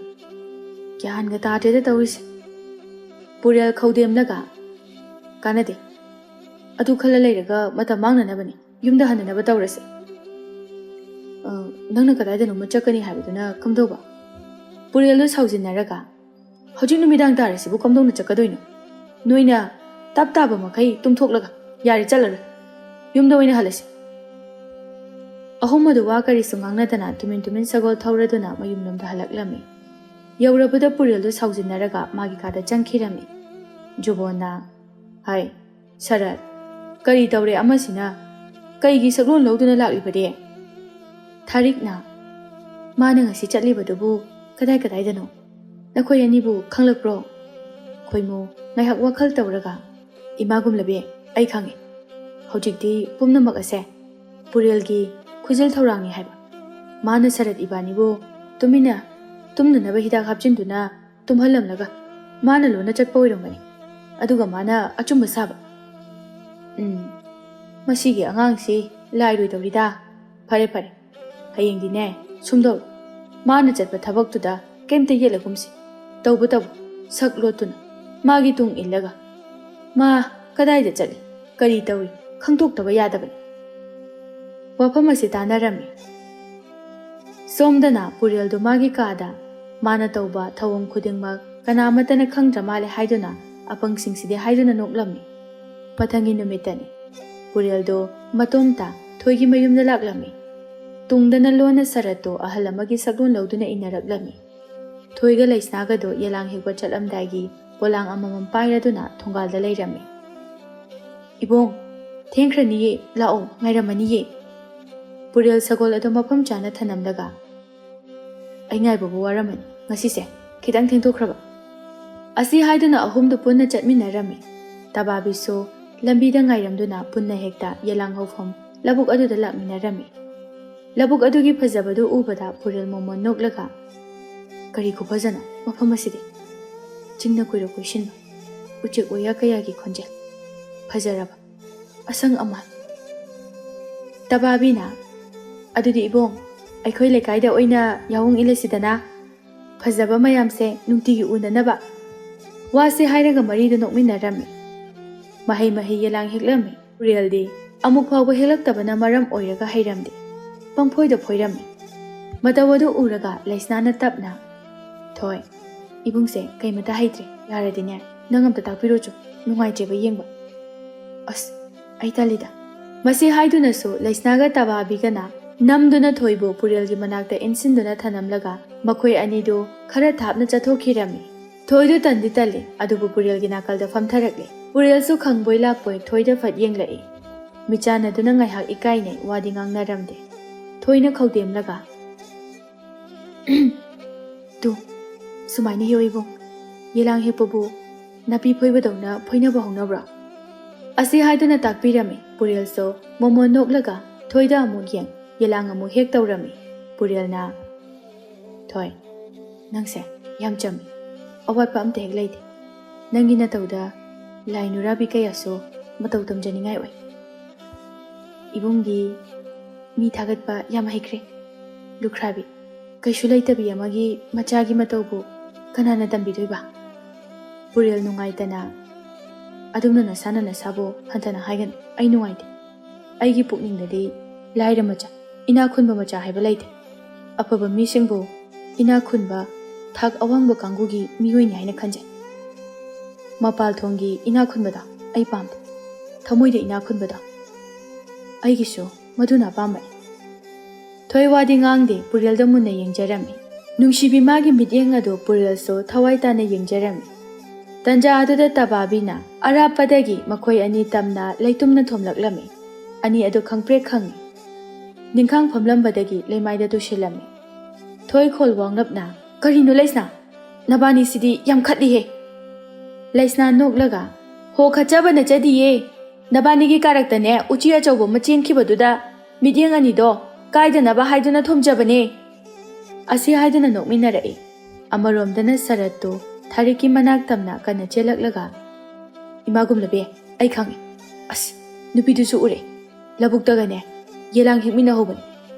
ꯒ꯭ꯌꯥꯟꯒ ꯇꯥꯗ꯭ꯔꯦꯗ ꯇꯧꯔꯤꯁꯦ꯫" ꯄꯨꯔꯦꯜ ꯈꯧꯗꯦꯝꯂꯒ, "ꯀꯥꯟꯅꯗꯦ꯫ ꯑꯗꯨ ꯈꯜꯂ ꯂꯩꯔꯒ ꯃꯇꯝ ꯃꯥꯡꯅꯅꯕꯅꯤ꯫ ꯌꯨꯝꯗ ꯍꯟꯅꯅꯕ ꯇꯧꯔꯁꯦ꯫" "ꯑ, ꯅꯪꯅ ꯀꯗꯥꯏꯗꯅꯣꯃ ꯆꯠꯀꯅꯤ ꯍꯥꯏꯕꯗꯨꯅ ꯀꯝꯗꯧꯕ?" ꯄꯨꯔꯦꯜꯗꯨ ꯁꯥꯎꯖꯤꯟꯅꯔꯒ, "ꯍꯧꯖꯤꯛ ꯅꯨꯃꯤꯗꯥꯡ ꯇꯥꯔꯁꯤꯕꯨ ꯀꯝꯗꯧꯅ ꯆꯠꯀꯗꯣꯏꯅꯣ? ꯅꯣꯏꯅ ꯇꯞ ꯇꯥꯕ ꯃꯈꯩ ꯇꯨꯝꯊꯣꯛꯂꯒ, ꯌꯥꯔꯦ, ꯆꯠꯂꯔꯣꯏ꯫ ꯌꯨꯝꯗ ꯑꯣꯏꯅ ꯍꯜꯂꯁꯤ꯫" ꯑꯍꯨꯝ ꯑꯗꯨ ꯋꯥ ꯀꯔꯤꯁꯨ ꯉꯥꯡꯅꯗꯅ ꯇꯨꯃꯤꯟ ꯇꯨꯃꯤꯟ ꯁꯒꯣꯜ ꯊꯧꯔꯗꯨꯅ ꯃꯌꯨꯝꯂꯣꯝꯗ ꯍꯜꯂꯛꯂꯝꯃꯤ꯫ ꯌꯧꯔꯕꯗ ꯄꯨꯔꯦꯜꯗꯨ ꯁꯥꯎꯖꯤꯟꯅꯔꯒ ꯃꯥꯒꯤ ꯀꯥꯗ ꯆꯪꯈꯤꯔꯝꯃꯤ꯫ ꯖꯨꯕꯣꯟꯅ, "ꯍꯥꯏ, ꯁꯔꯠ, ꯀꯔꯤ ꯇꯧꯔꯦ ꯑꯃꯁꯤꯅ? ꯀꯩꯒꯤ ꯁꯛꯂꯣꯟ ꯂꯧꯗꯨꯅ ꯂꯥꯛꯂꯤꯕꯗꯤ?" ꯊꯥꯔꯤꯛꯅ, "ꯃꯥꯅ ꯉꯁꯤ ꯆꯠꯂꯤꯕꯗꯨꯕꯨ ꯀꯗꯥꯏ ꯀꯗꯥꯏꯗꯅꯣ? ꯅꯈꯣꯏ ꯑꯅꯤꯕꯨ ꯈꯪꯂꯛꯄ꯭ꯔꯣ?" ꯈꯣꯏꯃꯨ ꯉꯥꯏꯍꯥꯛ ꯋꯥꯈꯜ ꯇꯧꯔꯒ, "ꯏꯃꯥ ꯒꯨꯝꯂꯕꯤ, ꯑꯩ ꯈꯪꯉꯦ꯫ ꯍꯧꯖꯤꯛꯇꯤ ꯄꯨꯝꯅꯃꯛ ꯑꯁꯦ ꯄꯨꯔꯦꯜꯒꯤ ꯈꯨꯖꯤꯜ ꯊꯧꯔꯥꯡꯅꯤ ꯍꯥꯏꯕ꯫ ꯃꯥꯅ ꯁꯔꯠ ꯏꯕꯥꯅꯤꯕꯨ ꯇꯨꯃꯤꯟꯅ ꯇꯨꯝꯅꯅꯕ ꯍꯤꯗꯥꯛ ꯍꯥꯞꯆꯤꯟꯗꯨꯅ ꯇꯨꯝꯍꯜꯂꯝꯂꯒ ꯃꯥꯅ ꯂꯣꯟꯅ ꯆꯠꯄ ꯑꯣꯏꯔꯝꯒꯅꯤ꯫ ꯑꯗꯨꯒ ꯃꯥꯅ ꯑꯆꯨꯝꯕ ꯁꯥꯕ꯫ ꯎꯝ, ꯃꯁꯤꯒꯤ ꯑꯉꯥꯡꯁꯤ ꯂꯥꯏꯔꯣꯏꯗꯧꯔꯤꯗ꯫ ꯐꯔꯦ, ꯐꯔꯦ꯫ ꯍꯌꯦꯡꯗꯤꯅꯦ, ꯁꯨꯝꯗꯧ꯫ ꯃꯥꯅ ꯆꯠꯄ ꯊꯕꯛꯇꯨꯗ ꯀꯩꯝꯇ ꯌꯦꯠꯂꯒꯨꯝꯁꯤ꯫ ꯇꯧꯕꯇꯕꯨ ꯁꯛ ꯂꯣꯠꯇꯨꯅ ꯃꯥꯒꯤ ꯇꯨꯡ ꯏꯜꯂꯒ ꯃꯥ ꯀꯗꯥꯏꯗ ꯆꯠꯂꯤ, ꯀꯔꯤ ꯇꯧꯔꯤ ꯈꯪꯗꯣꯛꯇꯕ ꯌꯥꯗꯕꯅꯤ꯫" ꯋꯥꯐꯝ ꯑꯁꯤ ꯇꯥꯟꯅꯔꯝꯃꯤ꯫ ꯁꯣꯝꯗꯅ ꯄꯨꯔꯦꯜꯗꯨ ꯃꯥꯒꯤ ꯀꯥꯗ ꯃꯥꯅ ꯇꯧꯕ ꯊꯧꯑꯣꯡ ꯈꯨꯗꯤꯡꯃꯛ ꯀꯅꯥꯃꯠꯇꯅ ꯈꯪꯗ꯭ꯔ ꯃꯥꯜꯂꯦ ꯍꯥꯏꯗꯨꯅ ꯑꯄꯪꯁꯤꯡꯁꯤꯗꯤ ꯍꯥꯏꯗꯨꯅ ꯅꯣꯛꯂꯝꯃꯤ꯫ ꯃꯊꯪꯒꯤ ꯅꯨꯃꯤꯠꯇꯅꯤ꯫ ꯄꯨꯔꯦꯜꯗꯣ ꯃꯇꯣꯝꯇ ꯊꯣꯏꯒꯤ ꯃꯌꯨꯝꯗ ꯂꯥꯛꯂꯝꯃꯤ꯫ ꯇꯨꯡꯗꯅ ꯂꯣꯟꯅ ꯁꯔꯠꯇꯣ ꯑꯍꯜ ꯑꯃꯒꯤ ꯁꯛꯂꯣꯟ ꯂꯧꯗꯨꯅ ꯏꯟꯅꯔꯛꯂꯝꯃꯤ꯫ ꯊꯣꯏꯒ ꯂꯩꯁꯅꯥꯒꯗꯣ ꯌꯦꯂꯥꯡ ꯍꯦꯛꯄ ꯆꯠꯂꯝꯗꯥꯏꯒꯤ ꯄꯣꯂꯥꯡ ꯑꯃꯃꯝ ꯄꯥꯏꯔꯗꯨꯅ ꯊꯣꯡꯒꯥꯜꯗ ꯂꯩꯔꯝꯃꯤ꯫ "ꯏꯕꯣꯡ, ꯊꯦꯡꯈ꯭ꯔꯅꯤꯌꯦ, ꯂꯥꯛꯑꯣ, ꯉꯥꯏꯔꯝꯃꯅꯤꯌꯦ꯫" ꯄꯨꯔꯦꯜ ꯁꯒꯣꯜ ꯑꯗꯨ ꯃꯐꯝ ꯆꯥꯅ ꯊꯅꯝꯂꯒ, "ꯑꯩ ꯉꯥꯏꯕꯕꯨ ꯋꯥꯔꯝꯃꯅꯤ ꯉꯁꯤꯁꯦ, ꯈꯤꯇꯪ ꯊꯦꯡꯗꯣꯛꯈ꯭ꯔꯕ꯫" ꯑꯁꯤ ꯍꯥꯏꯗꯨꯅ ꯑꯍꯨꯝꯗꯨ ꯄꯨꯟꯅ ꯆꯠꯃꯤꯟꯅꯔꯝꯃꯤ꯫ ꯇꯕꯥꯕꯤꯁꯨ ꯂꯝꯕꯤꯗ ꯉꯥꯏꯔꯝꯗꯨꯅ ꯄꯨꯟꯅ ꯍꯦꯛꯇ ꯌꯦꯂꯥꯡ ꯍꯧꯐꯝ ꯂꯧꯕꯨꯛ ꯑꯗꯨꯗ ꯂꯥꯛꯃꯤꯟꯅꯔꯝꯃꯤ꯫ ꯂꯧꯕꯨꯛ ꯑꯗꯨꯒꯤ ꯐꯖꯕꯗꯨ ꯎꯕꯗ ꯄꯨꯔꯦꯜ ꯃꯣꯃꯣꯟ ꯅꯣꯛꯂꯒ, "ꯀꯔꯤ ꯈꯨꯐꯖꯅꯣ ꯃꯐꯝ ꯑꯁꯤꯗꯤ! ꯆꯤꯡꯅ ꯀꯣꯏꯔꯣ ꯀꯣꯏꯁꯤꯟꯕ, ꯎꯆꯦꯛ ꯋꯥꯌꯥ ꯀꯌꯥꯒꯤ ꯈꯣꯟꯖꯦꯜ꯫ ꯐꯖꯔꯕ ꯑꯁꯪ ꯑꯃꯥꯟ꯫" ꯇꯕꯥꯕꯤꯅ, "ꯑꯗꯨꯗꯤ ꯏꯕꯣꯡ, ꯑꯩꯈꯣꯏ ꯂꯩꯀꯥꯏꯗ ꯑꯣꯏꯅ ꯌꯥꯑꯣꯡ ꯏꯜꯂꯁꯤꯗꯅ꯫ ꯐꯖꯕ ꯃꯌꯥꯝꯁꯦ ꯅꯨꯡꯇꯤꯒꯤ ꯎꯅꯅꯕ꯫" ꯋꯥꯁꯦ ꯍꯥꯏꯔꯒ ꯃꯔꯤꯗꯨ ꯅꯣꯛꯃꯤꯟꯅꯔꯝꯃꯤ꯫ ꯃꯍꯩ ꯃꯍꯩ ꯌꯦꯂꯥꯡ ꯍꯦꯛꯂꯝꯃꯤ꯫ ꯄꯨꯔꯦꯜꯗꯤ ꯑꯃꯨꯛ ꯐꯥꯎꯕ ꯍꯦꯛꯂꯛꯇꯕꯅ ꯃꯔꯝ ꯑꯣꯏꯔꯒ ꯍꯩꯔꯝꯗꯦ꯫ ꯄꯪꯐꯣꯏꯗ ꯐꯣꯏꯔꯝꯃꯤ꯫ ꯃꯇꯧ ꯑꯗꯨ ꯎꯔꯒ ꯂꯩꯁꯅꯥꯅ ꯇꯞꯅ, "ꯊꯣꯏ, ꯏꯕꯨꯡꯁꯦ ꯀꯩꯃꯇ ꯍꯩꯇ꯭ꯔꯦ꯫ ꯌꯥꯔꯗꯤꯅꯦ, ꯅꯪ ꯑꯝꯇ ꯇꯥꯛꯄꯤꯔꯣ ꯆꯣ꯫ ꯅꯨꯡꯉꯥꯏꯇ꯭ꯔꯦꯕ ꯌꯦꯡꯕ꯫" "ꯑꯁ, ꯑꯩ ꯇꯜꯂꯤꯗ꯫" ꯃꯁꯤ ꯍꯥꯏꯗꯨꯅꯁꯨ ꯂꯩꯁꯅꯥꯒ ꯇꯕꯥꯕꯤꯒꯅ ꯅꯝꯗꯨꯅ ꯊꯣꯏꯕꯨ ꯄꯨꯔꯦꯜꯒꯤ ꯃꯅꯥꯛꯇ ꯏꯟꯁꯤꯟꯗꯨꯅ ꯊꯅꯝꯂꯒ ꯃꯈꯣꯏ ꯑꯅꯤꯗꯨ ꯈꯔ ꯊꯥꯞꯅ ꯆꯠꯊꯣꯛꯈꯤꯔꯝꯃꯤ꯫ ꯊꯣꯏꯗꯨ ꯇꯟꯗꯤ ꯇꯜꯂꯤ, ꯑꯗꯨꯕꯨ ꯄꯨꯔꯦꯜꯒꯤ ꯅꯥꯀꯜꯗ ꯐꯝꯊꯔꯛꯂꯦ꯫ ꯄꯨꯔꯦꯜꯁꯨ ꯈꯪꯕꯣꯏ ꯂꯥꯛꯄꯣꯏ ꯊꯣꯏꯗ ꯐꯠ ꯌꯦꯡꯂꯛꯏ꯫ ꯃꯤꯆꯥꯟꯅꯗꯨꯅ ꯉꯥꯏꯍꯥꯛ ꯏꯀꯥꯏꯅꯩ, ꯋꯥꯗꯤ ꯉꯥꯡꯅꯔꯝꯗꯦ꯫ ꯊꯣꯏꯅ ꯈꯧꯗꯦꯝꯂꯒ, "ꯇꯨ, ꯁꯨꯃꯥꯏꯅ ꯍꯦꯛꯑꯣ ꯏꯕꯨꯡ꯫ ꯌꯦꯂꯥꯡ ꯍꯦꯛꯄꯕꯨ ꯅꯥꯄꯤ ꯐꯣꯏꯕꯗꯧꯅ ꯐꯣꯏꯅꯕ ꯍꯧꯅꯕ꯭ꯔꯣ?" ꯑꯁꯤ ꯍꯥꯏꯗꯨꯅ ꯇꯥꯛꯄꯤꯔꯝꯃꯤ꯫ ꯄꯨꯔꯦꯜꯁꯨ ꯃꯣꯃꯣꯟ ꯅꯣꯛꯂꯒ ꯊꯣꯏꯗ ꯑꯃꯨꯛ ꯌꯦꯡ, ꯌꯦꯂꯥꯡ ꯑꯃꯨꯛ ꯍꯦꯛ ꯇꯧꯔꯝꯃꯤ꯫ ꯄꯨꯔꯦꯜꯅ, "ꯊꯣꯏ, ꯅꯪꯁꯦ ꯌꯥꯝ ꯆꯝꯃꯤ꯫ ꯑꯋꯥꯠꯄ ꯑꯝꯇ ꯍꯦꯛ ꯂꯩꯇꯦ꯫ ꯅꯪꯒꯤ ꯅꯇꯧꯗ ꯂꯥꯏ ꯅꯨꯔꯥꯕꯤ ꯀꯌꯥꯁꯨ ꯃꯇꯧ ꯇꯝꯖꯅꯤꯡꯉꯥꯏ ꯑꯣꯏ꯫ ꯏꯕꯨꯡꯗꯤ ꯃꯤ ꯊꯥꯒꯠꯄ ꯌꯥꯝ ꯍꯩꯈ꯭ꯔꯦ꯫ ꯂꯨꯈ꯭ꯔꯥꯕꯤ, ꯀꯩꯁꯨ ꯂꯩꯇꯕꯤ ꯑꯃꯒꯤ ꯃꯆꯥꯒꯤ ꯃꯇꯧꯕꯨ ꯀꯅꯥꯅ ꯇꯝꯕꯤꯗꯣꯏꯕ?" ꯄꯨꯔꯦꯜ ꯅꯨꯡꯉꯥꯏꯇꯅ, "ꯑꯗꯨꯝꯅ ꯅꯁꯥꯅ ꯅꯁꯥꯕꯨ ꯍꯟꯊꯅ ꯍꯥꯏꯒꯅꯨ꯫ ꯑꯩ ꯅꯨꯡꯉꯥꯏꯇꯦ꯫ ꯑꯩꯒꯤ ꯄꯨꯛꯅꯤꯡꯗꯗꯤ ꯂꯥꯏꯔ ꯃꯆꯥ, ꯏꯅꯥꯛ ꯈꯨꯟꯕ ꯃꯆꯥ ꯍꯥꯏꯕ ꯂꯩꯇꯦ꯫ ꯑꯐꯕ ꯃꯤꯁꯤꯡꯕꯨ ꯏꯅꯥꯛ ꯈꯨꯟꯕ, ꯊꯥꯛ ꯑꯋꯥꯡꯕ ꯀꯥꯡꯕꯨꯒꯤ ꯃꯤꯑꯣꯏꯅꯤ ꯍꯥꯏꯅ ꯈꯟꯖꯩ꯫ ꯃꯄꯥꯜ ꯊꯣꯡꯒꯤ ꯏꯅꯥꯛ ꯈꯨꯟꯕꯗꯣ ꯑꯩ ꯄꯥꯝꯗꯦ꯫ ꯊꯃꯣꯏꯗ ꯏꯅꯥꯛ ꯈꯨꯟꯕꯗꯣ ꯑꯩꯒꯤꯁꯨ ꯃꯗꯨꯅ ꯑꯄꯥꯝꯕꯅꯤ꯫" ꯊꯣꯏ ꯋꯥꯗꯤ ꯉꯥꯡꯗꯦ, ꯄꯨꯔꯦꯜꯗ ꯃꯨꯟꯅ ꯌꯦꯡꯖꯔꯝꯃꯤ꯫ ꯅꯨꯡꯁꯤꯕꯤ ꯃꯥꯒꯤ ꯃꯤꯠꯌꯦꯡ ꯑꯗꯨ ꯄꯨꯔꯦꯜꯁꯨ ꯊꯋꯥꯏ ꯇꯥꯅ ꯌꯦꯡꯖꯔꯝꯃꯤ꯫ ꯇꯟꯖꯥ ꯑꯗꯨꯗ ꯇꯕꯥꯕꯤꯅ ꯑꯔꯥꯞꯄꯗꯒꯤ ꯃꯈꯣꯏ ꯑꯅꯤ ꯇꯝꯅ ꯂꯩꯇꯨꯝꯅ ꯊꯣꯝꯂꯛꯂꯝꯃꯤ꯫ ꯑꯅꯤ ꯑꯗꯨ ꯈꯪꯄ꯭ꯔꯦꯛ ꯈꯪꯉꯤ꯫ ꯅꯤꯡꯈꯥꯡ ꯐꯝꯂꯝꯕꯗꯒꯤ ꯂꯩꯃꯥꯏꯗ ꯇꯨꯁꯤꯜꯂꯝꯃꯤ꯫ ꯊꯣꯏ ꯈꯣꯜ ꯋꯥꯡꯂꯞꯅ, "ꯀꯔꯤꯅꯣ ꯂꯩꯁꯅꯥ? ꯅꯕꯥꯅꯤꯁꯤꯗꯤ ꯌꯥꯝ ꯈꯠꯂꯤꯍꯦ!" ꯂꯩꯁꯅꯥ ꯅꯣꯛꯂꯒ, "ꯍꯣ, ꯈꯠꯆꯕ ꯅꯠꯆꯗꯤꯌꯦ꯫ ꯅꯕꯥꯅꯤꯒꯤ ꯀꯥꯔꯛꯇꯅꯦ ꯎꯆꯤ ꯑꯆꯧꯕ ꯑꯃ ꯆꯦꯟꯈꯤꯕꯗꯨꯗ ꯃꯤꯠꯌꯦꯡ ꯑꯅꯤꯗꯣ ꯀꯥꯏꯗꯅꯕ ꯍꯥꯏꯗꯨꯅ ꯊꯣꯝꯖꯕꯅꯦ꯫ ꯑꯁꯤ ꯍꯥꯏꯗꯨꯅ ꯅꯣꯛꯃꯤꯟꯅꯔꯛꯏ꯫ ꯑꯃꯔꯣꯝꯗꯅ ꯁꯔꯠꯇꯨ ꯊꯥꯔꯤꯛꯀꯤ ꯃꯅꯥꯛ ꯇꯝꯅ ꯀꯟꯅ ꯆꯦꯜꯂꯛꯂꯒ, "ꯏꯃꯥ ꯒꯨꯝꯂꯕꯤ, ꯑꯩ ꯈꯪꯉꯤ꯫ ꯑꯁ, ꯅꯨꯄꯤꯗꯨꯁꯨ ꯎꯔꯦ꯫ ꯂꯧꯕꯨꯛꯇꯒꯅꯦ, ꯌꯦꯂꯥꯡ ꯍꯦꯛꯃꯤꯟꯅꯍꯧꯕꯅꯤ꯫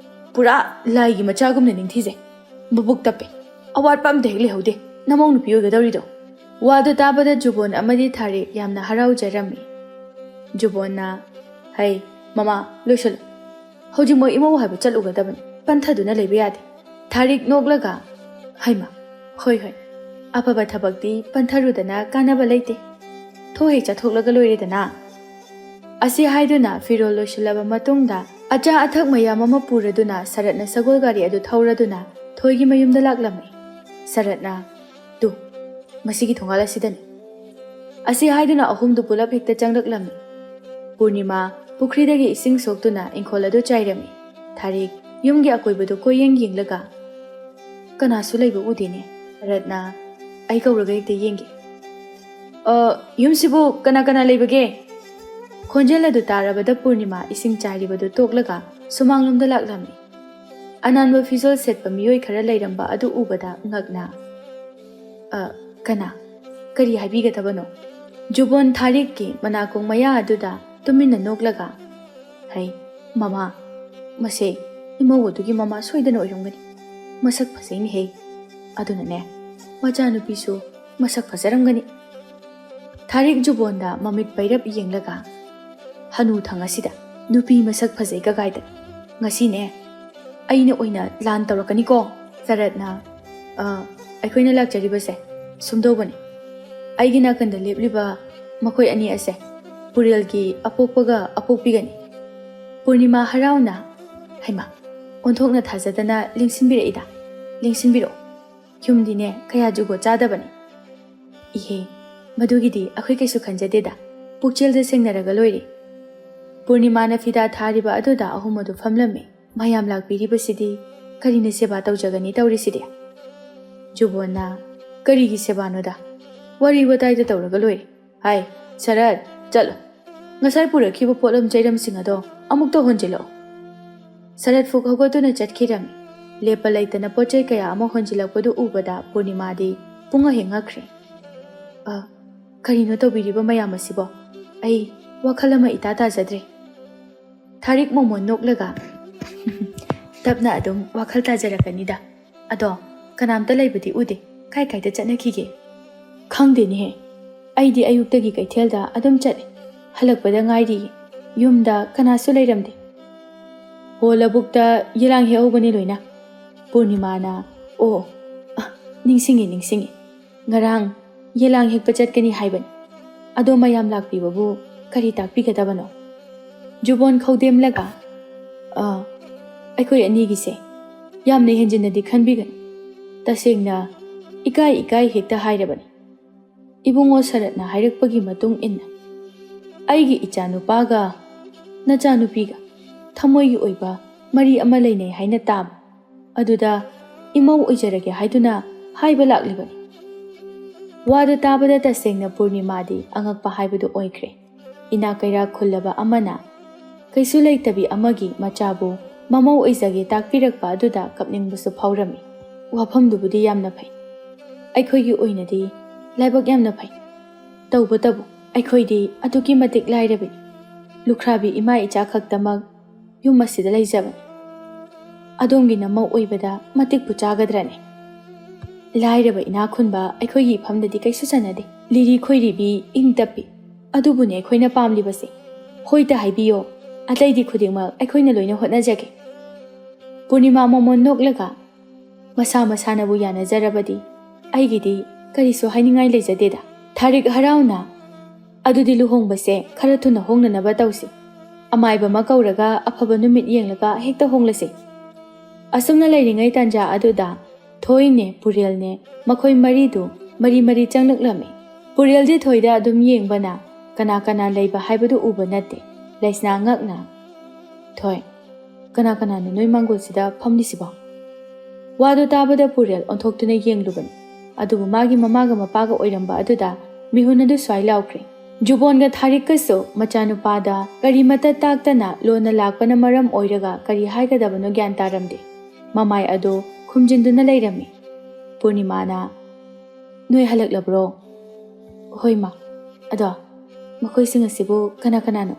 ꯄꯨꯔꯥ ꯂꯥꯏꯒꯤ ꯃꯆꯥꯒꯨꯝꯅ ꯅꯤꯡꯊꯤꯖꯩ꯫ ꯃꯕꯨꯛ ꯇꯞꯄꯦ꯫ ꯑꯋꯥꯠꯄ ꯑꯝꯇ ꯍꯦꯛ ꯂꯩꯍꯧꯗꯦ꯫ ꯅꯃꯧ ꯅꯨꯄꯤ ꯑꯣꯏꯒꯗꯧꯔꯤꯗꯣ?" ꯋꯥꯗꯨ ꯇꯥꯕꯗ ꯖꯨꯕꯣꯟ ꯑꯃꯗꯤ ꯊꯥꯔꯤꯛ ꯌꯥꯝꯅ ꯍꯔꯥꯎꯖꯔꯝꯃꯤ꯫ ꯖꯨꯕꯣꯟꯅ, "ꯍꯩ, ꯃꯃꯥ, ꯂꯣꯏꯁꯜꯂꯨ꯫ ꯍꯧꯖꯤꯛ ꯃꯣꯏ ꯏꯃꯧ ꯍꯥꯏꯕ ꯆꯠꯂꯨꯒꯗꯕꯅꯤ꯫ ꯄꯟꯊꯗꯨꯅ ꯂꯩꯕ ꯌꯥꯗꯦ꯫" ꯊꯥꯔꯤꯛ ꯅꯣꯛꯂꯒ, "ꯍꯩꯃ, ꯍꯣꯏ, ꯍꯣꯏ, ꯑꯐꯕ ꯊꯕꯛꯇꯤ ꯄꯟꯊꯔꯨꯗꯅ ꯀꯥꯟꯅꯕ ꯂꯩꯇꯦ꯫ ꯊꯣꯛ ꯍꯦꯛ ꯆꯠꯊꯣꯛꯂꯒ ꯂꯣꯏꯔꯦꯗꯅ꯫" ꯑꯁꯤ ꯍꯥꯏꯗꯨꯅ ꯐꯤꯔꯣꯜ ꯂꯣꯏꯁꯤꯜꯂꯕ ꯃꯇꯨꯡꯗ ꯑꯆꯥ ꯑꯊꯛ ꯃꯌꯥꯝ ꯑꯃ ꯄꯨꯔꯗꯨꯅ ꯁꯔꯠꯅ ꯁꯒꯣꯜ ꯒꯥꯔꯤ ꯑꯗꯨ ꯊꯧꯔꯗꯨꯅ ꯊꯣꯏꯒꯤ ꯃꯌꯨꯝꯗ ꯂꯥꯛꯂꯝꯃꯤ꯫ ꯁꯔꯠꯅ, "ꯇꯨ, ꯃꯁꯤꯒꯤ ꯊꯣꯡꯒꯥꯜ ꯑꯁꯤꯗꯅꯤ꯫" ꯑꯁꯤ ꯍꯥꯏꯗꯨꯅ ꯑꯍꯨꯝꯗꯨ ꯄꯨꯂꯞ ꯍꯦꯛꯇ ꯆꯪꯂꯛꯂꯝꯃꯤ꯫ ꯄꯨꯔꯅꯤꯃꯥ ꯄꯨꯈ꯭ꯔꯤꯗꯒꯤ ꯏꯁꯤꯡ ꯁꯣꯛꯇꯨꯅ ꯏꯪꯈꯣꯜ ꯑꯗꯨ ꯆꯥꯏꯔꯝꯃꯤ꯫ ꯊꯥꯔꯤꯛ ꯌꯨꯝꯒꯤ ꯑꯀꯣꯏꯕꯗꯨ ꯀꯣꯏꯌꯦꯡ ꯌꯦꯡꯂꯒ, "ꯀꯅꯥꯁꯨ ꯂꯩꯕ ꯎꯗꯦꯅꯦ꯫" ꯁꯔꯠꯅ, "ꯑꯩ ꯀꯧꯔꯒ ꯍꯦꯛꯇ ꯌꯦꯡꯒꯦ꯫ ꯑ, ꯌꯨꯝꯁꯤꯕꯨ ꯀꯅꯥ ꯀꯅꯥ ꯂꯩꯕꯒꯦ?" ꯈꯣꯟꯖꯦꯜ ꯑꯗꯨ ꯇꯥꯔꯕꯗ ꯄꯨꯔꯅꯤꯃꯥ ꯏꯁꯤꯡ ꯆꯥꯏꯔꯤꯕꯗꯨ ꯇꯣꯛꯂꯒ ꯁꯨꯃꯥꯡꯂꯣꯝꯗ ꯂꯥꯛꯂꯝꯃꯤ꯫ ꯑꯅꯥꯟꯕ ꯐꯤꯖꯣꯜ ꯁꯦꯠꯄ ꯃꯤꯑꯣꯏ ꯈꯔ ꯂꯩꯔꯝꯕ ꯑꯗꯨ ꯎꯕꯗ ꯉꯛꯅ, "ꯑ, ꯀꯅꯥ? ꯀꯔꯤ ꯍꯥꯏꯕꯤꯒꯗꯕꯅꯣ?" ꯖꯨꯕꯣꯟ ꯊꯥꯔꯤꯛꯀꯤ ꯃꯅꯥꯀꯣꯡ ꯃꯌꯥ ꯑꯗꯨꯗ ꯇꯨꯃꯤꯟꯅ ꯅꯣꯛꯂꯒ, "ꯍꯩ, ꯃꯃꯥ, ꯃꯁꯦ ꯏꯃꯧ ꯑꯗꯨꯒꯤ ꯃꯃꯥ ꯁꯣꯏꯗꯅ ꯑꯣꯏꯔꯝꯒꯅꯤ꯫ ꯃꯁꯛ ꯐꯖꯩꯅꯦꯍꯦ꯫ ꯑꯗꯨꯅꯅꯦ, ꯃꯆꯥꯅꯨꯄꯤꯁꯨ ꯃꯁꯛ ꯐꯖꯔꯝꯒꯅꯤ꯫" ꯊꯥꯔꯤꯛ ꯖꯨꯕꯣꯟꯗ ꯃꯃꯤꯠ ꯄꯩꯔꯞ ꯌꯦꯡꯂꯒ, "ꯍꯅꯨ ꯊꯪ ꯑꯁꯤꯗ ꯅꯨꯄꯤ ꯃꯁꯛ ꯐꯖꯩ ꯀꯒꯥꯏꯗ꯫ ꯉꯁꯤꯅꯦ, ꯑꯩꯅ ꯑꯣꯏꯅ ꯂꯥꯟ ꯇꯧꯔꯛꯀꯅꯤꯀꯣ꯫" ꯁꯔꯠꯅ, "ꯑ, ꯑꯩꯈꯣꯏꯅ ꯂꯥꯛꯆꯔꯤꯕꯁꯦ ꯁꯨꯝꯗꯧꯕꯅꯤ꯫ ꯑꯩꯒꯤ ꯅꯥꯀꯟꯗ ꯂꯦꯞꯂꯤꯕ ꯃꯈꯣꯏ ꯑꯅꯤ ꯑꯁꯦ ꯄꯨꯔꯦꯜꯒꯤ ꯑꯄꯣꯛꯄꯒ ꯑꯄꯣꯛꯄꯤꯒꯅꯤ꯫" ꯄꯨꯔꯅꯤꯃꯥ ꯍꯔꯥꯎꯅ, "ꯍꯩꯃꯥ, ꯑꯣꯟꯊꯣꯛꯅ ꯊꯥꯖꯗꯅ ꯂꯦꯡꯁꯤꯟꯕꯤꯔꯛꯏꯗ꯫ ꯂꯦꯡꯁꯤꯟꯕꯤꯔꯛꯑꯣ꯫ ꯌꯨꯝꯗꯤꯅꯦ ꯀꯌꯥ ꯖꯨꯒꯣꯠ ꯆꯥꯗꯕꯅꯤ꯫" "ꯏꯍꯦ, ꯃꯗꯨꯒꯤꯗꯤ ꯑꯩꯈꯣꯏ ꯀꯩꯁꯨ ꯈꯟꯖꯗꯦꯗ꯫ ꯄꯨꯛꯆꯦꯜꯗ ꯁꯦꯡꯅꯔꯒ ꯂꯣꯏꯔꯦ꯫" ꯄꯨꯔꯅꯤꯃꯥꯅ ꯐꯤꯗꯥ ꯊꯥꯔꯤꯕ ꯑꯗꯨꯗ ꯑꯍꯨꯝ ꯑꯗꯨ ꯐꯝꯂꯝꯃꯤ꯫ "ꯃꯌꯥꯝ ꯂꯥꯛꯄꯤꯔꯤꯕꯁꯤꯗꯤ ꯀꯔꯤꯅ ꯁꯦꯕꯥ ꯇꯧꯖꯒꯅꯤ ꯇꯧꯔꯤꯁꯤꯗꯤ?" ꯖꯨꯕꯣꯟꯅ, "ꯀꯔꯤꯒꯤ ꯁꯦꯕꯥꯅꯣꯗ? ꯋꯥꯔꯤ ꯋꯥꯇꯥꯏꯗ ꯇꯧꯔꯒ ꯂꯣꯏꯔꯦ꯫ ꯍꯥꯏ, ꯁꯔꯠ, ꯆꯠꯂꯣ꯫ ꯉꯁꯥꯏ ꯄꯨꯔꯛꯈꯤꯕ ꯄꯣꯠꯂꯝ ꯆꯩꯔꯝꯁꯤꯡ ꯑꯗꯣ ꯑꯃꯨꯛꯇ ꯍꯣꯟꯖꯤꯜꯂꯛꯑꯣ꯫" ꯁꯔꯠ ꯐꯨꯛ ꯍꯧꯒꯠꯇꯨꯅ ꯆꯠꯈꯤꯔꯝꯃꯤ꯫ ꯂꯦꯞꯄ ꯂꯩꯇꯅ ꯄꯣꯠ ꯆꯩ ꯀꯌꯥ ꯑꯃ ꯍꯣꯟꯖꯤꯜꯂꯛꯄꯗꯨ ꯎꯕꯗ ꯄꯨꯔꯅꯤꯃꯥꯗꯤ ꯄꯨꯡꯉꯛ ꯍꯦꯛ ꯉꯛꯈ꯭ꯔꯦ꯫ "ꯑ, ꯀꯔꯤꯅꯣ ꯇꯧꯕꯤꯔꯤꯕ ꯃꯌꯥꯝ ꯑꯁꯤꯕꯣ? ꯑꯩ ꯋꯥꯈꯜ ꯑꯃ ꯏꯇꯥ ꯇꯥꯖꯗ꯭ꯔꯦ꯫" ꯊꯥꯔꯤꯛ ꯃꯣꯃꯣꯟ ꯅꯣꯛꯂꯒ, "ꯇꯞꯅ ꯑꯗꯨꯝ ꯋꯥꯈꯜ ꯇꯥꯖꯔꯛꯀꯅꯤꯗ꯫ ꯑꯗꯣ ꯀꯅꯥꯝꯇ ꯂꯩꯕꯗꯤ ꯎꯗꯦ꯫ ꯀꯥꯏ ꯀꯥꯏꯗ ꯆꯠꯅꯈꯤꯒꯦ?" "ꯈꯪꯗꯦꯅꯦꯍꯦ꯫ ꯑꯩꯗꯤ ꯑꯌꯨꯛꯇꯒꯤ ꯀꯩꯊꯦꯜꯗ ꯑꯗꯨꯝ ꯆꯠꯂꯦ꯫ ꯍꯜꯂꯛꯄꯗ ꯉꯥꯏꯔꯤꯌꯦ꯫ ꯌꯨꯝꯗ ꯀꯅꯥꯁꯨ ꯂꯩꯔꯝꯗꯦ꯫" "ꯍꯣ, ꯂꯧꯕꯨꯛꯇ ꯌꯦꯂꯥꯡ ꯍꯦꯛꯍꯧꯕꯅꯦ ꯂꯣꯏꯅ꯫" ꯄꯨꯔꯅꯤꯃꯥꯅ, "ꯑꯣ, ꯑ, ꯅꯤꯡꯁꯤꯡꯉꯦ, ꯅꯤꯡꯁꯤꯡꯉꯦ꯫ ꯉꯔꯥꯡ ꯌꯦꯂꯥꯡ ꯍꯦꯛꯄ ꯆꯠꯀꯅꯤ ꯍꯥꯏꯕꯅꯤ꯫ ꯑꯗꯣ ꯃꯌꯥꯝ ꯂꯥꯛꯄꯤꯕꯕꯨ ꯀꯔꯤ ꯇꯥꯛꯄꯤꯒꯗꯕꯅꯣ?" ꯖꯨꯕꯣꯟ ꯈꯧꯗꯦꯝꯂꯒ, "ꯑ, ꯑꯩꯈꯣꯏ ꯑꯅꯤꯒꯤꯁꯦ ꯌꯥꯝꯅ ꯍꯦꯟꯖꯤꯟꯅꯗꯤ ꯈꯟꯕꯤꯒꯅꯨ꯫ ꯇꯁꯦꯡꯅ ꯏꯀꯥꯏ ꯏꯀꯥꯏ ꯍꯦꯛꯇ ꯍꯥꯏꯔꯕꯅꯤ꯫ ꯏꯕꯨꯡꯉꯣ ꯁꯔꯠꯅ ꯍꯥꯏꯔꯛꯄꯒꯤ ꯃꯇꯨꯡ ꯏꯟꯅ, ꯑꯩꯒꯤ ꯏꯆꯥꯅꯨꯄꯥꯒ ꯅꯆꯥꯅꯨꯄꯤꯒ ꯊꯃꯣꯏꯒꯤ ꯑꯣꯏꯕ ꯃꯔꯤ ꯑꯃ ꯂꯩꯅꯩ ꯍꯥꯏꯅ ꯇꯥꯕ꯫ ꯑꯗꯨꯗ ꯏꯃꯧ ꯑꯣꯏꯖꯔꯒꯦ ꯍꯥꯏꯗꯨꯅ ꯍꯥꯏꯕ ꯂꯥꯛꯂꯤꯕꯅꯤ꯫" ꯋꯥꯗꯨ ꯇꯥꯕꯗ ꯇꯁꯦꯡꯅ ꯄꯨꯔꯅꯤꯃꯥꯗꯤ ꯑꯉꯛꯄ ꯍꯥꯏꯕꯗꯨ ꯑꯣꯏꯈ꯭ꯔꯦ꯫ ꯏꯅꯥꯛ ꯀꯩꯔꯥꯛ ꯈꯨꯜꯂꯕ ꯑꯃꯅ ꯀꯩꯁꯨ ꯂꯩꯇꯕꯤ ꯑꯃꯒꯤ ꯃꯆꯥꯕꯨ ꯃꯃꯧ ꯑꯣꯏꯖꯒꯦ ꯇꯥꯛꯄꯤꯔꯛꯄ ꯑꯗꯨꯗ ꯀꯞꯅꯤꯡꯕꯁꯨ ꯐꯥꯎꯔꯝꯃꯤ꯫ ꯋꯥꯐꯝꯗꯨꯕꯨꯗꯤ ꯌꯥꯝꯅ ꯐꯩ꯫ ꯑꯩꯈꯣꯏꯒꯤ ꯑꯣꯏꯅꯗꯤ ꯂꯥꯏꯕꯛ ꯌꯥꯝꯅ ꯐꯩ꯫ ꯇꯧꯕꯇꯕꯨ ꯑꯩꯈꯣꯏꯗꯤ ꯑꯗꯨꯛꯀꯤ ꯃꯇꯤꯛ ꯂꯥꯏꯔꯕꯅꯤ꯫ ꯂꯨꯈ꯭ꯔꯥꯕꯤ ꯏꯃꯥ ꯏꯆꯥ ꯈꯛꯇꯃꯛ ꯌꯨꯝ ꯑꯁꯤꯗ ꯂꯩꯖꯕꯅꯤ꯫ ꯑꯗꯣꯝꯒꯤ ꯅꯃꯧ ꯑꯣꯏꯕꯗ ꯃꯇꯤꯛꯄꯨ ꯆꯥꯒꯗ꯭ꯔꯅꯦ? ꯂꯥꯏꯔꯕ ꯏꯅꯥꯛ ꯈꯨꯟꯕ ꯑꯩꯈꯣꯏꯒꯤ ꯏꯐꯝꯗꯗꯤ ꯀꯩꯁꯨ ꯆꯟꯅꯗꯦ꯫ ꯂꯤꯔꯤ ꯈꯣꯏꯔꯤꯕꯤ, ꯏꯪ ꯇꯞꯄꯤ꯫ ꯑꯗꯨꯕꯨꯅꯦ ꯑꯩꯈꯣꯏꯅ ꯄꯥꯝꯂꯤꯕꯁꯦ꯫ ꯍꯣꯏꯇ ꯍꯥꯏꯕꯤꯌꯣ, ꯑꯇꯩꯗꯤ ꯈꯨꯗꯤꯡꯃꯛ ꯑꯩꯈꯣꯏꯅ ꯂꯣꯏꯅ ꯍꯣꯠꯅꯖꯒꯦ꯫ ꯄꯨꯔꯅꯤꯃꯥ ꯃꯣꯃꯣꯟ ꯅꯣꯛꯂꯒ, "ꯃꯁꯥ ꯃꯁꯥꯅꯕꯨ ꯌꯥꯅꯖꯔꯕꯗꯤ ꯑꯩꯒꯤꯗꯤ ꯀꯔꯤꯁꯨ ꯍꯥꯏꯅꯤꯡꯉꯥꯏ ꯂꯩꯖꯗꯦꯗ꯫" ꯊꯥꯔꯤꯛ ꯍꯔꯥꯎꯅ, "ꯑꯗꯨꯗꯤ ꯂꯨꯍꯣꯡꯕꯁꯦ ꯈꯔ ꯊꯨꯅ ꯍꯣꯡꯅꯅꯕ ꯇꯧꯁꯤ꯫ ꯑꯃꯥꯏꯕ ꯑꯃ ꯀꯧꯔꯒ ꯑꯐꯕ ꯅꯨꯃꯤꯠ ꯌꯦꯡꯂꯒ ꯍꯦꯛꯇ ꯍꯣꯡꯂꯁꯤ꯫" ꯑꯁꯨꯝꯅ ꯂꯩꯔꯤꯉꯩ ꯇꯥꯟꯖꯥ ꯑꯗꯨꯗ ꯊꯣꯏꯅꯦ, ꯄꯨꯔꯦꯜꯅꯦ, ꯃꯈꯣꯏ ꯃꯔꯤꯗꯨ ꯃꯔꯤ ꯃꯔꯤ ꯆꯪꯂꯛꯂꯝꯃꯤ꯫ ꯄꯨꯔꯦꯜꯗꯤ ꯊꯣꯏꯗ ꯑꯗꯨꯝ ꯌꯦꯡꯕꯅ ꯀꯅꯥ ꯀꯅꯥ ꯂꯩꯕ ꯍꯥꯏꯕꯗꯨ ꯎꯕ ꯅꯠꯇꯦ꯫ ꯂꯩꯁꯅꯥ ꯉꯛꯅ, "ꯊꯣꯏ, ꯀꯅꯥ ꯀꯅꯥꯅꯣ ꯅꯣꯏ ꯃꯥꯡꯒꯣꯜꯁꯤꯗ ꯐꯝꯂꯤꯁꯤꯕꯣ?" ꯋꯥꯗꯨ ꯇꯥꯕꯗ ꯄꯨꯔꯦꯜ ꯑꯣꯟꯊꯣꯛꯇꯨꯅ ꯌꯦꯡꯂꯨꯕꯅꯤ꯫ ꯑꯗꯨꯕꯨ ꯃꯥꯒꯤ ꯃꯃꯥꯒ ꯃꯄꯥꯒ ꯑꯣꯏꯔꯝꯕ ꯑꯗꯨꯗ ꯃꯤꯍꯨꯟ ꯑꯗꯨ ꯁ꯭ꯋꯥꯏ ꯂꯥꯎꯈ꯭ꯔꯦ꯫ ꯖꯨꯕꯣꯟꯒ ꯊꯥꯔꯤꯛꯀꯁꯨ ꯃꯆꯥꯅꯨꯄꯥꯗ ꯀꯔꯤꯃꯠꯇ ꯇꯥꯛꯇꯅ ꯂꯣꯟꯅ ꯂꯥꯛꯄꯅ ꯃꯔꯝ ꯑꯣꯏꯔꯒ ꯀꯔꯤ ꯍꯥꯏꯒꯗꯕꯅꯣ ꯒ꯭ꯌꯥꯟ ꯇꯥꯔꯝꯗꯦ꯫ ꯃꯃꯥꯏ ꯑꯗꯨ ꯈꯨꯝꯖꯤꯟꯗꯨꯅ ꯂꯩꯔꯝꯃꯤ꯫ ꯄꯨꯔꯅꯤꯃꯥꯅ, "ꯅꯣꯏ ꯍꯜꯂꯛꯂꯕ꯭ꯔꯣ?" "ꯍꯣꯏ ꯃꯥ꯫ ꯑꯗꯣ ꯃꯈꯣꯏꯁꯤꯡ ꯑꯁꯤꯕꯨ ꯀꯅꯥ ꯀꯅꯥꯅꯣ?"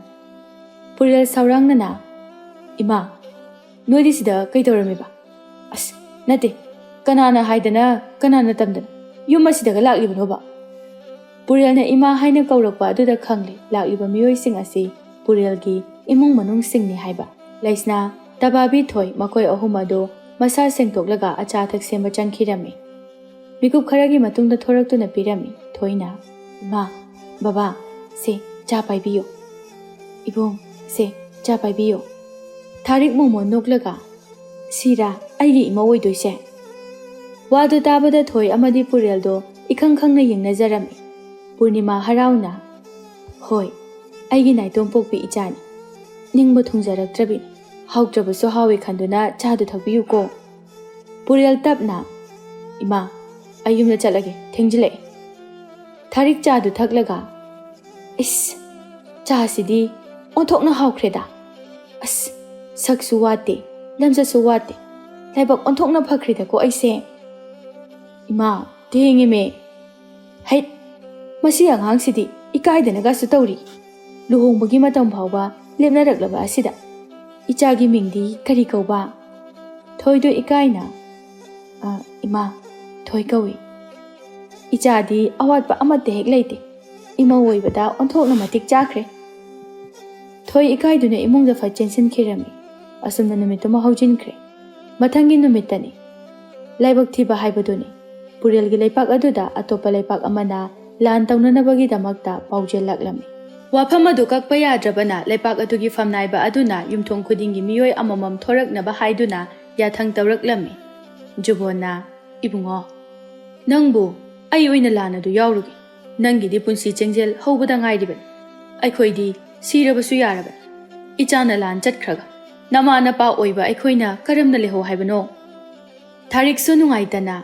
ꯄꯨꯔꯦꯜ ꯁꯥꯎꯔꯥꯡꯅꯅ, "ꯏꯃꯥ, ꯅꯣꯏꯗꯤ ꯁꯤꯗ ꯀꯩ ꯇꯧꯔꯝꯃꯤꯕ?" "ꯑꯁ, ꯅꯠꯇꯦ, ꯀꯅꯥꯅ ꯍꯥꯏꯗꯅ, ꯀꯅꯥꯅ ꯇꯝꯗꯅ ꯌꯨꯝ ꯑꯁꯤꯗꯒ ꯂꯥꯛꯂꯤꯕꯅꯣꯕ?" ꯄꯨꯔꯦꯜꯅ ꯏꯃꯥ ꯍꯥꯏꯅ ꯀꯧꯔꯛꯄ ꯑꯗꯨꯗ ꯈꯪꯂꯦ ꯂꯥꯛꯂꯤꯕ ꯃꯤꯑꯣꯏꯁꯤꯡ ꯑꯁꯤ ꯄꯨꯔꯦꯜꯒꯤ ꯏꯃꯨꯡ ꯃꯅꯨꯡꯁꯤꯡꯅꯤ ꯍꯥꯏꯕ꯫ ꯂꯩꯁꯅꯥ, ꯇꯕꯥꯕꯤ, ꯊꯣꯏ ꯃꯈꯣꯏ ꯑꯍꯨꯝ ꯑꯗꯨ ꯃꯁꯥ ꯁꯦꯡꯗꯣꯛꯂꯒ ꯑꯆꯥ ꯑꯊꯛ ꯁꯦꯝꯕ ꯆꯪꯈꯤꯔꯝꯃꯤ꯫ ꯃꯤꯀꯨꯞ ꯈꯔꯒꯤ ꯃꯇꯨꯡꯗ ꯊꯣꯔꯛꯇꯨꯅ ꯄꯤꯔꯝꯃꯤ꯫ ꯊꯣꯏꯅ, "ꯏꯃꯥ, ꯕꯕꯥ, ꯁꯦ, ꯆꯥ ꯄꯥꯏꯕꯤꯌꯨ꯫ ꯏꯕꯨꯡ, ꯁꯦ, ꯆꯥ ꯄꯥꯏꯕꯤꯌꯨ꯫" ꯊꯥꯔꯤꯛ ꯃꯣꯃꯣꯟ ꯅꯣꯛꯂꯒ, "ꯁꯤꯔꯥ ꯑꯩꯒꯤ ꯏꯃꯧ ꯑꯣꯏꯗꯣꯏꯁꯦ?" ꯋꯥꯗꯨ ꯇꯥꯕꯗ ꯊꯣꯏ ꯑꯃꯗꯤ ꯄꯨꯔꯦꯜꯗꯣ ꯏꯈꯪ ꯈꯪꯅ ꯌꯦꯡꯅꯖꯔꯝꯃꯤ꯫ ꯄꯨꯔꯅꯤꯃꯥ ꯍꯔꯥꯎꯅ, "ꯍꯣꯏ, ꯑꯩꯒꯤ ꯅꯥꯏꯇꯣꯝ ꯄꯣꯛꯄꯤ ꯏꯆꯥꯅꯤ꯫ ꯅꯤꯡꯕ ꯊꯨꯡꯖꯔꯛꯇ꯭ꯔꯕꯤꯅꯤ꯫ ꯍꯥꯎꯇ꯭ꯔꯕꯁꯨ ꯍꯥꯎꯏ ꯈꯟꯗꯨꯅ ꯆꯥꯗꯨ ꯊꯛꯄꯤꯌꯨꯀꯣ꯫" ꯄꯨꯔꯦꯜ ꯇꯞꯅ, "ꯏꯃꯥ, ꯑꯩ ꯌꯨꯝꯗ ꯆꯠꯂꯒꯦ, ꯊꯦꯡꯖꯤꯜꯂꯛꯑꯦ꯫" ꯊꯥꯔꯤꯛ ꯆꯥꯗꯨ ꯊꯛꯂꯒ, "ꯏꯁ, ꯆꯥꯁꯤꯗꯤ ꯑꯣꯟꯊꯣꯛꯅ ꯍꯥꯎꯈ꯭ꯔꯦꯗ꯫ ꯑꯁ, ꯁꯛꯁꯨ ꯋꯥꯠꯇꯦ, ꯂꯝꯆꯠꯁꯨ ꯋꯥꯠꯇꯦ꯫ ꯂꯥꯏꯕꯛ ꯑꯣꯟꯊꯣꯛꯅ ꯐꯈ꯭ꯔꯦꯗꯀꯣ ꯑꯩꯁꯦ꯫ ꯏꯃꯥ, ꯊꯦꯡꯉꯦꯃꯦ꯫ ꯍꯩꯠ, ꯃꯁꯤ ꯑꯉꯥꯡꯁꯤꯗꯤ ꯏꯀꯥꯏꯗꯅꯒꯁꯨ ꯇꯧꯔꯤ꯫ ꯂꯨꯍꯣꯡꯕꯒꯤ ꯃꯇꯝ ꯐꯥꯎꯕ ꯂꯦꯞꯅꯔꯛꯂꯕ ꯑꯁꯤꯗ ꯏꯆꯥꯒꯤ ꯃꯤꯡꯗꯤ ꯀꯔꯤ ꯀꯧꯕ?" ꯊꯣꯏꯗꯣ ꯏꯀꯥꯏꯅ, "ꯑ, ꯏꯃꯥ, ꯊꯣꯏ ꯀꯧꯏ꯫ ꯏꯆꯥꯗꯤ ꯑꯋꯥꯠꯄ ꯑꯃꯠꯇ ꯍꯦꯛ ꯂꯩꯇꯦ꯫ ꯏꯃꯧ ꯑꯣꯏꯕꯗ ꯑꯣꯟꯊꯣꯛꯅ ꯃꯇꯤꯛ ꯆꯥꯈ꯭ꯔꯦ꯫" ꯊꯣꯏ ꯏꯀꯥꯏꯗꯨꯅ ꯏꯃꯨꯡꯗ ꯐꯠ ꯆꯦꯟꯁꯤꯟꯈꯤꯔꯝꯃꯤ꯫ ꯑꯁꯨꯝꯅ ꯅꯨꯃꯤꯠꯇꯨꯃ ꯍꯧꯖꯤꯟꯈ꯭ꯔꯦ꯫ ꯃꯊꯪꯒꯤ ꯅꯨꯃꯤꯠꯇꯅꯤ꯫ ꯂꯥꯏꯕꯛ ꯊꯤꯕ ꯍꯥꯏꯕꯗꯨꯅꯤ꯫ ꯄꯨꯔꯦꯜꯒꯤ ꯂꯩꯄꯥꯛ ꯑꯗꯨꯗ ꯑꯇꯣꯞꯄ ꯂꯩꯄꯥꯛ ꯑꯃꯅ ꯂꯥꯟ ꯇꯧꯅꯅꯕꯒꯤꯗꯃꯛꯇ ꯄꯥꯎꯖꯦꯜ ꯂꯥꯛꯂꯝꯃꯤ꯫ ꯋꯥꯐꯝ ꯑꯗꯨ ꯀꯛꯄ ꯌꯥꯗ꯭ꯔꯕꯅ ꯂꯩꯄꯥꯛ ꯑꯗꯨꯒꯤ ꯐꯝꯅꯥꯏꯕ ꯑꯗꯨꯅ ꯌꯨꯝꯊꯣꯡ ꯈꯨꯗꯤꯡꯒꯤ ꯃꯤꯑꯣꯏ ꯑꯃꯃꯝ ꯊꯣꯔꯛꯅꯕ ꯍꯥꯏꯗꯨꯅ ꯌꯥꯊꯪ ꯇꯧꯔꯛꯂꯝꯃꯤ꯫ ꯖꯨꯕꯣꯟꯅ, "ꯏꯕꯨꯡꯉꯣ, ꯅꯪꯕꯨ ꯑꯩ ꯑꯣꯏꯅ ꯂꯥꯟ ꯑꯗꯨ ꯌꯥꯎꯔꯨꯒꯦ꯫ ꯅꯪꯒꯤꯗꯤ ꯄꯨꯟꯁꯤ ꯆꯦꯡꯖꯦꯜ ꯍꯧꯕꯗ ꯉꯥꯏꯔꯤꯕꯅꯤ꯫ ꯑꯩꯈꯣꯏꯗꯤ ꯁꯤꯔꯕꯁꯨ ꯌꯥꯔꯕꯅꯤ꯫ ꯏꯆꯥꯅ ꯂꯥꯟ ꯆꯠꯈ꯭ꯔꯒ ꯅꯃꯥ ꯅꯄꯥ ꯑꯣꯏꯕ ꯑꯩꯈꯣꯏꯅ ꯀꯔꯝꯅ ꯂꯩꯍꯧ ꯍꯥꯏꯕꯅꯣ?" ꯊꯥꯔꯤꯛꯁꯨ ꯅꯨꯡꯉꯥꯏꯇꯅ,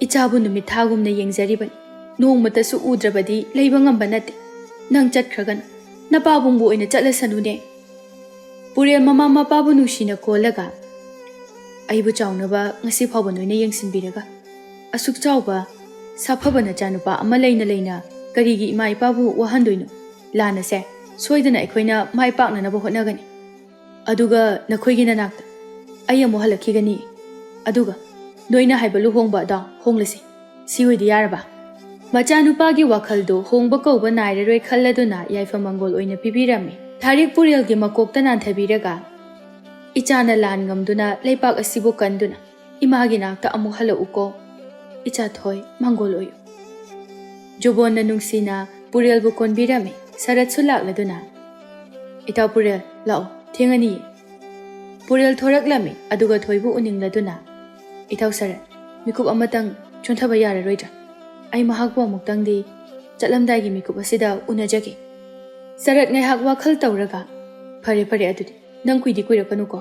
"ꯏꯆꯥꯕꯨ ꯅꯨꯃꯤꯠ ꯊꯥꯒꯨꯝꯅ ꯌꯦꯡꯖꯔꯤꯕꯅꯤ꯫ ꯅꯣꯡꯃꯇꯁꯨ ꯎꯗ꯭ꯔꯕꯗꯤ ꯂꯩꯕ ꯉꯝꯕ ꯅꯠꯇꯦ꯫ "ꯅꯪ ꯆꯠꯈ꯭ꯔꯒꯅꯨ, ꯅꯄꯥꯕꯨꯡꯕꯨ ꯑꯣꯏꯅ ꯆꯠꯂꯁꯅꯨꯅꯦ꯫ ꯄꯨꯔꯦꯜ ꯃꯃꯥ ꯃꯄꯥꯕꯨ ꯅꯨꯡꯁꯤꯅ ꯀꯣꯜꯂꯒ, ꯑꯩꯕꯨ ꯆꯥꯎꯅꯕ ꯉꯁꯤ ꯐꯥꯎꯕ ꯅꯣꯏꯅ ꯌꯦꯡꯁꯤꯟꯕꯤꯔꯒ, ꯑꯁꯨꯛ ꯆꯥꯎꯕ ꯁꯥꯐꯕ ꯅꯆꯥꯅꯨꯄꯥ ꯑꯃ ꯂꯩꯅ ꯂꯩꯅ ꯀꯔꯤꯒꯤ ꯏꯃꯥ ꯏꯄꯥꯕꯨ ꯋꯥꯍꯟꯗꯣꯏꯅꯣ? ꯂꯥꯟ ꯑꯁꯦ ꯁꯣꯏꯗꯅ ꯑꯩꯈꯣꯏꯅ ꯃꯥꯏ ꯄꯥꯛꯅꯅꯕ ꯍꯣꯠꯅꯒꯅꯤ꯫ ꯑꯗꯨꯒ ꯅꯈꯣꯏꯒꯤ ꯅꯅꯥꯛꯇ ꯑꯩ ꯑꯃꯨꯛ ꯍꯜꯂꯛꯈꯤꯒꯅꯤ꯫ ꯑꯗꯨꯒ ꯅꯣꯏꯅ ꯍꯥꯏꯕ ꯂꯨꯍꯣꯡꯕ ꯑꯗꯣ ꯍꯣꯡꯂꯁꯤ꯫ ꯁꯤ ꯑꯣꯏꯗꯤ ꯌꯥꯔꯕ?" ꯃꯆꯥꯅꯨꯄꯥꯒꯤ ꯋꯥꯈꯜꯗꯨ ꯍꯣꯡꯕ ꯀꯧꯕ ꯅꯥꯏꯔꯔꯣꯏ ꯈꯜꯂꯗꯨꯅ ꯌꯥꯏꯐ ꯃꯪꯒꯣꯜ ꯑꯣꯏꯅ ꯄꯤꯕꯤꯔꯝꯃꯤ꯫ ꯊꯥꯔꯤꯛ ꯄꯨꯔꯦꯜꯒꯤ ꯃꯀꯣꯛꯇ ꯅꯥꯟꯊꯕꯤꯔꯒ, "ꯏꯆꯥꯅ ꯂꯥꯟ ꯉꯝꯗꯨꯅ ꯂꯩꯄꯥꯛ ꯑꯁꯤꯕꯨ ꯀꯟꯗꯨꯅ ꯏꯃꯥꯒꯤ ꯅꯥꯛꯇ ꯑꯃꯨꯛ ꯍꯜꯂꯛꯎꯀꯣ, ꯏꯆꯥ ꯊꯣꯏ, ꯃꯪꯒꯣꯜ ꯑꯣꯏꯌꯨ꯫" ꯖꯨꯕꯣꯟꯅ ꯅꯨꯡꯁꯤꯅ ꯄꯨꯔꯦꯜꯕꯨ ꯀꯣꯟꯕꯤꯔꯝꯃꯤ꯫ ꯁꯔꯠꯁꯨ ꯂꯥꯛꯂꯗꯨꯅ, "ꯏꯇꯥꯎ ꯄꯨꯔꯦꯜ, ꯂꯥꯛꯑꯣ, ꯊꯦꯡꯉꯅꯤꯌꯦ꯫" ꯄꯨꯔꯦꯜ ꯊꯣꯔꯛꯂꯝꯃꯤ, ꯑꯗꯨꯒ ꯊꯣꯏꯕꯨ ꯎꯅꯤꯡꯂꯗꯨꯅ, "ꯏꯇꯥꯎ ꯁꯔꯠ, ꯃꯤꯀꯨꯞ ꯑꯃꯇꯪ ꯆꯣꯟꯊꯕ ꯌꯥꯔꯔꯣꯏꯗ꯭ꯔꯥ? ꯑꯩ ꯃꯍꯥꯛꯄꯨ ꯑꯃꯨꯛꯇꯪꯗꯤ ꯆꯠꯂꯝꯗꯥꯏꯒꯤ ꯃꯤꯀꯨꯞ ꯑꯁꯤꯗ ꯎꯅꯖꯒꯦ꯫" ꯁꯔꯠ ꯉꯥꯏꯍꯥꯛ ꯋꯥꯈꯜ ꯇꯧꯔꯒ, "ꯐꯔꯦ, ꯐꯔꯦ, ꯑꯗꯨꯗꯤ ꯅꯪ ꯀꯨꯏꯗꯤ ꯀꯨꯏꯔꯛꯀꯅꯨꯀꯣ꯫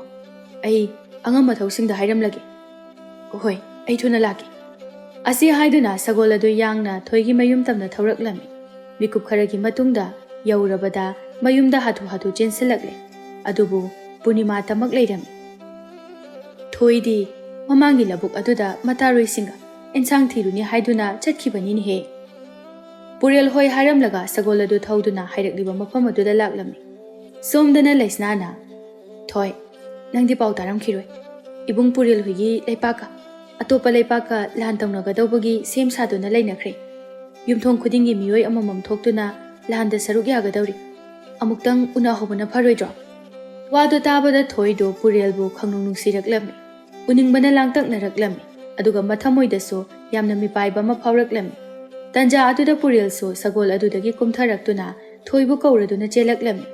ꯑꯩ ꯑꯉꯝ ꯑꯊꯧꯁꯤꯡꯗ ꯍꯥꯏꯔꯝꯂꯒꯦ꯫ ꯍꯣꯏ, ꯑꯩ ꯊꯨꯅ ꯂꯥꯛꯀꯦ꯫" ꯑꯁꯤ ꯍꯥꯏꯗꯨꯅ ꯁꯒꯣꯜ ꯑꯗꯨ ꯌꯥꯡꯅ ꯊꯣꯏꯒꯤ ꯃꯌꯨꯝ ꯇꯝꯅ ꯊꯧꯔꯛꯂꯝꯃꯤ꯫ ꯃꯤꯀꯨꯞ ꯈꯔꯒꯤ ꯃꯇꯨꯡꯗ ꯌꯧꯔꯕꯗ ꯃꯌꯨꯝꯗ ꯍꯥꯊꯨ ꯍꯥꯊꯨ ꯆꯦꯟꯁꯤꯜꯂꯛꯂꯦ꯫ ꯑꯗꯨꯕꯨ ꯄꯨꯔꯅꯤꯃꯥ ꯇꯃꯛ ꯂꯩꯔꯝꯃꯤ꯫ ꯊꯣꯏꯗꯤ ꯃꯃꯥꯡꯒꯤ ꯂꯧꯕꯨꯛ ꯑꯗꯨꯗ ꯃꯇꯥꯔꯣꯏꯁꯤꯡꯒ ꯑꯦꯟꯁꯥꯡ ꯊꯤꯔꯨꯅꯤ ꯍꯥꯏꯗꯨꯅ ꯆꯠꯈꯤꯕꯅꯤꯅꯦꯍꯦ꯫ ꯄꯨꯔꯦꯜ ꯍꯣꯏ ꯍꯥꯏꯔꯝꯂꯒ ꯁꯒꯣꯜ ꯑꯗꯨ ꯊꯧꯗꯨꯅ ꯍꯥꯏꯔꯛꯂꯤꯕ ꯃꯐꯝ ꯑꯗꯨꯗ ꯂꯥꯛꯂꯝꯃꯤ꯫ ꯁꯣꯝꯗꯅ ꯂꯩꯁꯅꯥꯅ, "ꯊꯣꯏ, ꯅꯪꯗꯤ ꯄꯥꯎ ꯇꯥꯔꯝꯈꯤꯔꯣꯏ꯫ ꯏꯕꯨꯡ ꯄꯨꯔꯦꯜ ꯍꯣꯏꯒꯤ ꯂꯩꯄꯥꯛꯀ ꯑꯇꯣꯞꯄ ꯂꯩꯄꯥꯛꯀ ꯂꯥꯟ ꯇꯧꯅꯒꯗꯧꯕꯒꯤ ꯁꯦꯝ ꯁꯥꯗꯨꯅ ꯂꯩꯅꯈ꯭ꯔꯦ꯫ ꯌꯨꯝꯊꯣꯡ ꯈꯨꯗꯤꯡꯒꯤ ꯃꯤꯑꯣꯏ ꯑꯃꯃꯝ ꯊꯣꯛꯇꯨꯅ ꯂꯥꯟꯗ ꯁꯔꯨꯛ ꯌꯥꯒꯗꯧꯔꯤ꯫ ꯑꯃꯨꯛꯇꯪ ꯎꯅꯍꯧꯕꯅ ꯐꯔꯣꯏꯗ꯭ꯔꯣ?" ꯋꯥꯗꯣ ꯇꯥꯕꯗ ꯊꯣꯏꯗꯣ ꯄꯨꯔꯦꯜꯕꯨ ꯈꯪꯅꯨꯡ ꯅꯨꯡꯁꯤꯔꯛꯂꯝꯃꯤ꯫ ꯎꯅꯤꯡꯕꯅ ꯂꯥꯡꯇꯛꯅꯔꯛꯂꯝꯃꯤ꯫ ꯑꯗꯨꯒ ꯃꯊꯃꯣꯏꯗꯁꯨ ꯌꯥꯝꯅ ꯃꯤꯄꯥꯏꯕ ꯑꯃ ꯐꯥꯎꯔꯛꯂꯝꯃꯤ꯫ ꯇꯟꯖꯥ ꯑꯗꯨꯗ ꯄꯨꯔꯦꯜꯁꯨ ꯁꯒꯣꯜ ꯑꯗꯨꯗꯒꯤ ꯀꯨꯝꯊꯔꯛꯇꯨꯅ ꯊꯣꯏꯕꯨ ꯀꯧꯔꯗꯨꯅ ꯆꯦꯜꯂꯛꯂꯝꯃꯤ꯫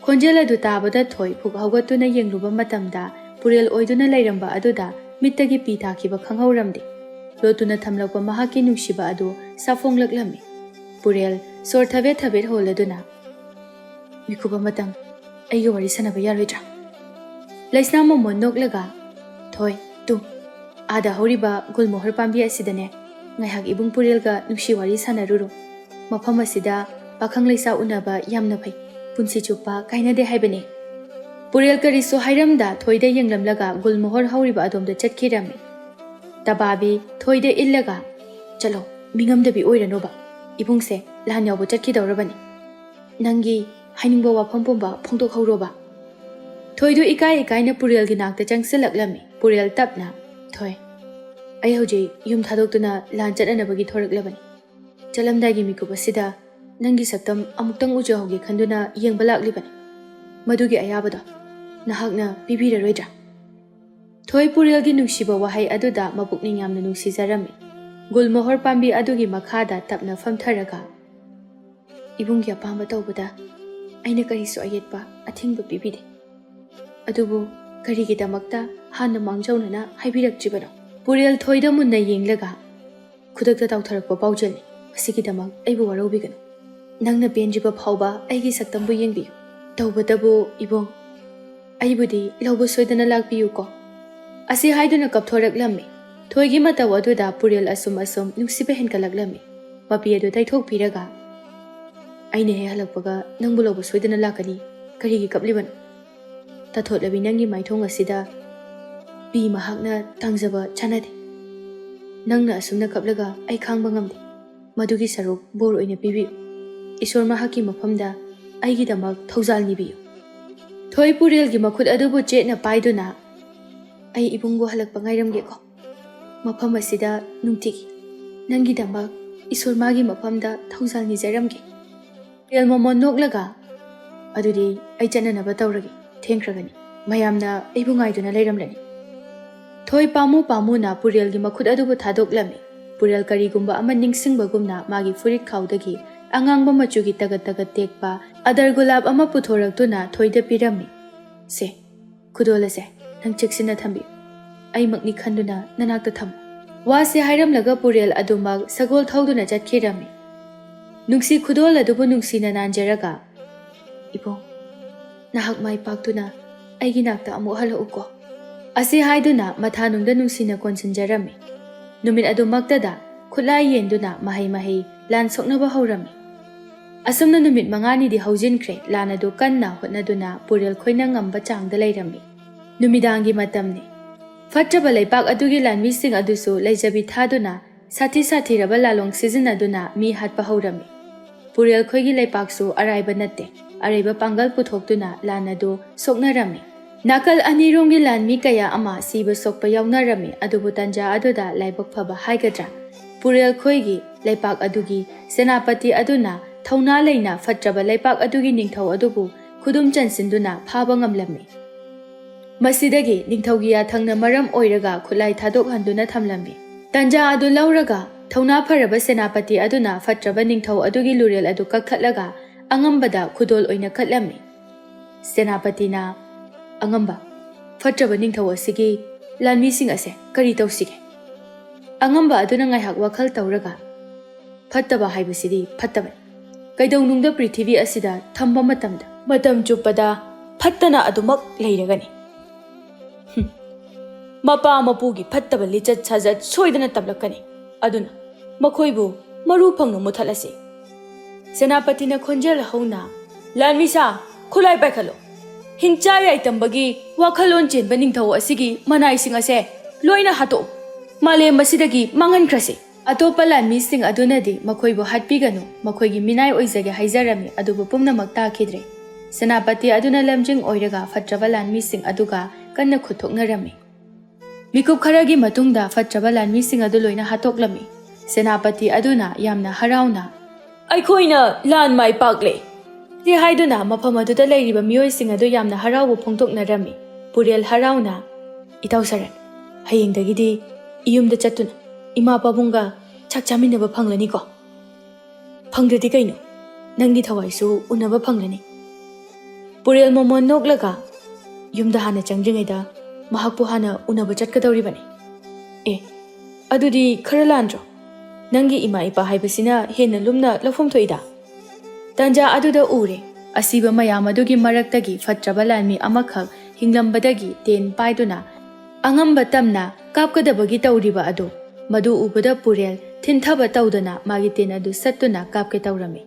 ꯈꯣꯟꯖꯦꯜ ꯑꯗꯨ ꯇꯥꯕꯗ ꯊꯣꯏ ꯐꯨꯛ ꯍꯧꯒꯠꯇꯨꯅ ꯌꯦꯡꯂꯨꯕ ꯃꯇꯝꯗ ꯄꯨꯔꯦꯜ ꯑꯣꯏꯗꯨꯅ ꯂꯩꯔꯝꯕ ꯑꯗꯨꯗ ꯃꯤꯠꯇꯒꯤ ꯄꯤ ꯇꯥꯈꯤꯕ ꯈꯪꯍꯧꯔꯝꯗꯦ꯫ ꯂꯣꯠꯇꯨꯅ ꯊꯝꯂꯛꯄ ꯃꯍꯥꯛꯀꯤ ꯅꯨꯡꯁꯤꯕ ꯑꯗꯨ ꯁꯥꯐꯣꯡꯂꯛꯂꯝꯃꯤ꯫ ꯄꯨꯔꯦꯜ ꯁꯣꯔ ꯊꯕꯦꯠ ꯊꯕꯦꯠ ꯍꯣꯜꯂꯗꯨꯅ, "ꯃꯤꯀꯨꯞ ꯑꯃꯇꯪ ꯑꯩꯒ ꯋꯥꯔꯤ ꯁꯥꯟꯅꯕ ꯌꯥꯔꯣꯏꯗ꯭ꯔꯥ?" ꯂꯩꯁꯅꯥ ꯃꯣꯃꯣꯟ ꯅꯣꯛꯂꯒ, "ꯊꯣꯏ, ꯇꯨ, ꯑꯥꯗ ꯍꯧꯔꯤꯕ ꯒꯨꯜꯃꯣꯍꯔ ꯄꯥꯝꯕꯤ ꯑꯁꯤꯗꯅꯦ ꯉꯥꯏꯍꯥꯛ ꯏꯕꯨꯡ ꯄꯨꯔꯦꯜꯒ ꯅꯨꯡꯁꯤ ꯋꯥꯔꯤ ꯁꯥꯟꯅꯔꯨꯔꯣ꯫ ꯃꯐꯝ ꯑꯁꯤꯗ ꯄꯥꯈꯪ ꯂꯩꯁꯥ ꯎꯅꯕ ꯌꯥꯝꯅ ꯐꯩ꯫ ꯄꯨꯟꯁꯤ ꯆꯨꯞꯄ ꯀꯥꯏꯅꯗꯦ ꯍꯥꯏꯕꯅꯦ꯫ ꯄꯨꯔꯦꯜ ꯀꯔꯤꯁꯨ ꯍꯥꯏꯔꯝꯗ ꯊꯣꯏꯗ ꯌꯦꯡꯂꯝꯂꯒ ꯒꯨꯜꯃꯣꯍꯣꯔ ꯍꯧꯔꯤꯕ ꯑꯗꯣꯝꯗ ꯆꯠꯈꯤꯔꯝꯃꯤ꯫ ꯇꯕꯥꯕꯤ ꯊꯣꯏꯗ ꯏꯜꯂꯒ, "ꯆꯠꯂꯣ, ꯃꯤꯉꯝꯗꯕꯤ ꯑꯣꯏꯔꯅꯣꯕ꯫ ꯏꯕꯨꯡꯁꯦ ꯂꯥꯟ ꯌꯥꯎꯕ ꯆꯠꯈꯤꯗꯧꯔꯕꯅꯤ꯫ ꯅꯪꯒꯤ ꯍꯥꯏꯅꯤꯡꯕ ꯋꯥꯐꯝ ꯄꯨꯝꯕ ꯐꯣꯡꯗꯣꯛꯍꯧꯔꯣꯕ꯫" ꯊꯣꯏꯗꯨ ꯏꯀꯥꯏ ꯏꯀꯥꯏꯅ ꯄꯨꯔꯦꯜꯒꯤ ꯅꯥꯛꯇ ꯆꯪꯁꯤꯜꯂꯛꯂꯝꯃꯤ꯫ ꯄꯨꯔꯦꯜ ꯇꯞꯅ, "ꯊꯣꯏ, ꯑꯩ ꯍꯧꯖꯤꯛ ꯌꯨꯝ ꯊꯥꯗꯣꯛꯇꯨꯅ ꯂꯥꯟ ꯆꯠꯅꯅꯕꯒꯤ ꯊꯣꯔꯛꯂꯕꯅꯤ꯫ ꯆꯠꯂꯝꯗꯥꯏꯒꯤ ꯃꯤꯀꯨꯞ ꯑꯁꯤꯗ ꯅꯪꯒꯤ ꯁꯛꯇꯝ ꯑꯃꯨꯛꯇꯪ ꯎꯖꯍꯧꯒꯦ ꯈꯟꯗꯨꯅ ꯌꯦꯡꯕ ꯂꯥꯛꯂꯤꯕꯅꯤ꯫ ꯃꯗꯨꯒꯤ ꯑꯌꯥꯕꯗꯣ ꯅꯍꯥꯛꯅ ꯄꯤꯕꯤꯔꯔꯣꯏꯗ꯭ꯔꯥ?" ꯊꯣꯏ ꯄꯨꯔꯦꯜꯒꯤ ꯅꯨꯡꯁꯤꯕ ꯋꯥꯍꯩ ꯑꯗꯨꯗ ꯃꯄꯨꯛꯅꯤꯡ ꯌꯥꯝꯅ ꯅꯨꯡꯁꯤꯖꯔꯝꯃꯤ꯫ ꯒꯨꯜꯃꯣꯍꯣꯔ ꯄꯥꯝꯕꯤ ꯑꯗꯨꯒꯤ ꯃꯈꯥꯗ ꯇꯞꯅ ꯐꯝꯊꯔꯒ, "ꯏꯕꯨꯡꯒꯤ ꯑꯄꯥꯝꯕ ꯇꯧꯕꯗ ꯑꯩꯅ ꯀꯔꯤꯁꯨ ꯑꯌꯦꯠꯄ ꯑꯊꯤꯡꯕ ꯄꯤꯕꯤꯗꯦ꯫ ꯑꯗꯨꯕꯨ ꯀꯔꯤꯒꯤꯗꯃꯛꯇ ꯍꯥꯟꯅ ꯃꯥꯡꯖꯧꯅꯅ ꯍꯥꯏꯕꯤꯔꯛꯇ꯭ꯔꯤꯕꯅꯣ?" ꯄꯨꯔꯦꯜ ꯊꯣꯏꯗ ꯃꯨꯟꯅ ꯌꯦꯡꯂꯒ, "ꯈꯨꯗꯛꯇ ꯇꯥꯎꯊꯔꯛꯄ ꯄꯥꯎꯖꯦꯜꯅꯤ꯫ ꯃꯁꯤꯒꯤꯗꯃꯛ ꯑꯩꯕꯨ ꯋꯥꯔꯧꯕꯤꯒꯅꯨ꯫ ꯅꯪꯅ ꯄꯦꯟꯗ꯭ꯔꯤꯕ ꯐꯥꯎꯕ ꯑꯩꯒꯤ ꯁꯛꯇꯝꯕꯨ ꯌꯦꯡꯕꯤꯌꯨ꯫ ꯇꯧꯕꯇꯕꯨ ꯏꯕꯨꯡ, ꯑꯩꯕꯨꯗꯤ ꯂꯧꯕ ꯁꯣꯏꯗꯅ ꯂꯥꯛꯄꯤꯌꯨꯀꯣ꯫" ꯑꯁꯤ ꯍꯥꯏꯗꯨꯅ ꯀꯞꯊꯣꯔꯛꯂꯝꯃꯤ꯫ ꯊꯣꯏꯒꯤ ꯃꯇꯧ ꯑꯗꯨꯗ ꯄꯨꯔꯦꯜ ꯑꯁꯨꯝ ꯑꯁꯨꯝ ꯅꯨꯡꯁꯤꯕ ꯍꯦꯟꯒꯠꯂꯛꯂꯝꯃꯤ꯫ ꯃꯄꯤ ꯑꯗꯨ ꯇꯩꯊꯣꯛꯄꯤꯔꯒ, "ꯑꯩꯅ ꯍꯦꯛ ꯍꯜꯂꯛꯄꯒ ꯅꯪꯕꯨ ꯂꯧꯕ ꯁꯣꯏꯗꯅ ꯂꯥꯛꯀꯅꯤ꯫ ꯀꯔꯤꯒꯤ ꯀꯞꯂꯤꯕꯅꯣ? ꯇꯥꯊꯣꯠꯂꯕꯤ ꯅꯪꯒꯤ ꯃꯥꯏꯊꯣꯡ ꯑꯁꯤꯗ ꯄꯤ ꯃꯍꯥꯛꯅ ꯇꯥꯡꯖꯕ ꯆꯥꯟꯅꯗꯦ꯫ ꯅꯪꯅ ꯑꯁꯨꯝꯅ ꯀꯞꯂꯒ ꯑꯩ ꯈꯥꯡꯕ ꯉꯝꯗꯦ꯫ ꯃꯗꯨꯒꯤ ꯁꯔꯨꯛ ꯕꯣꯔ ꯑꯣꯏꯅ ꯄꯤꯕꯤꯌꯨ꯫ ꯏꯁꯣꯔ ꯃꯍꯥꯛꯀꯤ ꯃꯐꯝꯗ ꯑꯩꯒꯤꯗꯃꯛ ꯊꯧꯖꯥꯜ ꯅꯤꯕꯤꯌꯨ꯫" ꯊꯣꯏ ꯄꯨꯔꯦꯜꯒꯤ ꯃꯈꯨꯠ ꯑꯗꯨꯕꯨ ꯆꯦꯠꯅ ꯄꯥꯏꯗꯨꯅ, "ꯑꯩ ꯏꯕꯨꯡꯕꯨ ꯍꯜꯂꯛꯄ ꯉꯥꯏꯔꯝꯒꯦꯀꯣ꯫ ꯃꯐꯝ ꯑꯁꯤꯗ ꯅꯨꯡꯇꯤꯒꯤ ꯅꯪꯒꯤꯗꯃꯛ ꯏꯁꯣꯔ ꯃꯥꯒꯤ ꯃꯐꯝꯗ ꯊꯧꯖꯥꯜ ꯅꯤꯖꯔꯝꯒꯦ꯫" ꯄꯨꯔꯦꯜ ꯃꯣꯃꯣꯟ ꯅꯣꯛꯂꯒ, "ꯑꯗꯨꯗꯤ ꯑꯩ ꯆꯠꯅꯅꯕ ꯇꯧꯔꯒꯦ꯫ ꯊꯦꯡꯈ꯭ꯔꯒꯅꯤ꯫ ꯃꯌꯥꯝꯅ ꯑꯩꯕꯨ ꯉꯥꯏꯗꯨꯅ ꯂꯩꯔꯝꯂꯅꯤ꯫" ꯊꯣꯏ ꯄꯥꯝꯃꯨ ꯄꯥꯝꯃꯨꯅ ꯄꯨꯔꯦꯜꯒꯤ ꯃꯈꯨꯠ ꯑꯗꯨꯕꯨ ꯊꯥꯗꯣꯛꯂꯝꯃꯤ꯫ ꯄꯨꯔꯦꯜ ꯀꯔꯤꯒꯨꯝꯕ ꯑꯃ ꯅꯤꯡꯁꯤꯡꯕꯒꯨꯝꯅ ꯃꯥꯒꯤ ꯐꯨꯔꯤꯠ ꯈꯥꯎꯗꯒꯤ ꯑꯉꯥꯡꯕ ꯃꯆꯨꯒꯤ ꯇꯒꯠ ꯇꯒꯠ ꯇꯦꯛꯄ ꯑꯗꯔ ꯒꯨꯂꯥꯞ ꯑꯃ ꯄꯨꯊꯣꯔꯛꯇꯨꯅ ꯊꯣꯏꯗ ꯄꯤꯔꯝꯃꯤ꯫ "ꯁꯦ, ꯈꯨꯗꯣꯜ ꯑꯁꯦ ꯅꯪ ꯆꯦꯛꯁꯤꯟꯅ ꯊꯝꯕꯤꯌꯨ꯫ ꯑꯩꯃꯛꯅꯤ ꯈꯟꯗꯨꯅ ꯅꯅꯥꯛꯇ ꯊꯝꯃꯨ꯫" ꯋꯥꯁꯤ ꯍꯥꯏꯔꯝꯂꯒ ꯄꯨꯔꯦꯜ ꯑꯗꯨꯃꯛ ꯁꯒꯣꯜ ꯊꯧꯗꯨꯅ ꯆꯠꯈꯤꯔꯝꯃꯤ꯫ ꯅꯨꯡꯁꯤ ꯈꯨꯗꯣꯜ ꯑꯗꯨꯕꯨ ꯅꯨꯡꯁꯤꯅ ꯅꯥꯟꯖꯔꯒ, "ꯏꯕꯨꯡ, ꯅꯍꯥꯛ ꯃꯥꯏ ꯄꯥꯛꯇꯨꯅ ꯑꯩꯒꯤ ꯅꯥꯛꯇ ꯑꯃꯨꯛ ꯍꯜꯂꯛꯎꯀꯣ" ꯑꯁꯤ ꯍꯥꯏꯗꯨꯅ ꯃꯊꯥꯅꯨꯡꯗ ꯅꯨꯡꯁꯤꯅ ꯀꯣꯟꯁꯤꯟꯖꯔꯝꯃꯤ꯫ ꯅꯨꯃꯤꯠ ꯑꯗꯨꯃꯛꯇꯗ ꯈꯨꯠꯂꯥꯏ ꯌꯦꯟꯗꯨꯅ ꯃꯍꯩ ꯃꯍꯩ ꯂꯥꯟ ꯁꯣꯛꯅꯕ ꯍꯧꯔꯝꯃꯤ꯫ ꯑꯁꯨꯝꯅ ꯅꯨꯃꯤꯠ ꯃꯉꯥꯅꯤꯗꯤ ꯍꯧꯖꯤꯟꯈ꯭ꯔꯦ꯫ ꯂꯥꯟ ꯑꯗꯨ ꯀꯟꯅ ꯍꯣꯠꯅꯗꯨꯅ ꯄꯨꯔꯦꯜ ꯈꯣꯏꯅ ꯉꯝꯕ ꯆꯥꯡꯗ ꯂꯩꯔꯝꯃꯤ꯫ ꯅꯨꯃꯤꯗꯥꯡꯒꯤ ꯃꯇꯝꯅꯤ꯫ ꯐꯠꯇ꯭ꯔꯕ ꯂꯩꯄꯥꯛ ꯑꯗꯨꯒꯤ ꯂꯥꯟꯃꯤꯁꯤꯡ ꯑꯗꯨꯁꯨ ꯂꯩꯖꯕꯤ ꯊꯥꯗꯨꯅ ꯁꯥꯊꯤ ꯁꯥꯊꯤꯔꯕ ꯂꯥꯂꯣꯡ ꯁꯤꯖꯤꯟꯅꯗꯨꯅ ꯃꯤ ꯍꯥꯠꯄ ꯍꯧꯔꯝꯃꯤ꯫ ꯄꯨꯔꯦꯜ ꯈꯣꯏꯒꯤ ꯂꯩꯄꯥꯛꯁꯨ ꯑꯔꯥꯏꯕ ꯅꯠꯇꯦ꯫ ꯑꯔꯩꯕ ꯄꯥꯡꯒꯜ ꯄꯨꯊꯣꯛꯇꯨꯅ ꯂꯥꯟ ꯑꯗꯨ ꯁꯣꯛꯅꯔꯝꯃꯤ꯫ ꯅꯥꯀꯜ ꯑꯅꯤꯔꯣꯝꯒꯤ ꯂꯥꯟꯃꯤ ꯀꯌꯥ ꯑꯃ ꯁꯤꯕ ꯁꯣꯛꯄ ꯌꯥꯎꯅꯔꯝꯃꯤ꯫ ꯑꯗꯨꯕꯨ ꯇꯟꯖꯥ ꯑꯗꯨꯗ ꯂꯥꯏꯕꯛ ꯐꯕ ꯍꯥꯏꯒꯗ꯭ꯔꯥ, ꯄꯨꯔꯦꯜ ꯈꯣꯏꯒꯤ ꯂꯩꯄꯥꯛ ꯑꯗꯨꯒꯤ ꯁꯦꯅꯥꯄꯇꯤ ꯑꯗꯨꯅ ꯊꯧꯅꯥ ꯂꯩꯅ ꯐꯠꯇ꯭ꯔꯕ ꯂꯩꯄꯥꯛ ꯑꯗꯨꯒꯤ ꯅꯤꯡꯊꯧ ꯑꯗꯨꯕꯨ ꯈꯨꯗꯨꯝ ꯆꯟꯁꯤꯟꯗꯨꯅ ꯐꯥꯕ ꯉꯝꯂꯝꯃꯤ꯫ ꯃꯁꯤꯗꯒꯤ ꯅꯤꯡꯊꯧꯒꯤ ꯌꯥꯊꯪꯅ ꯃꯔꯝ ꯑꯣꯏꯔꯒ ꯈꯨꯠꯂꯥꯏ ꯊꯥꯗꯣꯛꯍꯟꯗꯨꯅ ꯊꯝꯂꯝꯃꯤ꯫ ꯇꯟꯖꯥ ꯑꯗꯨ ꯂꯧꯔꯒ ꯊꯧꯅꯥ ꯐꯔꯕ ꯁꯦꯅꯥꯄꯇꯤ ꯑꯗꯨꯅ ꯐꯠꯇ꯭ꯔꯕ ꯅꯤꯡꯊꯧ ꯑꯗꯨꯒꯤ ꯂꯨꯔꯦꯜ ꯑꯗꯨ ꯀꯛꯊꯠꯂꯒ ꯑꯉꯝꯕꯗ ꯈꯨꯗꯣꯜ ꯑꯣꯏꯅ ꯀꯠꯂꯝꯃꯤ꯫ ꯁꯦꯅꯥꯄꯇꯤꯅ, "ꯑꯉꯝꯕ, ꯐꯠꯇ꯭ꯔꯕ ꯅꯤꯡꯊꯧ ꯑꯁꯤꯒꯤ ꯂꯥꯟꯃꯤꯁꯤꯡ ꯑꯁꯦ ꯀꯔꯤ ꯇꯧꯁꯤꯒꯦ?" ꯑꯉꯝꯕ ꯑꯗꯨꯅ ꯉꯥꯏꯍꯥꯛ ꯋꯥꯈꯜ ꯇꯧꯔꯒ, "ꯐꯠꯇꯕ ꯍꯥꯏꯕꯁꯤꯗꯤ ꯐꯠꯇꯕꯅꯤ꯫ ꯀꯩꯗꯧꯅꯨꯡꯗ ꯄ꯭ꯔꯤꯊꯤꯕꯤ ꯑꯁꯤꯗ ꯊꯝꯕ ꯃꯇꯝꯗ ꯃꯇꯝ ꯆꯨꯞꯄꯗ ꯐꯠꯇꯅ ꯑꯗꯨꯃꯛ ꯂꯩꯔꯒꯅꯤ꯫ ꯍꯨꯝ꯫ ꯃꯄꯥ ꯃꯄꯨꯒꯤ ꯐꯠꯇꯕ ꯂꯤꯆꯠ ꯁꯥꯖꯠ ꯁꯣꯏꯗꯅ ꯇꯝꯂꯛꯀꯅꯤ꯫ ꯑꯗꯨꯅ ꯃꯈꯣꯏꯕꯨ ꯃꯔꯨ ꯐꯪꯅ ꯃꯨꯊꯠꯂꯁꯤ꯫" ꯁꯦꯅꯥꯄꯇꯤꯅ ꯈꯣꯟꯖꯦꯜ ꯍꯧꯅ, "ꯂꯥꯟꯃꯤꯁꯥ, ꯈꯨꯠꯂꯥꯏ ꯄꯥꯏꯈꯠꯂꯨ꯫ ꯍꯤꯡꯆꯥ ꯌꯥꯏꯇꯝꯕꯒꯤ ꯋꯥꯈꯜꯂꯣꯟ ꯆꯦꯟꯕ ꯅꯤꯡꯊꯧ ꯑꯁꯤꯒꯤ ꯃꯅꯥꯏꯁꯤꯡ ꯑꯁꯦ ꯂꯣꯏꯅ ꯍꯥꯠꯇꯣꯛꯎ꯫ ꯃꯥꯂꯦꯝ ꯑꯁꯤꯗꯒꯤ ꯃꯥꯡꯍꯟꯈ꯭ꯔꯁꯤ꯫" ꯑꯇꯣꯞꯄ ꯂꯥꯟꯃꯤꯁꯤꯡ ꯑꯗꯨꯅꯗꯤ ꯃꯈꯣꯏꯕꯨ ꯍꯥꯠꯄꯤꯒꯅꯨ, ꯃꯈꯣꯏꯒꯤ ꯃꯤꯅꯥꯏ ꯑꯣꯏꯖꯒꯦ ꯍꯥꯏꯖꯔꯝꯃꯤ, ꯑꯗꯨꯕꯨ ꯄꯨꯝꯅꯃꯛ ꯇꯥꯈꯤꯗ꯭ꯔꯦ꯫ ꯁꯦꯅꯥꯄꯇꯤ ꯑꯗꯨꯅ ꯂꯝꯖꯤꯡ ꯑꯣꯏꯔꯒ ꯐꯠꯇ꯭ꯔꯕ ꯂꯥꯟꯃꯤꯁꯤꯡ ꯑꯗꯨꯒ ꯀꯟꯅ ꯈꯨꯠꯊꯣꯛꯅꯔꯝꯃꯤ꯫ ꯃꯤꯀꯨꯞ ꯈꯔꯒꯤ ꯃꯇꯨꯡꯗ ꯐꯠꯇ꯭ꯔꯕ ꯂꯥꯟꯃꯤꯁꯤꯡ ꯑꯗꯨ ꯂꯣꯏꯅ ꯍꯥꯠꯇꯣꯛꯂꯝꯃꯤ꯫ ꯁꯦꯅꯥꯄꯇꯤ ꯑꯗꯨꯅ ꯌꯥꯝꯅ ꯍꯔꯥꯎꯅ, "ꯑꯩꯈꯣꯏꯅ ꯂꯥꯟ ꯃꯥꯏ ꯄꯥꯛꯂꯦ!" ꯁꯤ ꯍꯥꯏꯗꯨꯅ ꯃꯐꯝ ꯑꯗꯨꯗ ꯂꯩꯔꯤꯕ ꯃꯤꯑꯣꯏꯁꯤꯡ ꯑꯗꯨ ꯌꯥꯝꯅ ꯍꯔꯥꯎꯕ ꯐꯣꯡꯗꯣꯛꯅꯔꯝꯃꯤ꯫ ꯄꯨꯔꯦꯜ ꯍꯔꯥꯎꯅ, "ꯏꯇꯥꯎ ꯁꯔꯠ, ꯍꯌꯦꯡꯗꯒꯤꯗꯤ ꯏꯌꯨꯝꯗ ꯆꯠꯇꯨꯅ ꯏꯃꯥ ꯄꯥꯕꯨꯡꯒ ꯆꯥꯛ ꯆꯥꯃꯤꯟꯅꯕ ꯐꯪꯂꯅꯤꯀꯣ?" "ꯐꯪꯗ꯭ꯔꯗꯤ ꯀꯩꯅꯣ? ꯅꯪꯒꯤ ꯊꯋꯥꯏꯁꯨ ꯎꯅꯕ ꯐꯪꯂꯅꯤ꯫" ꯄꯨꯔꯦꯜ ꯃꯣꯃꯣꯟ ꯅꯣꯛꯂꯒ, "ꯌꯨꯝꯗ ꯍꯥꯟꯅ ꯆꯪꯗ꯭ꯔꯤꯉꯩꯗ ꯃꯍꯥꯛꯄꯨ ꯍꯥꯟꯅ ꯎꯅꯕ ꯆꯠꯀꯗꯧꯔꯤꯕꯅꯤ꯫" "ꯑꯦ, ꯑꯗꯨꯗꯤ ꯈꯔ ꯂꯥꯟꯗ꯭ꯔꯣ? ꯅꯪꯒꯤ ꯏꯃꯥ ꯏꯄꯥ ꯍꯥꯏꯕꯁꯤꯅ ꯍꯦꯟꯅ ꯂꯨꯝꯅ ꯂꯧꯐꯝ ꯊꯣꯛꯏꯗ꯫" ꯇꯟꯖꯥ ꯑꯗꯨꯗ ꯎꯔꯦ, ꯑꯁꯤꯕ ꯃꯌꯥꯝ ꯑꯗꯨꯒꯤ ꯃꯔꯛꯇꯒꯤ ꯐꯠꯇ꯭ꯔꯕ ꯂꯥꯟꯃꯤ ꯑꯃꯈꯛ ꯍꯤꯡꯂꯝꯕꯗꯒꯤ ꯇꯦꯟ ꯄꯥꯏꯗꯨꯅ ꯑꯉꯝꯕ ꯇꯝꯅ ꯀꯥꯞꯀꯗꯕꯒꯤ ꯇꯧꯔꯤꯕ ꯑꯗꯨ꯫ ꯃꯗꯨ ꯎꯕꯗ ꯄꯨꯔꯦꯜ ꯊꯤꯟꯊꯕ ꯇꯧꯗꯅ ꯃꯥꯒꯤ ꯇꯦꯟ ꯑꯗꯨ ꯁꯠꯇꯨꯅ ꯀꯥꯞꯀꯦ ꯇꯧꯔꯝꯃꯤ꯫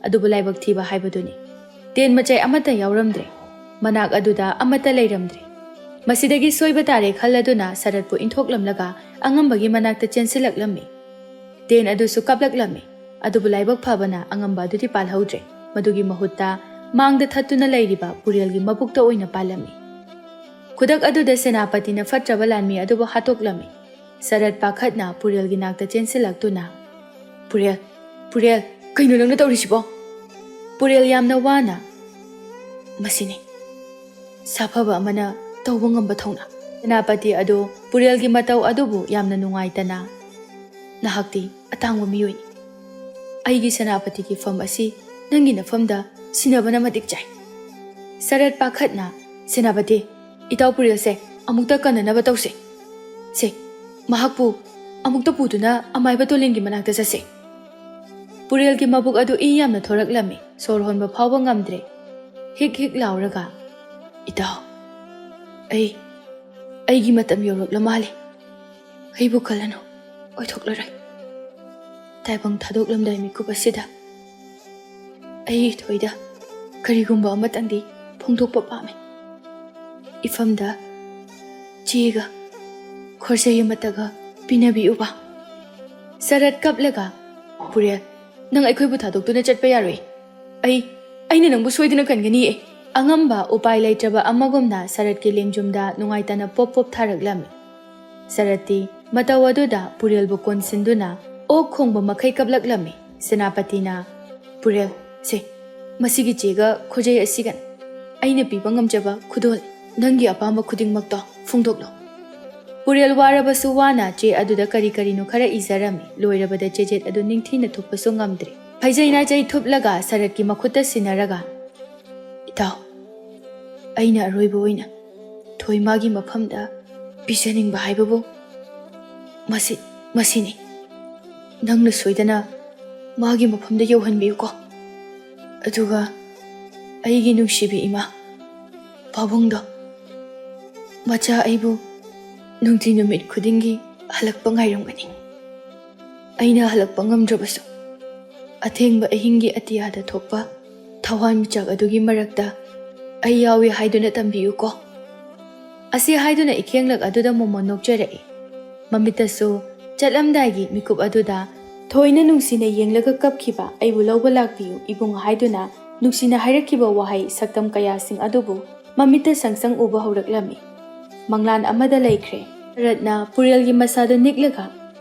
ꯑꯗꯨꯕꯨ ꯂꯥꯏꯕꯛ ꯊꯤꯕ ꯍꯥꯏꯕꯗꯨꯅꯤ꯫ ꯇꯦꯟ ꯃꯆꯩ ꯑꯃꯠꯇ ꯌꯥꯎꯔꯝꯗ꯭ꯔꯦ꯫ ꯃꯅꯥꯛ ꯑꯗꯨꯗ ꯑꯃꯠꯇ ꯂꯩꯔꯝꯗ꯭ꯔꯦ꯫ ꯃꯁꯤꯗꯒꯤ ꯁꯣꯏꯕ ꯇꯥꯔꯦ ꯈꯜꯂꯗꯨꯅ ꯁꯔꯠꯄꯨ ꯏꯟꯊꯣꯛꯂꯝꯂꯒ ꯑꯉꯝꯕꯒꯤ ꯃꯅꯥꯛꯇ ꯆꯦꯟꯁꯤꯜꯂꯛꯂꯝꯃꯤ꯫ ꯇꯦꯟ ꯑꯗꯨꯁꯨ ꯀꯥꯞꯂꯛꯂꯝꯃꯤ꯫ ꯑꯗꯨꯕꯨ ꯂꯥꯏꯕꯛ ꯐꯕꯅ ꯑꯉꯝꯕ ꯑꯗꯨꯗꯤ ꯄꯥꯜꯍꯧꯗ꯭ꯔꯦ꯫ ꯃꯗꯨꯒꯤ ꯃꯍꯨꯠꯇ ꯃꯥꯡꯗ ꯊꯠꯇꯨꯅ ꯂꯩꯔꯤꯕ ꯄꯨꯔꯦꯜꯒꯤ ꯃꯕꯨꯛꯇ ꯑꯣꯏꯅ ꯄꯥꯜꯂꯝꯃꯤ꯫ ꯈꯨꯗꯛ ꯑꯗꯨꯗ ꯁꯦꯅꯥꯄꯇꯤꯅ ꯐꯠꯇ꯭ꯔꯕ ꯂꯥꯟꯃꯤ ꯑꯗꯨꯕꯨ ꯍꯥꯠꯇꯣꯛꯂꯝꯃꯤ꯫ ꯁꯔꯠ ꯄꯥꯈꯠꯅ ꯄꯨꯔꯦꯜꯒꯤ ꯅꯥꯛꯇ ꯆꯦꯟꯁꯤꯜꯂꯛꯇꯨꯅ, "ꯄꯨꯔꯦꯜ, ꯄꯨꯔꯦꯜ, ꯀꯩꯅꯣ ꯅꯪꯅ ꯇꯧꯔꯤꯁꯤꯕꯣ?" ꯄꯨꯔꯦꯜ ꯌꯥꯝꯅ ꯋꯥꯅ, "ꯃꯁꯤꯅꯤ ꯁꯥꯐꯕ ꯑꯃꯅ ꯇꯧꯕ ꯉꯝꯕ ꯊꯧꯅꯥ꯫" ꯁꯦꯅꯥꯄꯇꯤ ꯑꯗꯨ ꯄꯨꯔꯦꯜꯒꯤ ꯃꯇꯧ ꯑꯗꯨꯕꯨ ꯌꯥꯝꯅ ꯅꯨꯡꯉꯥꯏꯇꯅ, "ꯅꯍꯥꯛꯇꯤ ꯑꯇꯥꯡꯕ ꯃꯤꯑꯣꯏꯅꯤ꯫ ꯑꯩꯒꯤ ꯁꯦꯅꯥꯄꯇꯤꯒꯤ ꯐꯝ ꯑꯁꯤ ꯅꯪꯒꯤ ꯅꯐꯝꯗ ꯁꯤꯟꯅꯕꯅ ꯃꯇꯤꯛ ꯆꯥꯏ꯫" ꯁꯔꯠ ꯄꯥꯈꯠꯅ, "ꯁꯦꯅꯥꯄꯇꯤ, ꯏꯇꯥꯎ ꯄꯨꯔꯦꯜꯁꯦ ꯑꯃꯨꯛꯇ ꯀꯟꯅꯅꯕ ꯇꯧꯁꯦ꯫ ꯁꯦ, ꯃꯍꯥꯛꯄꯨ ꯑꯃꯨꯛꯇ ꯄꯨꯗꯨꯅ ꯑꯃꯥꯏꯕ ꯇꯣꯂꯤꯟꯒꯤ ꯃꯅꯥꯛꯇ ꯆꯠꯁꯦ꯫" ꯄꯨꯔꯦꯜꯒꯤ ꯃꯕꯨꯛ ꯑꯗꯨ ꯏ ꯌꯥꯝꯅ ꯊꯣꯔꯛꯂꯝꯃꯤ꯫ ꯁꯣꯔ ꯍꯣꯟꯕ ꯐꯥꯎꯕ ꯉꯝꯗ꯭ꯔꯦ꯫ ꯍꯤꯛ ꯍꯤꯛ ꯂꯥꯎꯔꯒ, "ꯏꯇꯥꯎ, ꯑꯩ, ꯑꯩꯒꯤ ꯃꯇꯝ ꯌꯧꯔꯛꯂ ꯃꯥꯜꯂꯦ꯫ ꯑꯩꯕꯨ ꯈꯜꯂꯅꯨ, ꯑꯣꯏꯊꯣꯛꯂꯔꯣꯏ꯫ ꯇꯥꯏꯕꯪ ꯊꯥꯗꯣꯛꯂꯝꯗꯥꯏ ꯃꯤꯀꯨꯞ ꯑꯁꯤꯗ ꯑꯩꯒꯤ ꯊꯣꯏꯗ ꯀꯔꯤꯒꯨꯝꯕ ꯑꯃꯇꯪꯗꯤ ꯐꯣꯡꯗꯣꯛꯄ ꯄꯥꯝꯃꯤ꯫ ꯏꯐꯝꯗ ꯆꯦꯒ ꯈꯣꯔꯖꯩ ꯑꯃꯠꯇꯒ ꯄꯤꯅꯕꯤꯌꯨꯕ꯫" ꯁꯔꯠ ꯀꯞꯂꯒ, "ꯄꯨꯔꯦꯜ, ꯅꯪ ꯑꯩꯈꯣꯏꯕꯨ ꯊꯥꯗꯣꯛꯇꯨꯅ ꯆꯠꯄ ꯌꯥꯔꯣꯏ꯫ ꯑꯩ, ꯑꯩꯅ ꯅꯪꯕꯨ ꯁꯣꯏꯗꯅ ꯀꯟꯒꯅꯤꯌꯦ꯫" ꯑꯉꯝꯕ ꯎꯄꯥꯏ ꯂꯩꯇ꯭ꯔꯕ ꯑꯃꯒꯨꯝꯅ ꯁꯔꯠꯀꯤ ꯂꯦꯡꯖꯨꯝꯗ ꯅꯨꯡꯉꯥꯏꯇꯅ ꯄꯣꯞ ꯄꯣꯞ ꯊꯥꯔꯛꯂꯝꯃꯤ꯫ ꯁꯔꯠꯇꯤ ꯃꯇꯧ ꯑꯗꯨꯗ ꯄꯨꯔꯦꯜꯕꯨ ꯀꯣꯟꯁꯤꯟꯗꯨꯅ ꯑꯣꯛ ꯈꯣꯡꯕ ꯃꯈꯩ ꯀꯞꯂꯛꯂꯝꯃꯤ꯫ ꯁꯦꯅꯥꯄꯇꯤꯅ, "ꯄꯨꯔꯦꯜ, ꯁꯦ, ꯃꯁꯤꯒꯤ ꯆꯦꯒ ꯈꯣꯔꯖꯩ ꯑꯁꯤꯒꯅꯤ꯫ ꯑꯩꯅ ꯄꯤꯕ ꯉꯝꯖꯕ ꯈꯨꯗꯣꯜ, ꯅꯪꯒꯤ ꯑꯄꯥꯝꯕ ꯈꯨꯗꯤꯡꯃꯛꯇꯣ ꯐꯣꯡꯗꯣꯛꯂꯣ꯫" ꯄꯨꯔꯦꯜ ꯋꯥꯔꯕꯁꯨ ꯋꯥꯅ ꯆꯦ ꯑꯗꯨꯗ ꯀꯔꯤ ꯀꯔꯤꯅꯣ ꯈꯔ ꯏꯖꯔꯝꯃꯤ꯫ ꯂꯣꯏꯔꯕꯗ ꯆꯦꯖꯦꯠ ꯑꯗꯨ ꯅꯤꯡꯊꯤꯅ ꯊꯨꯞꯄꯁꯨ ꯉꯝꯗ꯭ꯔꯦ꯫ ꯐꯩꯖꯩ ꯅꯥꯏꯖꯩ ꯊꯨꯞꯂꯒ ꯁꯔꯠꯀꯤ ꯃꯈꯨꯠꯇ ꯁꯤꯟꯅꯔꯒ, "ꯏꯇꯥꯎ, ꯑꯩꯅ ꯑꯔꯣꯏꯕ ꯑꯣꯏꯅ ꯊꯣꯏ ꯃꯥꯒꯤ ꯃꯐꯝꯗ ꯄꯤꯖꯅꯤꯡꯕ ꯍꯥꯏꯕꯕꯨ ꯃꯁꯤ, ꯃꯁꯤꯅꯤ꯫ ꯅꯪꯅ ꯁꯣꯏꯗꯅ ꯃꯥꯒꯤ ꯃꯐꯝꯗ ꯌꯧꯍꯟꯕꯤꯌꯨꯀꯣ꯫ ꯑꯗꯨꯒ ꯑꯩꯒꯤ ꯅꯨꯡꯁꯤꯕꯤ ꯏꯃꯥ ꯄꯥꯕꯨꯡꯗꯣ, ꯃꯆꯥ ꯑꯩꯕꯨ ꯅꯨꯡꯇꯤ ꯅꯨꯃꯤꯠ ꯈꯨꯗꯤꯡꯒꯤ ꯍꯜꯂꯛꯄ ꯉꯥꯏꯔꯝꯒꯅꯤ꯫ ꯑꯩꯅ ꯍꯜꯂꯛꯄ ꯉꯝꯗ꯭ꯔꯕꯁꯨ ꯑꯊꯦꯡꯕ ꯑꯍꯤꯡꯒꯤ ꯑꯇꯤꯌꯥꯗ ꯊꯣꯛꯄ ꯊꯋꯥꯟꯃꯤꯆꯥꯛ ꯑꯗꯨꯒꯤ ꯃꯔꯛꯇ ꯑꯩ ꯌꯥꯎꯏ ꯍꯥꯏꯗꯨꯅ ꯇꯝꯕꯤꯌꯨꯀꯣ꯫ ꯑꯁꯤ ꯍꯥꯏꯗꯨꯅ ꯏꯈꯦꯡꯂꯛ ꯑꯗꯨꯗ ꯃꯣꯃꯣꯟ ꯅꯣꯛꯆꯔꯛꯏ꯫ ꯃꯃꯤꯠꯇꯁꯨ ꯆꯠꯂꯝꯗꯥꯏꯒꯤ ꯃꯤꯀꯨꯞ ꯑꯗꯨꯗ ꯊꯣꯏꯅ ꯅꯨꯡꯁꯤꯅ ꯌꯦꯡꯂꯒ ꯀꯞꯈꯤꯕ ꯑꯩꯕꯨ ꯂꯧꯕ ꯂꯥꯛꯄꯤꯌꯨ ꯏꯕꯨꯡ ꯍꯥꯏꯗꯨꯅ ꯅꯨꯡꯁꯤꯅ ꯍꯥꯏꯔꯛꯈꯤꯕ ꯋꯥꯍꯩ ꯁꯛꯇꯝ ꯀꯌꯥꯁꯤꯡ ꯑꯗꯨꯕꯨ ꯃꯃꯤꯠꯇ ꯁꯪꯁꯪ ꯎꯕ ꯍꯧꯔꯛꯂꯝꯃꯤ꯫ ꯃꯪꯂꯥꯟ ꯑꯃꯗ ꯂꯩꯈ꯭ꯔꯦ꯫ ꯁꯔꯠꯅ ꯄꯨꯔꯦꯜꯒꯤ ꯃꯁꯥꯗ ꯅꯤꯛꯂꯒ,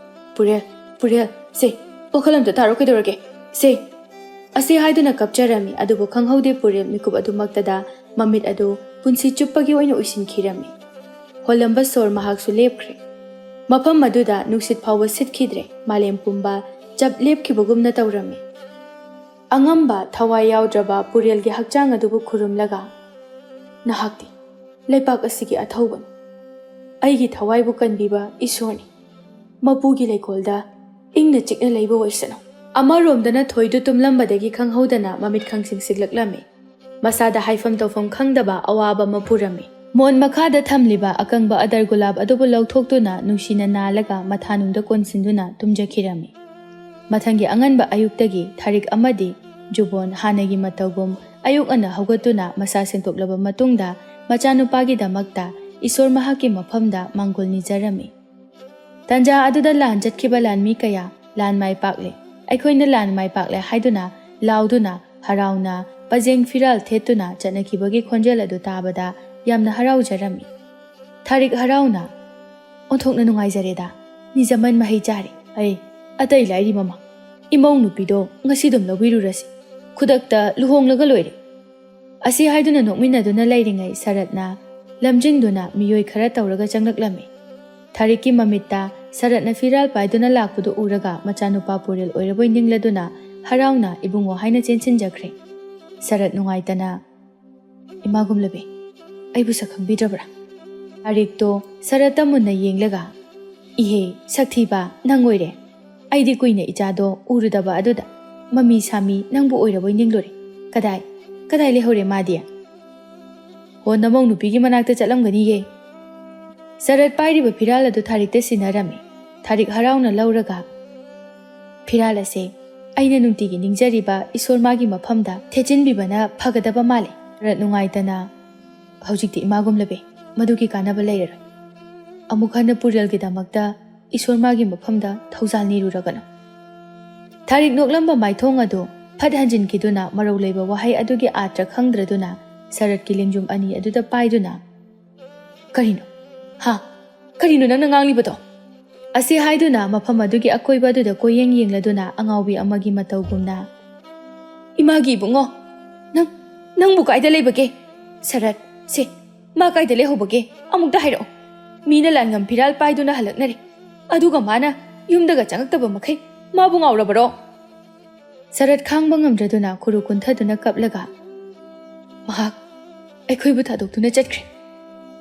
"ꯄꯨꯔꯦꯜ, ꯄꯨꯔꯦꯜ, ꯁꯦ, ꯋꯥꯈꯜ ꯑꯝꯇ ꯇꯥꯔꯣ, ꯀꯩꯗꯧꯔꯒꯦ? ꯁꯦ!" ꯑꯁꯤ ꯍꯥꯏꯗꯨꯅ ꯀꯞꯆꯔꯝꯃꯤ, ꯑꯗꯨꯕꯨ ꯈꯪꯍꯧꯗꯦ ꯄꯨꯔꯦꯜ ꯃꯤꯀꯨꯞ ꯑꯗꯨꯃꯛꯇꯗ ꯃꯃꯤꯠ ꯑꯗꯨ ꯄꯨꯟꯁꯤ ꯆꯨꯞꯄꯒꯤ ꯑꯣꯏꯅ ꯎꯏꯁꯤꯟꯈꯤꯔꯝꯃꯤ꯫ ꯍꯣꯜꯂꯝꯕ ꯁꯣꯔ ꯃꯍꯥꯛꯁꯨ ꯂꯦꯞꯈ꯭ꯔꯦ꯫ ꯃꯐꯝ ꯑꯗꯨꯗ ꯅꯨꯡꯁꯤꯠ ꯐꯥꯎꯕ ꯁꯤꯠꯈꯤꯗ꯭ꯔꯦ, ꯃꯥꯂꯦꯝ ꯄꯨꯝꯕ ꯆꯞ ꯂꯦꯞꯈꯤꯕꯒꯨꯝꯅ ꯇꯧꯔꯝꯃꯤ꯫ ꯑꯉꯝꯕ ꯊꯋꯥꯏ ꯌꯥꯎꯗ꯭ꯔꯕ ꯄꯨꯔꯦꯜꯒꯤ ꯍꯛꯆꯥꯡ ꯑꯗꯨꯕꯨ ꯈꯨꯔꯨꯝꯂꯒ, "ꯅꯍꯥꯛꯇꯤ ꯂꯩꯄꯥꯛ ꯑꯁꯤꯒꯤ ꯑꯊꯧꯕꯅꯤ꯫ ꯑꯩꯒꯤ ꯊꯋꯥꯏꯕꯨ ꯀꯟꯕꯤꯕ ꯏꯁꯣꯔꯅꯤ꯫ ꯃꯄꯨꯒꯤ ꯂꯩꯀꯣꯜꯗ ꯏꯪꯅ ꯆꯤꯛꯅ ꯂꯩꯕ ꯑꯣꯏꯁꯅꯨ꯫" ꯑꯃꯔꯣꯝꯗꯅ ꯊꯣꯏꯗꯨ ꯇꯨꯝꯂꯝꯕꯗꯒꯤ ꯈꯪꯍꯧꯗꯅ ꯃꯃꯤꯠ ꯈꯪꯁꯤꯡ ꯁꯤꯛꯂꯛꯂꯝꯃꯤ꯫ ꯃꯁꯥꯗ ꯍꯥꯏꯐꯝ ꯇꯧꯐꯝ ꯈꯪꯗꯕ ꯑꯋꯥꯕ ꯑꯃ ꯄꯨꯔꯝꯃꯤ꯫ ꯃꯣꯟ ꯃꯈꯥꯗ ꯊꯝꯂꯤꯕ ꯑꯀꯪꯕ ꯑꯗꯔ ꯒꯨꯂꯥꯞ ꯑꯗꯨꯕꯨ ꯂꯧꯊꯣꯛꯇꯨꯅ ꯅꯨꯡꯁꯤꯅ ꯅꯥꯜꯂꯒ ꯃꯊꯥꯅꯨꯡꯗ ꯀꯣꯟꯁꯤꯟꯗꯨꯅ ꯇꯨꯝꯖꯈꯤꯔꯝꯃꯤ꯫ ꯃꯊꯪꯒꯤ ꯑꯉꯟꯕ ꯑꯌꯨꯛꯇꯒꯤ ꯊꯥꯔꯤꯛ ꯑꯃꯗꯤ ꯖꯨꯕꯣꯟ ꯍꯥꯟꯅꯒꯤ ꯃꯇꯧꯒꯨꯝ ꯑꯌꯨꯛ ꯉꯟꯅ ꯍꯧꯒꯠꯇꯨꯅ ꯃꯁꯥ ꯁꯦꯡꯗꯣꯛꯂꯕ ꯃꯇꯨꯡꯗ ꯃꯆꯥꯅꯨꯄꯥꯒꯤꯗꯃꯛꯇ ꯏꯁꯣꯔ ꯃꯍꯥꯛꯀꯤ ꯃꯐꯝꯗ ꯃꯥꯡꯒꯣꯜ ꯅꯤꯖꯔꯝꯃꯤ꯫ ꯇꯟꯖꯥ ꯑꯗꯨꯗ ꯂꯥꯟ ꯆꯠꯈꯤꯕ ꯂꯥꯟꯃꯤ ꯀꯌꯥ ꯂꯥꯟ ꯃꯥꯏ ꯄꯥꯛꯂꯦ, ꯑꯩꯈꯣꯏꯅ ꯂꯥꯟ ꯃꯥꯏ ꯄꯥꯛꯂꯦ ꯍꯥꯏꯗꯨꯅ ꯂꯥꯎꯗꯨꯅ ꯍꯔꯥꯎꯅ ꯄꯖꯦꯡ ꯐꯤꯔꯥꯜ ꯊꯦꯠꯇꯨꯅ ꯆꯠꯅꯈꯤꯕꯒꯤ ꯈꯣꯟꯖꯦꯜ ꯑꯗꯨ ꯇꯥꯕꯗ ꯌꯥꯝꯅ ꯍꯔꯥꯎꯖꯔꯝꯃꯤ꯫ ꯊꯥꯔꯤꯛ ꯍꯔꯥꯎꯅ, "ꯑꯣꯟꯊꯣꯛꯅ ꯅꯨꯡꯉꯥꯏꯖꯔꯦꯗ, ꯅꯤꯖꯃꯟ ꯃꯍꯩ ꯆꯥꯔꯦ꯫ ꯑꯩ ꯑꯇꯩ ꯂꯥꯏꯔꯤ ꯃꯃꯥ, ꯏꯃꯧ ꯅꯨꯄꯤꯗꯣ ꯉꯁꯤ ꯑꯗꯨꯝ ꯂꯧꯕꯤꯔꯨꯔꯁꯤ, ꯈꯨꯗꯛꯇ ꯂꯨꯍꯣꯡꯂꯒ ꯂꯣꯏꯔꯦ꯫" ꯑꯁꯤ ꯍꯥꯏꯗꯨꯅ ꯅꯣꯛꯃꯤꯟꯅꯗꯨꯅ ꯂꯩꯔꯤꯉꯩ ꯁꯔꯠꯅ ꯂꯝꯖꯤꯡꯗꯨꯅ ꯃꯤꯑꯣꯏ ꯈꯔ ꯇꯧꯔꯒ ꯆꯪꯂꯛꯂꯝꯃꯤ꯫ ꯊꯥꯔꯤꯛꯀꯤ ꯃꯃꯤꯠꯇ ꯁꯔꯠꯅ ꯐꯤꯔꯥꯜ ꯄꯥꯏꯗꯨꯅ ꯂꯥꯛꯄꯗꯨ ꯎꯔꯒ ꯃꯆꯥꯅꯨꯄꯥ ꯄꯨꯔꯦꯜ ꯑꯣꯏꯔꯕꯣꯏ ꯅꯤꯡꯂꯗꯨꯅ ꯍꯔꯥꯎꯅ "ꯏꯕꯨꯡꯉꯣ" ꯍꯥꯏꯅ ꯆꯦꯟꯁꯤꯟꯖꯈ꯭ꯔꯦ꯫ ꯁꯔꯠ ꯅꯨꯡꯉꯥꯏꯇꯅ, "ꯏꯃꯥ ꯒꯨꯝꯂꯕꯤ, ꯑꯩꯕꯨ ꯁꯛ ꯈꯪꯕꯤꯗ꯭ꯔꯕ꯭ꯔꯥ?" ꯊꯥꯔꯤꯛꯇꯣ ꯁꯔꯠꯇ ꯃꯨꯟꯅ ꯌꯦꯡꯂꯒ, "ꯏꯍꯦ, ꯁꯛꯊꯤꯕ, ꯅꯪ ꯑꯣꯏꯔꯦ꯫ ꯑꯩꯗꯤ ꯀꯨꯏꯅ ꯏꯆꯥꯗꯣ ꯎꯔꯨꯗꯕ ꯑꯗꯨꯗ ꯃꯃꯤ ꯁꯥꯃꯤ ꯅꯪꯕꯨ ꯑꯣꯏꯔꯕꯣꯏ ꯅꯤꯡꯂꯨꯔꯦ꯫ ꯀꯗꯥꯏ, ꯀꯗꯥꯏ ꯂꯩꯍꯧꯔꯦ ꯃꯥꯗꯤ?" "ꯍꯣ, ꯅꯃꯧ ꯅꯨꯄꯤꯒꯤ ꯃꯅꯥꯛꯇ ꯆꯠꯂꯝꯒꯅꯤꯌꯦ꯫" ꯁꯔꯠ ꯄꯥꯏꯔꯤꯕ ꯐꯤꯔꯥꯜ ꯑꯗꯨ ꯊꯥꯔꯤꯛꯇ ꯁꯤꯟꯅꯔꯝꯃꯤ꯫ ꯊꯥꯔꯤꯛ ꯍꯔꯥꯎꯅ ꯂꯧꯔꯒ, "ꯐꯤꯔꯥꯜ ꯑꯁꯦ ꯑꯩꯅ ꯅꯨꯡꯇꯤꯒꯤ ꯅꯤꯡꯖꯔꯤꯕ ꯏꯁꯣꯔ ꯃꯥꯒꯤ ꯃꯐꯝꯗ ꯊꯦꯠꯆꯤꯟꯕꯤꯕꯅ ꯐꯒꯗꯕ ꯃꯥꯜꯂꯦ꯫ ꯁꯔꯠ ꯅꯨꯡꯉꯥꯏꯇꯅ, "ꯍꯧꯖꯤꯛꯇꯤ ꯏꯃꯥ ꯒꯨꯝꯂꯕꯤ, ꯃꯗꯨꯒꯤ ꯀꯥꯟꯅꯕ ꯂꯩꯔꯔꯣꯏ꯫ ꯑꯃꯨꯛ ꯍꯟꯅ ꯄꯨꯔꯦꯜꯒꯤꯗꯃꯛꯇ ꯏꯁꯣꯔ ꯃꯥꯒꯤ ꯃꯐꯝꯗ ꯊꯧꯖꯥꯜ ꯅꯤꯔꯨꯔꯒꯅꯨ"꯫ ꯊꯥꯔꯤꯛ ꯅꯣꯛꯂꯝꯕ ꯃꯥꯏꯊꯣꯡ ꯑꯗꯨ ꯐꯠ ꯍꯟꯖꯤꯟꯈꯤꯗꯨꯅ ꯃꯔꯧ ꯂꯩꯕ ꯋꯥꯍꯩ ꯑꯗꯨꯒꯤ ꯑꯥꯔꯊ ꯈꯪꯗ꯭ꯔꯗꯨꯅ ꯁꯔꯠꯀꯤ ꯂꯦꯡꯖꯨꯝ ꯑꯅꯤ ꯑꯗꯨꯗ ꯄꯥꯏꯗꯨꯅ, "ꯀꯔꯤꯅꯣ? ꯍꯥ? ꯀꯔꯤꯅꯣ ꯅꯪꯅ ꯉꯥꯡꯂꯤꯕꯗꯣ?" ꯑꯁꯤ ꯍꯥꯏꯗꯨꯅ ꯃꯐꯝ ꯑꯗꯨꯒꯤ ꯑꯀꯣꯏꯕ ꯑꯗꯨꯗ ꯀꯣꯏꯌꯦꯡ ꯌꯦꯡꯂꯗꯨꯅ ꯑꯉꯥꯎꯕꯤ ꯑꯃꯒꯤ ꯃꯇꯧꯒꯨꯝꯅ, "ꯏꯃꯥꯒꯤ ꯏꯕꯨꯡꯉꯣ, ꯅꯪ, ꯅꯪꯕꯨ ꯀꯥꯏꯗ ꯂꯩꯕꯒꯦ? ꯁꯔꯠ, ꯁꯦ, ꯃꯥ ꯀꯥꯏꯗ ꯂꯩꯍꯧꯕꯒꯦ? ꯑꯃꯨꯛꯇ ꯍꯥꯏꯔꯛꯑꯣ꯫ ꯃꯤꯅ ꯂꯥꯟꯉꯝ ꯐꯤꯔꯥꯜ ꯄꯥꯏꯗꯨꯅ ꯍꯜꯂꯛꯅꯔꯦ꯫ ꯑꯗꯨꯒ ꯃꯥꯅ ꯌꯨꯝꯗꯒ ꯆꯪꯉꯛꯇꯕ ꯃꯈꯩ ꯃꯥꯕꯨ ꯉꯥꯎꯔꯕꯔꯣ?" ꯁꯔꯠ ꯈꯥꯡꯕ ꯉꯝꯗ꯭ꯔꯗꯨꯅ ꯈꯨꯔꯨ ꯀꯨꯟꯊꯗꯨꯅ ꯀꯞꯂꯒ, "ꯃꯍꯥꯛ ꯑꯩꯈꯣꯏꯕꯨ ꯊꯥꯗꯣꯛꯇꯨꯅ ꯆꯠꯈ꯭ꯔꯦ꯫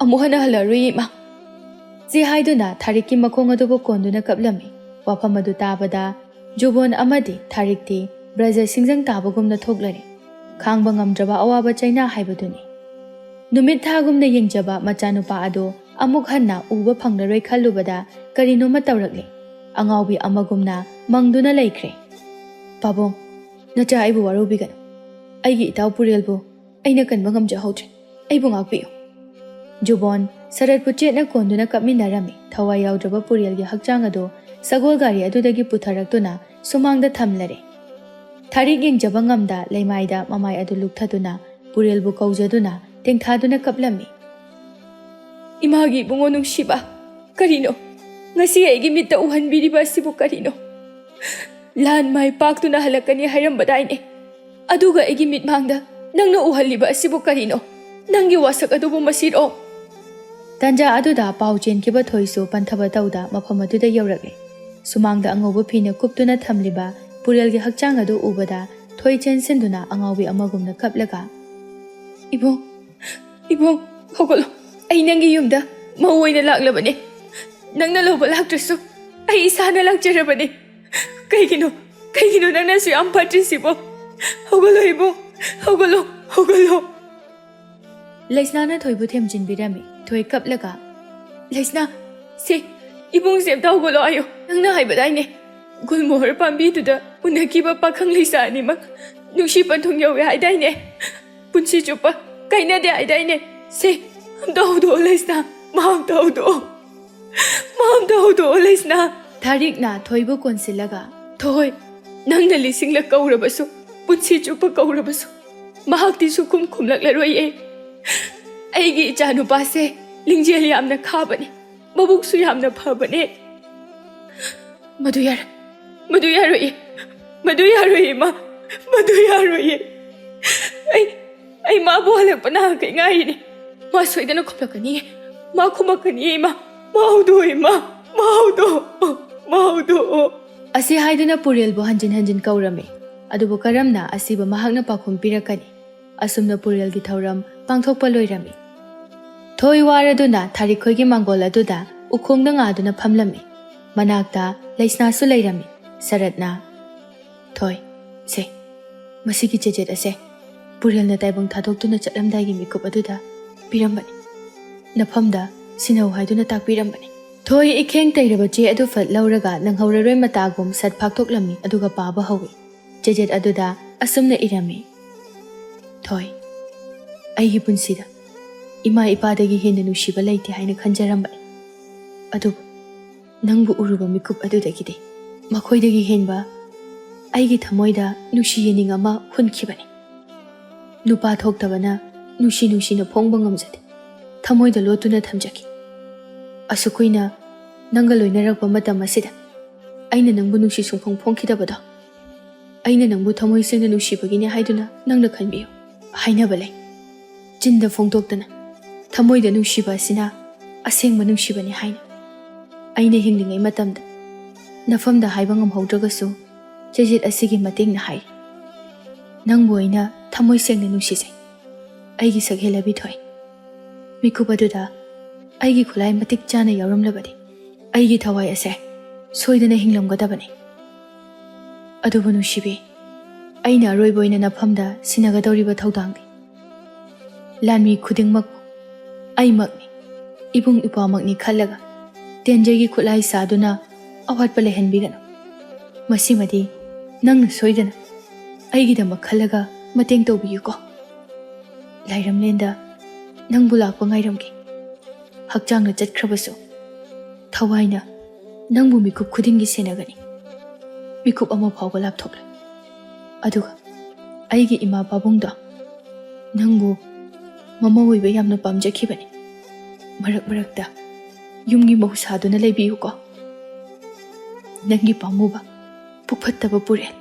ꯑꯃꯨꯛ ꯍꯟꯅ ꯍꯜꯂꯛꯑꯔꯣꯏ, ꯏꯃꯥ"꯫ ꯆꯦ ꯍꯥꯏꯗꯨꯅ ꯊꯥꯔꯤꯛꯀꯤ ꯃꯈꯣꯡ ꯑꯗꯨꯕꯨ ꯀꯣꯟꯗꯨꯅ ꯀꯞꯂꯝꯃꯤ꯫ ꯋꯥꯐꯝ ꯑꯗꯨ ꯇꯥꯕꯗ ꯖꯨꯕꯣꯟ ꯑꯃꯗꯤ ꯊꯥꯔꯤꯛꯇꯤ ꯕ꯭ꯔꯖ ꯁꯤꯡꯖꯪ ꯇꯥꯕꯒꯨꯝꯅ ꯊꯣꯛꯂꯔꯦ꯫ ꯈꯥꯡꯕ ꯉꯝꯗ꯭ꯔꯕ ꯑꯋꯥꯕ ꯆꯩꯅꯥ ꯍꯥꯏꯕꯗꯨꯅꯤ꯫ ꯅꯨꯃꯤꯠ ꯊꯥꯒꯨꯝꯅ ꯌꯦꯡꯖꯕ ꯃꯆꯥꯅꯨꯄꯥ ꯑꯗꯨ ꯑꯃꯨꯛ ꯍꯟꯅ ꯎꯕ ꯐꯪꯂꯔꯣꯏ ꯈꯜꯂꯨꯕꯗ ꯀꯔꯤꯅꯣꯃ ꯇꯧꯔꯛꯂꯦ꯫ ꯑꯉꯥꯎꯕꯤ ꯑꯃꯒꯨꯝꯅ ꯃꯪꯗꯨꯅ ꯂꯩꯈ꯭ꯔꯦ꯫ "ꯄꯥꯕꯨꯡ, ꯅꯆꯥ ꯑꯩꯕꯨ ꯋꯥꯔꯧꯕꯤꯒꯅꯨ꯫ ꯑꯩꯒꯤ ꯏꯇꯥꯎ ꯄꯨꯔꯦꯜꯕꯨ ꯑꯩꯅ ꯀꯟꯕ ꯉꯝꯖꯍꯧꯗ꯭ꯔꯦ꯫ ꯑꯩꯕꯨ ꯉꯥꯛꯄꯤꯌꯨ"꯫ ꯖꯨꯕꯣꯟ ꯁꯔꯠꯄꯨ ꯆꯦꯠꯅ ꯀꯣꯟꯗꯨꯅ ꯀꯞꯃꯤꯟꯅꯔꯝꯃꯤ꯫ ꯊꯋꯥꯏ ꯌꯥꯎꯗ꯭ꯔꯕ ꯄꯨꯔꯦꯜꯒꯤ ꯍꯛꯆꯥꯡ ꯑꯗꯨ ꯁꯒꯣꯜ ꯒꯥꯔꯤ ꯑꯗꯨꯗꯒꯤ ꯄꯨꯊꯔꯛꯇꯨꯅ ꯁꯨꯃꯥꯡꯗ ꯊꯝꯂꯔꯦ꯫ ꯊꯥꯔꯤꯛ ꯌꯦꯡꯖꯕ ꯉꯝꯗ ꯂꯩꯃꯥꯏꯗ ꯃꯃꯥꯏ ꯑꯗꯨ ꯂꯨꯞꯊꯗꯨꯅ ꯄꯨꯔꯦꯜꯕꯨ ꯀꯧꯖꯗꯨꯅ ꯇꯦꯡꯊꯥꯗꯨꯅ ꯀꯞꯂꯝꯃꯤ꯫ "ꯏꯃꯥꯒꯤ ꯏꯕꯨꯡꯉꯣ ꯅꯨꯡꯁꯤꯕ, ꯀꯔꯤꯅꯣ? ꯉꯁꯤ ꯑꯩꯒꯤ ꯃꯤꯠꯇ ꯎꯍꯟꯕꯤꯔꯤꯕ ꯑꯁꯤꯕꯨ ꯀꯔꯤꯅꯣ? ꯂꯥꯟ ꯃꯥꯏ ꯄꯥꯛꯇꯨꯅ ꯍꯜꯂꯛꯀꯅꯤ ꯍꯥꯏꯔꯝꯕꯗꯥꯏꯅꯦ? ꯑꯗꯨꯒ ꯑꯩꯒꯤ ꯃꯤꯠꯃꯥꯡꯗ ꯅꯪꯅ ꯎꯍꯜꯂꯤꯕ ꯑꯁꯤꯕꯨ ꯀꯔꯤꯅꯣ? ꯅꯪꯒꯤ ꯋꯥꯁꯛ ꯑꯗꯨꯕꯨ ꯃꯁꯤꯔꯣ?" ꯇꯥꯟꯖꯥ ꯑꯗꯨꯗ ꯄꯥꯎ ꯆꯦꯟꯈꯤꯕ ꯊꯣꯏꯁꯨ ꯄꯟꯊꯕ ꯇꯧꯗ ꯃꯐꯝ ꯑꯗꯨꯗ ꯌꯧꯔꯛꯂꯦ꯫ ꯁꯨꯃꯥꯡꯗ ꯑꯉꯧꯕ ꯐꯤꯅ ꯀꯨꯞꯇꯨꯅ ꯊꯝꯂꯤꯕ ꯄꯨꯔꯦꯜꯒꯤ ꯍꯛꯆꯥꯡ ꯑꯗꯨ ꯎꯕꯗ ꯊꯣꯏ ꯆꯦꯟꯁꯤꯟꯗꯨꯅ ꯑꯉꯥꯎꯕꯤ ꯑꯃꯒꯨꯝꯅ ꯀꯞꯂꯒ, "ꯏꯕꯨꯡ, ꯏꯕꯨꯡ, ꯍꯧꯒꯠꯂꯣ꯫ ꯑꯩ ꯅꯪꯒꯤ ꯌꯨꯝꯗ ꯃꯧ ꯑꯣꯏꯅ ꯂꯥꯛꯂꯕꯅꯦ꯫ ꯅꯪꯅ ꯂꯧꯕ ꯂꯥꯛꯇ꯭ꯔꯁꯨ ꯑꯩ ꯏꯁꯥꯅ ꯂꯥꯛꯆꯔꯕꯅꯦ꯫ ꯀꯩꯒꯤꯅꯣ, ꯀꯩꯒꯤꯅꯣ ꯅꯪꯅ ꯑꯁꯨꯛ ꯌꯥꯝ ꯐꯠꯇ꯭ꯔꯤꯁꯤꯕꯣ? ꯍꯧꯒꯠꯂꯣ ꯏꯕꯨꯡ, ꯍꯧꯒꯠꯂꯣ, ꯍꯧꯒꯠꯂꯣ"꯫ ꯂꯩꯁꯅꯥꯅ ꯊꯣꯏꯕꯨ ꯊꯦꯝꯖꯤꯟꯕꯤꯔꯝꯃꯤ꯫ ꯊꯣꯏ ꯀꯞꯂꯒ, "ꯂꯩꯁꯅꯥ, ꯁꯦ, ꯏꯕꯨꯡꯁꯦ ꯑꯝꯇ ꯍꯧꯒꯠꯂꯣ ꯍꯥꯏꯌꯣ꯫ ꯅꯪꯅ ꯍꯥꯏꯕꯗꯥꯏꯅꯦ, ꯒꯨꯜꯃꯣꯍꯔ ꯄꯥꯝꯕꯤꯗꯨꯗ ꯎꯅꯈꯤꯕ ꯄꯥꯈꯪ ꯂꯩꯁꯥ ꯑꯅꯤꯃꯛ ꯅꯨꯡꯁꯤ ꯄꯟꯊꯨꯡ ꯌꯧꯋꯦ ꯍꯥꯏꯗꯥꯏꯅꯦ? ꯄꯨꯟꯁꯤ ꯆꯨꯞꯄ ꯀꯥꯏꯅꯗꯦ ꯍꯥꯏꯗꯥꯏꯅꯦ? ꯁꯦ, ꯑꯝꯇ ꯍꯧꯗꯣꯛꯑꯣ ꯂꯩꯁꯅꯥ, ꯃꯥ ꯑꯝꯇ ꯍꯧꯗꯣꯛꯑꯣ, ꯃꯥ ꯑꯝꯇ ꯍꯧꯗꯣꯛꯑꯣ ꯂꯩꯁꯅꯥ꯫ ꯊꯥꯔꯤꯛꯅ ꯊꯣꯏꯕꯨ ꯀꯣꯟꯁꯤꯜꯂꯒ, ꯊꯣꯏ, ꯅꯪꯅ ꯂꯤꯁꯤꯡꯂꯛ ꯀꯧꯔꯕꯁꯨ, ꯄꯨꯟꯁꯤ ꯆꯨꯞꯄ ꯀꯧꯔꯕꯁꯨ, ꯃꯍꯥꯛꯇꯤ ꯁꯨꯈꯨꯝ ꯈꯨꯝꯂꯛꯂꯔꯣꯏꯌꯦ꯫ ꯑꯩꯒꯤ ꯏꯆꯥ ꯅꯨꯄꯥꯁꯦ ꯂꯤꯡꯖꯦꯜ ꯌꯥꯝꯅ ꯈꯥꯕꯅꯦ, ꯃꯕꯨꯛꯁꯨ ꯌꯥꯝꯅ ꯐꯕꯅꯦ꯫ ꯃꯗꯨ ꯌꯥꯔꯣꯏ, ꯃꯗꯨ ꯌꯥꯔꯣꯏꯌꯦ, ꯃꯗꯨ ꯌꯥꯔꯣꯏꯌꯦ ꯏꯃꯥ, ꯃꯗꯨ ꯌꯥꯔꯣꯏꯌꯦ꯫ ꯑꯩ, ꯑꯩ ꯃꯥꯕꯨ ꯍꯜꯂꯛꯄ ꯅꯍꯥꯟꯈꯩ ꯉꯥꯏꯔꯤꯅꯦ꯫ ꯃꯥ ꯁꯣꯏꯗꯅ ꯈꯨꯝꯂꯛꯀꯅꯤꯌꯦ, ꯃꯥ ꯈꯨꯝꯃꯛꯀꯅꯤꯌꯦ ꯏꯃꯥ, ꯃꯥ ꯍꯧꯗꯣꯛꯑꯣ ꯏꯃꯥ, ꯃꯥ ꯍꯧꯗꯣꯛꯑꯣ, ꯃꯥ ꯍꯧꯗꯣꯛꯑꯣ꯫ ꯑꯁꯤ ꯍꯥꯏꯗꯨꯅ ꯄꯨꯔꯦꯜꯕꯨ ꯍꯟꯖꯤꯟ ꯍꯟꯖꯤꯟ ꯀꯧꯔꯝꯃꯤ꯫ ꯑꯗꯨꯕꯨ ꯀꯔꯝꯅ ꯑꯁꯤꯕꯨ ꯃꯍꯥꯛꯅ ꯄꯥꯎꯈꯨꯝ ꯄꯤꯔꯛꯀꯅꯤ? ꯑꯁꯨꯝꯅ ꯄꯨꯔꯦꯜꯒꯤ ꯊꯧꯔꯝ ꯄꯥꯡꯊꯣꯛꯄ ꯂꯣꯏꯔꯝꯃꯤ꯫ ꯊꯣꯏ ꯋꯥꯔꯗꯨꯅ ꯊꯥꯔꯤꯛꯈꯣꯏꯒꯤ ꯃꯥꯡꯒꯣꯜ ꯑꯗꯨꯗ ꯎꯈꯣꯡꯗ ꯉꯥꯗꯨꯅ ꯐꯝꯂꯝꯃꯤ꯫ ꯃꯅꯥꯛꯇ ꯂꯩꯁꯅꯥꯁꯨ ꯂꯩꯔꯝꯃꯤ꯫ ꯁꯔꯠꯅ, "ꯊꯣꯏ, ꯁꯦ, ꯃꯁꯤꯒꯤ ꯆꯦꯖꯦꯠ ꯑꯁꯦ ꯄꯨꯔꯦꯜꯅ ꯇꯥꯏꯕꯪ ꯊꯥꯗꯣꯛꯇꯨꯅ ꯆꯠꯂꯝꯗꯥꯏꯒꯤ ꯃꯤꯀꯨꯞ ꯑꯗꯨꯗ ꯄꯤꯔꯝꯕꯅꯤ꯫ ꯅꯐꯝꯗ ꯁꯤꯟꯅꯧ ꯍꯥꯏꯗꯨꯅ ꯇꯥꯛꯄꯤꯔꯝꯕꯅꯤ꯫" ꯊꯣꯏ ꯏꯈꯦꯡ ꯇꯩꯔꯕ ꯆꯦ ꯑꯗꯨ ꯐꯠ ꯂꯧꯔꯒ ꯅꯪꯍꯧꯔꯔꯣꯏ ꯃꯇꯥꯒꯨꯝ ꯁꯠ ꯐꯥꯛꯇꯣꯛꯂꯝꯃꯤ, ꯑꯗꯨꯒ ꯄꯥꯕ ꯍꯧꯏ꯫ ꯆꯦꯖꯦꯠ ꯑꯗꯨꯗ ꯑꯁꯨꯝꯅ ꯏꯔꯝꯃꯤ: "ꯊꯣꯏ, ꯑꯩꯒꯤ ꯄꯨꯟꯁꯤꯗ ꯏꯃꯥ ꯏꯄꯥꯗꯒꯤ ꯍꯦꯟꯅ ꯅꯨꯡꯁꯤꯕ ꯂꯩꯇꯦ ꯍꯥꯏꯅ ꯈꯟꯖꯔꯝꯕꯅꯤ꯫ ꯑꯗꯨꯕꯨ ꯅꯪꯕꯨ ꯎꯔꯨꯕ ꯃꯤꯀꯨꯞ ꯑꯗꯨꯗꯒꯤꯗꯤ ꯃꯈꯣꯏꯗꯒꯤ ꯍꯦꯟꯕ ꯑꯩꯒꯤ ꯊꯃꯣꯏꯗ ꯅꯨꯡꯁꯤ ꯌꯦꯅꯤꯡ ꯑꯃ ꯍꯨꯟꯈꯤꯕꯅꯤ꯫ ꯅꯨꯄꯥ ꯊꯣꯛꯇꯕꯅ ꯅꯨꯡꯁꯤ ꯅꯨꯡꯁꯤꯅ ꯐꯣꯡꯕ ꯉꯝꯖꯗꯦ꯫ ꯊꯃꯣꯏꯗ ꯂꯣꯠꯇꯨꯅ ꯊꯝꯖꯈꯤ꯫ ꯑꯁꯨꯛ ꯀꯨꯏꯅ ꯅꯪꯒ ꯂꯣꯏꯅꯔꯛꯄ ꯃꯇꯝ ꯑꯁꯤꯗ ꯑꯩꯅ ꯅꯪꯕꯨ ꯅꯨꯡꯁꯤ ꯁꯨꯡꯐꯣꯡ ꯐꯣꯡꯈꯤꯗꯕꯗꯣ, ꯑꯩꯅ ꯅꯪꯕꯨ ꯊꯃꯣꯏ ꯁꯦꯡꯅ ꯅꯨꯡꯁꯤꯕꯒꯤꯅꯦ ꯍꯥꯏꯗꯨꯅ ꯅꯪꯅ ꯈꯟꯕꯤꯌꯨ꯫ ꯍꯥꯏꯅꯕ ꯂꯩ, ꯆꯤꯟꯗ ꯐꯣꯡꯗꯣꯛꯇꯅ ꯊꯃꯣꯏꯗ ꯅꯨꯡꯁꯤꯕ ꯑꯁꯤꯅ ꯑꯁꯦꯡꯕ ꯅꯨꯡꯁꯤꯕꯅꯤ ꯍꯥꯏꯅ꯫ ꯑꯩꯅ ꯍꯤꯡꯂꯤꯉꯩ ꯃꯇꯝꯗ ꯅꯐꯝꯗ ꯍꯥꯏꯕ ꯉꯝꯍꯧꯗ꯭ꯔꯒꯁꯨ, ꯆꯦꯖꯦꯠ ꯑꯁꯤꯒꯤ ꯃꯇꯦꯡꯅ ꯍꯥꯏꯔꯤ꯫ ꯅꯪꯕꯨ ꯑꯩꯅ ꯊꯃꯣꯏ ꯁꯦꯡꯅ ꯅꯨꯡꯁꯤꯖꯩ, ꯑꯩꯒꯤ ꯁꯛꯍꯦꯜꯂꯕꯤ ꯊꯣꯏ꯫ ꯃꯤꯀꯨꯞ ꯑꯗꯨꯗ ꯑꯩꯒꯤ ꯈꯨꯠꯂꯥꯏ ꯃꯇꯤꯛ ꯆꯥꯅ ꯌꯥꯎꯔꯝꯂꯕꯗꯤ ꯑꯩꯒꯤ ꯊꯋꯥꯏ ꯑꯁꯦ ꯁꯣꯏꯗꯅ ꯍꯤꯡꯂꯝꯒꯗꯕꯅꯤ꯫ ꯑꯗꯨꯕꯨ ꯅꯨꯡꯁꯤꯕꯤ, ꯑꯩꯅ ꯑꯔꯣꯏꯕ ꯑꯣꯏꯅ ꯅꯐꯝꯗ ꯁꯤꯟꯅꯒꯗꯧꯔꯤꯕ ꯊꯧꯗꯥꯡꯗꯤ ꯂꯥꯟꯃꯤ ꯈꯨꯗꯤꯡꯃꯛꯄꯨ ꯑꯩꯃꯛꯅꯤ, ꯏꯕꯨꯡ ꯏꯄ꯭ꯋꯥꯃꯛꯅꯤ ꯈꯜꯂꯒ ꯇꯦꯟꯖꯩꯒꯤ ꯈꯨꯠꯂꯥꯏ ꯁꯥꯗꯨꯅ ꯑꯋꯥꯠꯄ ꯂꯩꯍꯟꯕꯤꯒꯅꯨ꯫ ꯃꯁꯤꯃꯗꯤ ꯅꯪꯅ ꯁꯣꯏꯗꯅ ꯑꯩꯒꯤꯗꯃꯛ ꯈꯜꯂꯒ ꯃꯇꯦꯡ ꯇꯧꯕꯤꯌꯨꯀꯣ꯫ ꯂꯥꯏꯔꯝꯂꯦꯟꯗ ꯅꯪꯕꯨ ꯂꯥꯛꯄ ꯉꯥꯏꯔꯝꯒꯦ꯫ ꯍꯛꯆꯥꯡꯅ ꯆꯠꯈ꯭ꯔꯕꯁꯨ ꯊꯋꯥꯏꯅ ꯅꯪꯕꯨ ꯃꯤꯀꯨꯞ ꯈꯨꯗꯤꯡꯒꯤ ꯁꯦꯟꯅꯒꯅꯤ꯫ ꯃꯤꯀꯨꯞ ꯑꯃ ꯐꯥꯎꯕ ꯂꯥꯞꯊꯣꯛꯂꯣꯏ꯫ ꯑꯗꯨꯒ ꯑꯩꯒꯤ ꯏꯃꯥ ꯄꯥꯕꯨꯡꯗꯣ ꯅꯪꯕꯨ ꯃꯃꯧ ꯑꯣꯏꯕ ꯌꯥꯝꯅ ꯄꯥꯝꯖꯈꯤꯕꯅꯤ꯫ ꯃꯔꯛ ꯃꯔꯛꯇ ꯌꯨꯝꯒꯤ ꯃꯧ ꯁꯥꯗꯨꯅ ꯂꯩꯕꯤꯌꯨꯀꯣ꯫ ꯅꯪꯒꯤ ꯄꯥꯝꯃꯨꯕ ꯄꯨꯛꯐꯠꯇꯕ ꯄꯨꯔꯦꯜ꯫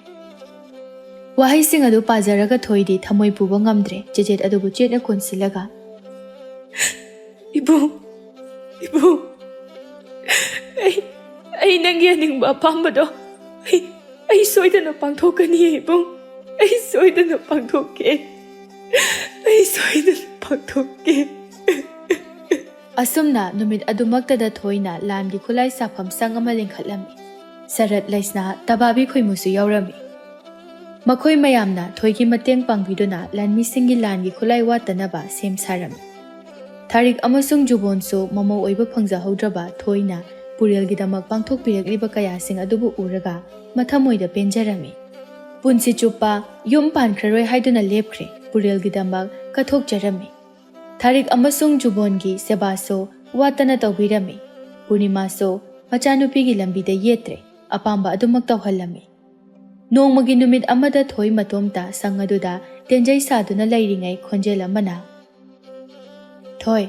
ꯋꯥꯍꯩꯁꯤꯡ ꯑꯗꯨ ꯄꯥꯖꯔꯒ ꯊꯣꯏꯗꯤ ꯊꯃꯣꯏ ꯄꯨꯕ ꯉꯝꯗ꯭ꯔꯦ꯫ ꯆꯦꯆꯦꯠ ꯑꯗꯨꯕꯨ ꯆꯦꯠꯅ ꯀꯣꯟꯁꯤꯜꯂꯒ, "ꯏꯕꯨꯡ, ꯏꯕꯨꯡ, ꯑꯩ, ꯑꯩ ꯅꯪꯒꯤ ꯑꯅꯤꯡꯕ ꯑꯄꯥꯝꯕꯗꯣ ꯑꯩ, ꯑꯩ ꯁꯣꯏꯗꯅ ꯄꯥꯡꯊꯣꯛꯀꯅꯤ ꯏꯕꯨꯡ꯫ ꯑꯩ ꯁꯣꯏꯗꯅ ꯄꯥꯡꯊꯣꯛꯀꯦ꯫ ꯑꯩ ꯁꯣꯏꯗꯅ ꯄꯥꯡꯊꯣꯛꯀꯦ꯫" ꯑꯁꯨꯝꯅ ꯅꯨꯃꯤꯠ ꯑꯗꯨꯃꯛꯇꯗ ꯊꯣꯏꯅ ꯂꯥꯟꯒꯤ ꯈꯨꯠꯂꯥꯏ ꯁꯥꯐꯝ ꯁꯪ ꯑꯃ ꯂꯤꯡꯈꯠꯂꯝꯃꯤ꯫ ꯁꯔꯠ, ꯂꯩꯁꯅꯥ, ꯇꯕꯥꯕꯤ ꯈꯣꯏꯃꯨꯁꯨ ꯌꯥꯎꯔꯝꯃꯤ꯫ ꯃꯈꯣꯏ ꯃꯌꯥꯝꯅ ꯊꯣꯏꯒꯤ ꯃꯇꯦꯡ ꯄꯥꯡꯕꯤꯗꯨꯅ ꯂꯥꯟꯃꯤꯁꯤꯡꯒꯤ ꯂꯥꯟꯒꯤ ꯈꯨꯠꯂꯥꯏ ꯋꯥꯠꯇꯅꯕ ꯁꯦꯝ ꯁꯥꯔꯝꯃꯤ꯫ ꯊꯥꯔꯤꯛ ꯑꯃꯁꯨꯡ ꯖꯨꯕꯣꯟꯁꯨ ꯃꯃꯧ ꯑꯣꯏꯕ ꯐꯪꯖꯍꯧꯗ꯭ꯔꯕ ꯊꯣꯏꯅ ꯄꯨꯔꯦꯜꯒꯤꯗꯃꯛ ꯄꯥꯡꯊꯣꯛꯄꯤꯔꯛꯂꯤꯕ ꯀꯌꯥꯁꯤꯡ ꯑꯗꯨꯕꯨ ꯎꯔꯒ ꯃꯊꯃꯣꯏꯗ ꯄꯦꯟꯖꯔꯝꯃꯤ꯫ ꯄꯨꯟꯁꯤ ꯆꯨꯞꯄ ꯌꯨꯝ ꯄꯥꯟꯈ꯭ꯔꯔꯣꯏ ꯍꯥꯏꯗꯨꯅ ꯂꯦꯞꯈ꯭ꯔꯦ꯫ ꯄꯨꯔꯦꯜꯒꯤꯗꯃꯛ ꯀꯠꯊꯣꯛꯆꯔꯝꯃꯤ꯫ ꯊꯥꯔꯤꯛ ꯑꯃꯁꯨꯡ ꯖꯨꯕꯣꯟꯒꯤ ꯁꯦꯕꯥꯁꯨ ꯋꯥꯠꯇꯅ ꯇꯧꯕꯤꯔꯝꯃꯤ꯫ ꯄꯨꯔꯅꯤꯃꯥꯁꯨ ꯃꯆꯥꯅꯨꯄꯤꯒꯤ ꯂꯝꯕꯤꯗ ꯌꯦꯠꯇ꯭ꯔꯦ, ꯑꯄꯥꯝꯕ ꯑꯗꯨꯃꯛ ꯇꯧꯍꯜꯂꯝꯃꯤ꯫ ꯅꯣꯡꯃꯒꯤ ꯅꯨꯃꯤꯠ ꯑꯃꯗ ꯊꯣꯏ ꯃꯇꯣꯝꯇ ꯁꯪ ꯑꯗꯨꯗ ꯇꯦꯟꯖꯩ ꯁꯥꯗꯨꯅ ꯂꯩꯔꯤꯉꯩ ꯈꯣꯟꯖꯦꯜ ꯑꯃꯅ, "ꯊꯣꯏ!"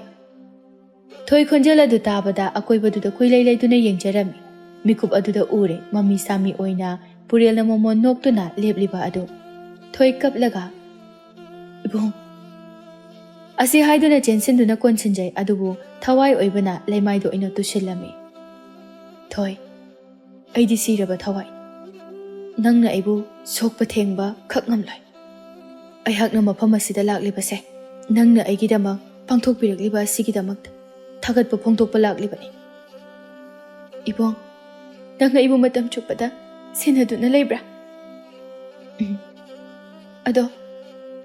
ꯊꯣꯏ ꯈꯣꯟꯖꯦꯜ ꯑꯗꯨ ꯇꯥꯕꯗ ꯑꯀꯣꯏꯕꯗꯨꯗ ꯀꯨꯏꯂꯩ ꯂꯩꯗꯨꯅ ꯌꯦꯡꯖꯔꯝꯃꯤ꯫ ꯃꯤꯀꯨꯞ ꯑꯗꯨꯗ ꯎꯔꯦ ꯃꯃꯤ ꯁꯥꯃꯤ ꯑꯣꯏꯅ ꯄꯨꯔꯦꯜꯅ ꯃꯃꯣꯟ ꯅꯣꯛꯇꯨꯅ ꯂꯦꯞꯂꯤꯕ ꯑꯗꯨ꯫ ꯊꯣꯏ ꯀꯞꯂꯒ, "ꯏꯕꯨꯡ!" ꯑꯁꯤ ꯍꯥꯏꯗꯨꯅ ꯆꯦꯟꯁꯤꯟꯗꯨꯅ ꯀꯣꯟꯁꯤꯟꯖꯩ, ꯑꯗꯨꯕꯨ ꯊꯋꯥꯏ ꯑꯣꯏꯕꯅ ꯂꯩꯃꯥꯏꯗ ꯑꯣꯏꯅ ꯇꯨꯁꯤꯜꯂꯝꯃꯤ꯫ "ꯊꯣꯏ, ꯑꯩꯗꯤ ꯁꯤꯔꯕ ꯊꯋꯥꯏ꯫ ꯅꯪꯅ ꯑꯩꯕꯨ ꯁꯣꯛꯄ ꯊꯦꯡꯕ ꯈꯛ ꯉꯝꯂꯣꯏ꯫ ꯑꯩꯍꯥꯛꯅ ꯃꯐꯝ ꯑꯁꯤꯗ ꯂꯥꯛꯂꯤꯕꯁꯦ ꯅꯪꯅ ꯑꯩꯒꯤꯗꯃꯛ ꯄꯥꯡꯊꯣꯛꯄꯤꯔꯛꯂꯤꯕ ꯑꯁꯤꯒꯤꯗꯃꯛꯇ ꯊꯥꯒꯠꯄ ꯐꯣꯡꯗꯣꯛꯄ ꯂꯥꯛꯂꯤꯕꯅꯤ꯫ ꯏꯕꯨꯡ, ꯅꯪ ꯑꯩꯕꯨ ꯃꯇꯝ ꯆꯨꯞꯄꯗ ꯁꯦꯟꯅꯗꯨꯅ ꯂꯩꯕ꯭ꯔꯥ? ꯎꯝ꯫ ꯑꯗꯣ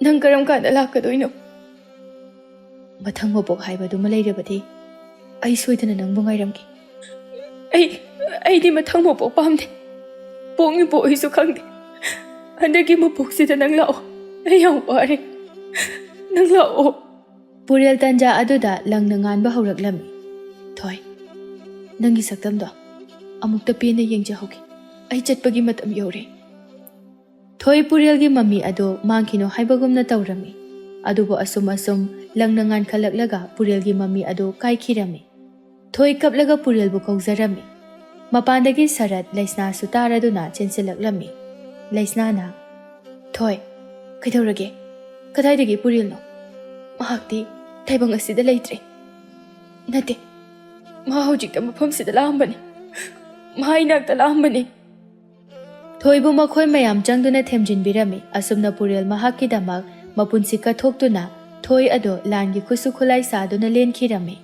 ꯅꯪ ꯀꯔꯝ ꯀꯥꯟꯗ ꯂꯥꯛꯀꯗꯣꯏꯅꯣ?" "ꯃꯊꯪ ꯃꯄꯣꯛ ꯍꯥꯏꯕꯗꯨꯃ ꯂꯩꯔꯕꯗꯤ ꯑꯩ ꯁꯣꯏꯗꯅ ꯅꯪꯕꯨ ꯉꯥꯏꯔꯝꯒꯦ꯫" "ꯑꯩ, ꯑꯩꯗꯤ ꯃꯊꯪ ꯃꯄꯣꯛ ꯄꯥꯝꯗꯦ꯫ ꯄꯣꯛꯅꯤ ꯄꯣꯛꯏꯁꯨ ꯈꯪꯗꯦ꯫ ꯍꯟꯗꯛꯀꯤ ꯃꯄꯣꯛꯁꯤꯗ ꯅꯪ ꯂꯥꯛꯑꯣ꯫ ꯑꯩ ꯌꯥꯝ ꯋꯥꯔꯦ꯫ ꯅꯪ ꯂꯥꯛꯑꯣ꯫ ꯄꯨꯔꯦꯜ ꯇꯟꯖꯥ ꯑꯗꯨꯗ ꯂꯪꯅ ꯉꯥꯟꯕ ꯍꯧꯔꯛꯂꯝꯃꯤ꯫ "ꯊꯣꯏ, ꯅꯪꯒꯤ ꯁꯛꯇꯝꯗꯣ ꯑꯃꯨꯛꯇ ꯄꯦꯟꯅ ꯌꯦꯡꯖꯍꯧꯒꯦ꯫ ꯑꯩ ꯆꯠꯄꯒꯤ ꯃꯇꯝ ꯌꯧꯔꯦ꯫" ꯊꯣꯏ ꯄꯨꯔꯦꯜꯒꯤ ꯃꯃꯤ ꯑꯗꯨ ꯃꯥꯡꯈꯤꯅꯨ ꯍꯥꯏꯕꯒꯨꯝꯅ ꯇꯧꯔꯝꯃꯤ꯫ ꯑꯗꯨꯕꯨ ꯑꯁꯨꯝ ꯑꯁꯨꯝ ꯂꯪꯅ ꯉꯥꯟꯈꯠꯂꯛꯂꯒ ꯄꯨꯔꯦꯜꯒꯤ ꯃꯃꯤ ꯑꯗꯨ ꯀꯥꯏꯈꯤꯔꯝꯃꯤ꯫ ꯊꯣꯏ ꯀꯞꯂꯒ ꯄꯨꯔꯦꯜꯕꯨ ꯀꯧꯖꯔꯝꯃꯤ꯫ ꯃꯄꯥꯟꯗꯒꯤ ꯁꯔꯠ ꯂꯩꯁꯅꯥꯁꯨ ꯇꯥꯔꯗꯨꯅ ꯆꯦꯟꯁꯤꯜꯂꯛꯂꯝꯃꯤ꯫ ꯂꯩꯁꯅꯥꯅ, "ꯊꯣꯏ, ꯀꯩꯗꯧꯔꯒꯦ? ꯀꯗꯥꯏꯗꯒꯤ ꯄꯨꯔꯦꯜꯅꯣ? ꯃꯍꯥꯛꯇꯤ ꯇꯥꯏꯕꯪ ꯑꯁꯤꯗ ꯂꯩꯇ꯭ꯔꯦ꯫" "ꯅꯠꯇꯦ, ꯃꯍꯥꯛ ꯍꯧꯖꯤꯛꯇ ꯃꯐꯝꯁꯤꯗ ꯂꯥꯛꯑꯝꯕꯅꯤ꯫ ꯃꯍꯥꯛ ꯏꯅꯥꯛꯇ ꯂꯥꯛꯑꯝꯕꯅꯤ꯫" ꯊꯣꯏꯕꯨ ꯃꯈꯣꯏ ꯃꯌꯥꯝ ꯆꯪꯗꯨꯅ ꯊꯦꯝꯖꯤꯟꯕꯤꯔꯝꯃꯤ꯫ ꯑꯁꯨꯝꯅ ꯄꯨꯔꯦꯜ ꯃꯍꯥꯛꯀꯤꯗꯃꯛ ꯃꯄꯨꯟꯁꯤ ꯀꯠꯊꯣꯛꯇꯨꯅ ꯊꯣꯏ ꯑꯗꯨ ꯂꯥꯟꯒꯤ ꯈꯨꯠꯁꯨ ꯈꯨꯠꯂꯥꯏ ꯁꯥꯗꯨꯅ ꯂꯦꯟꯈꯤꯔꯝꯃꯤ꯫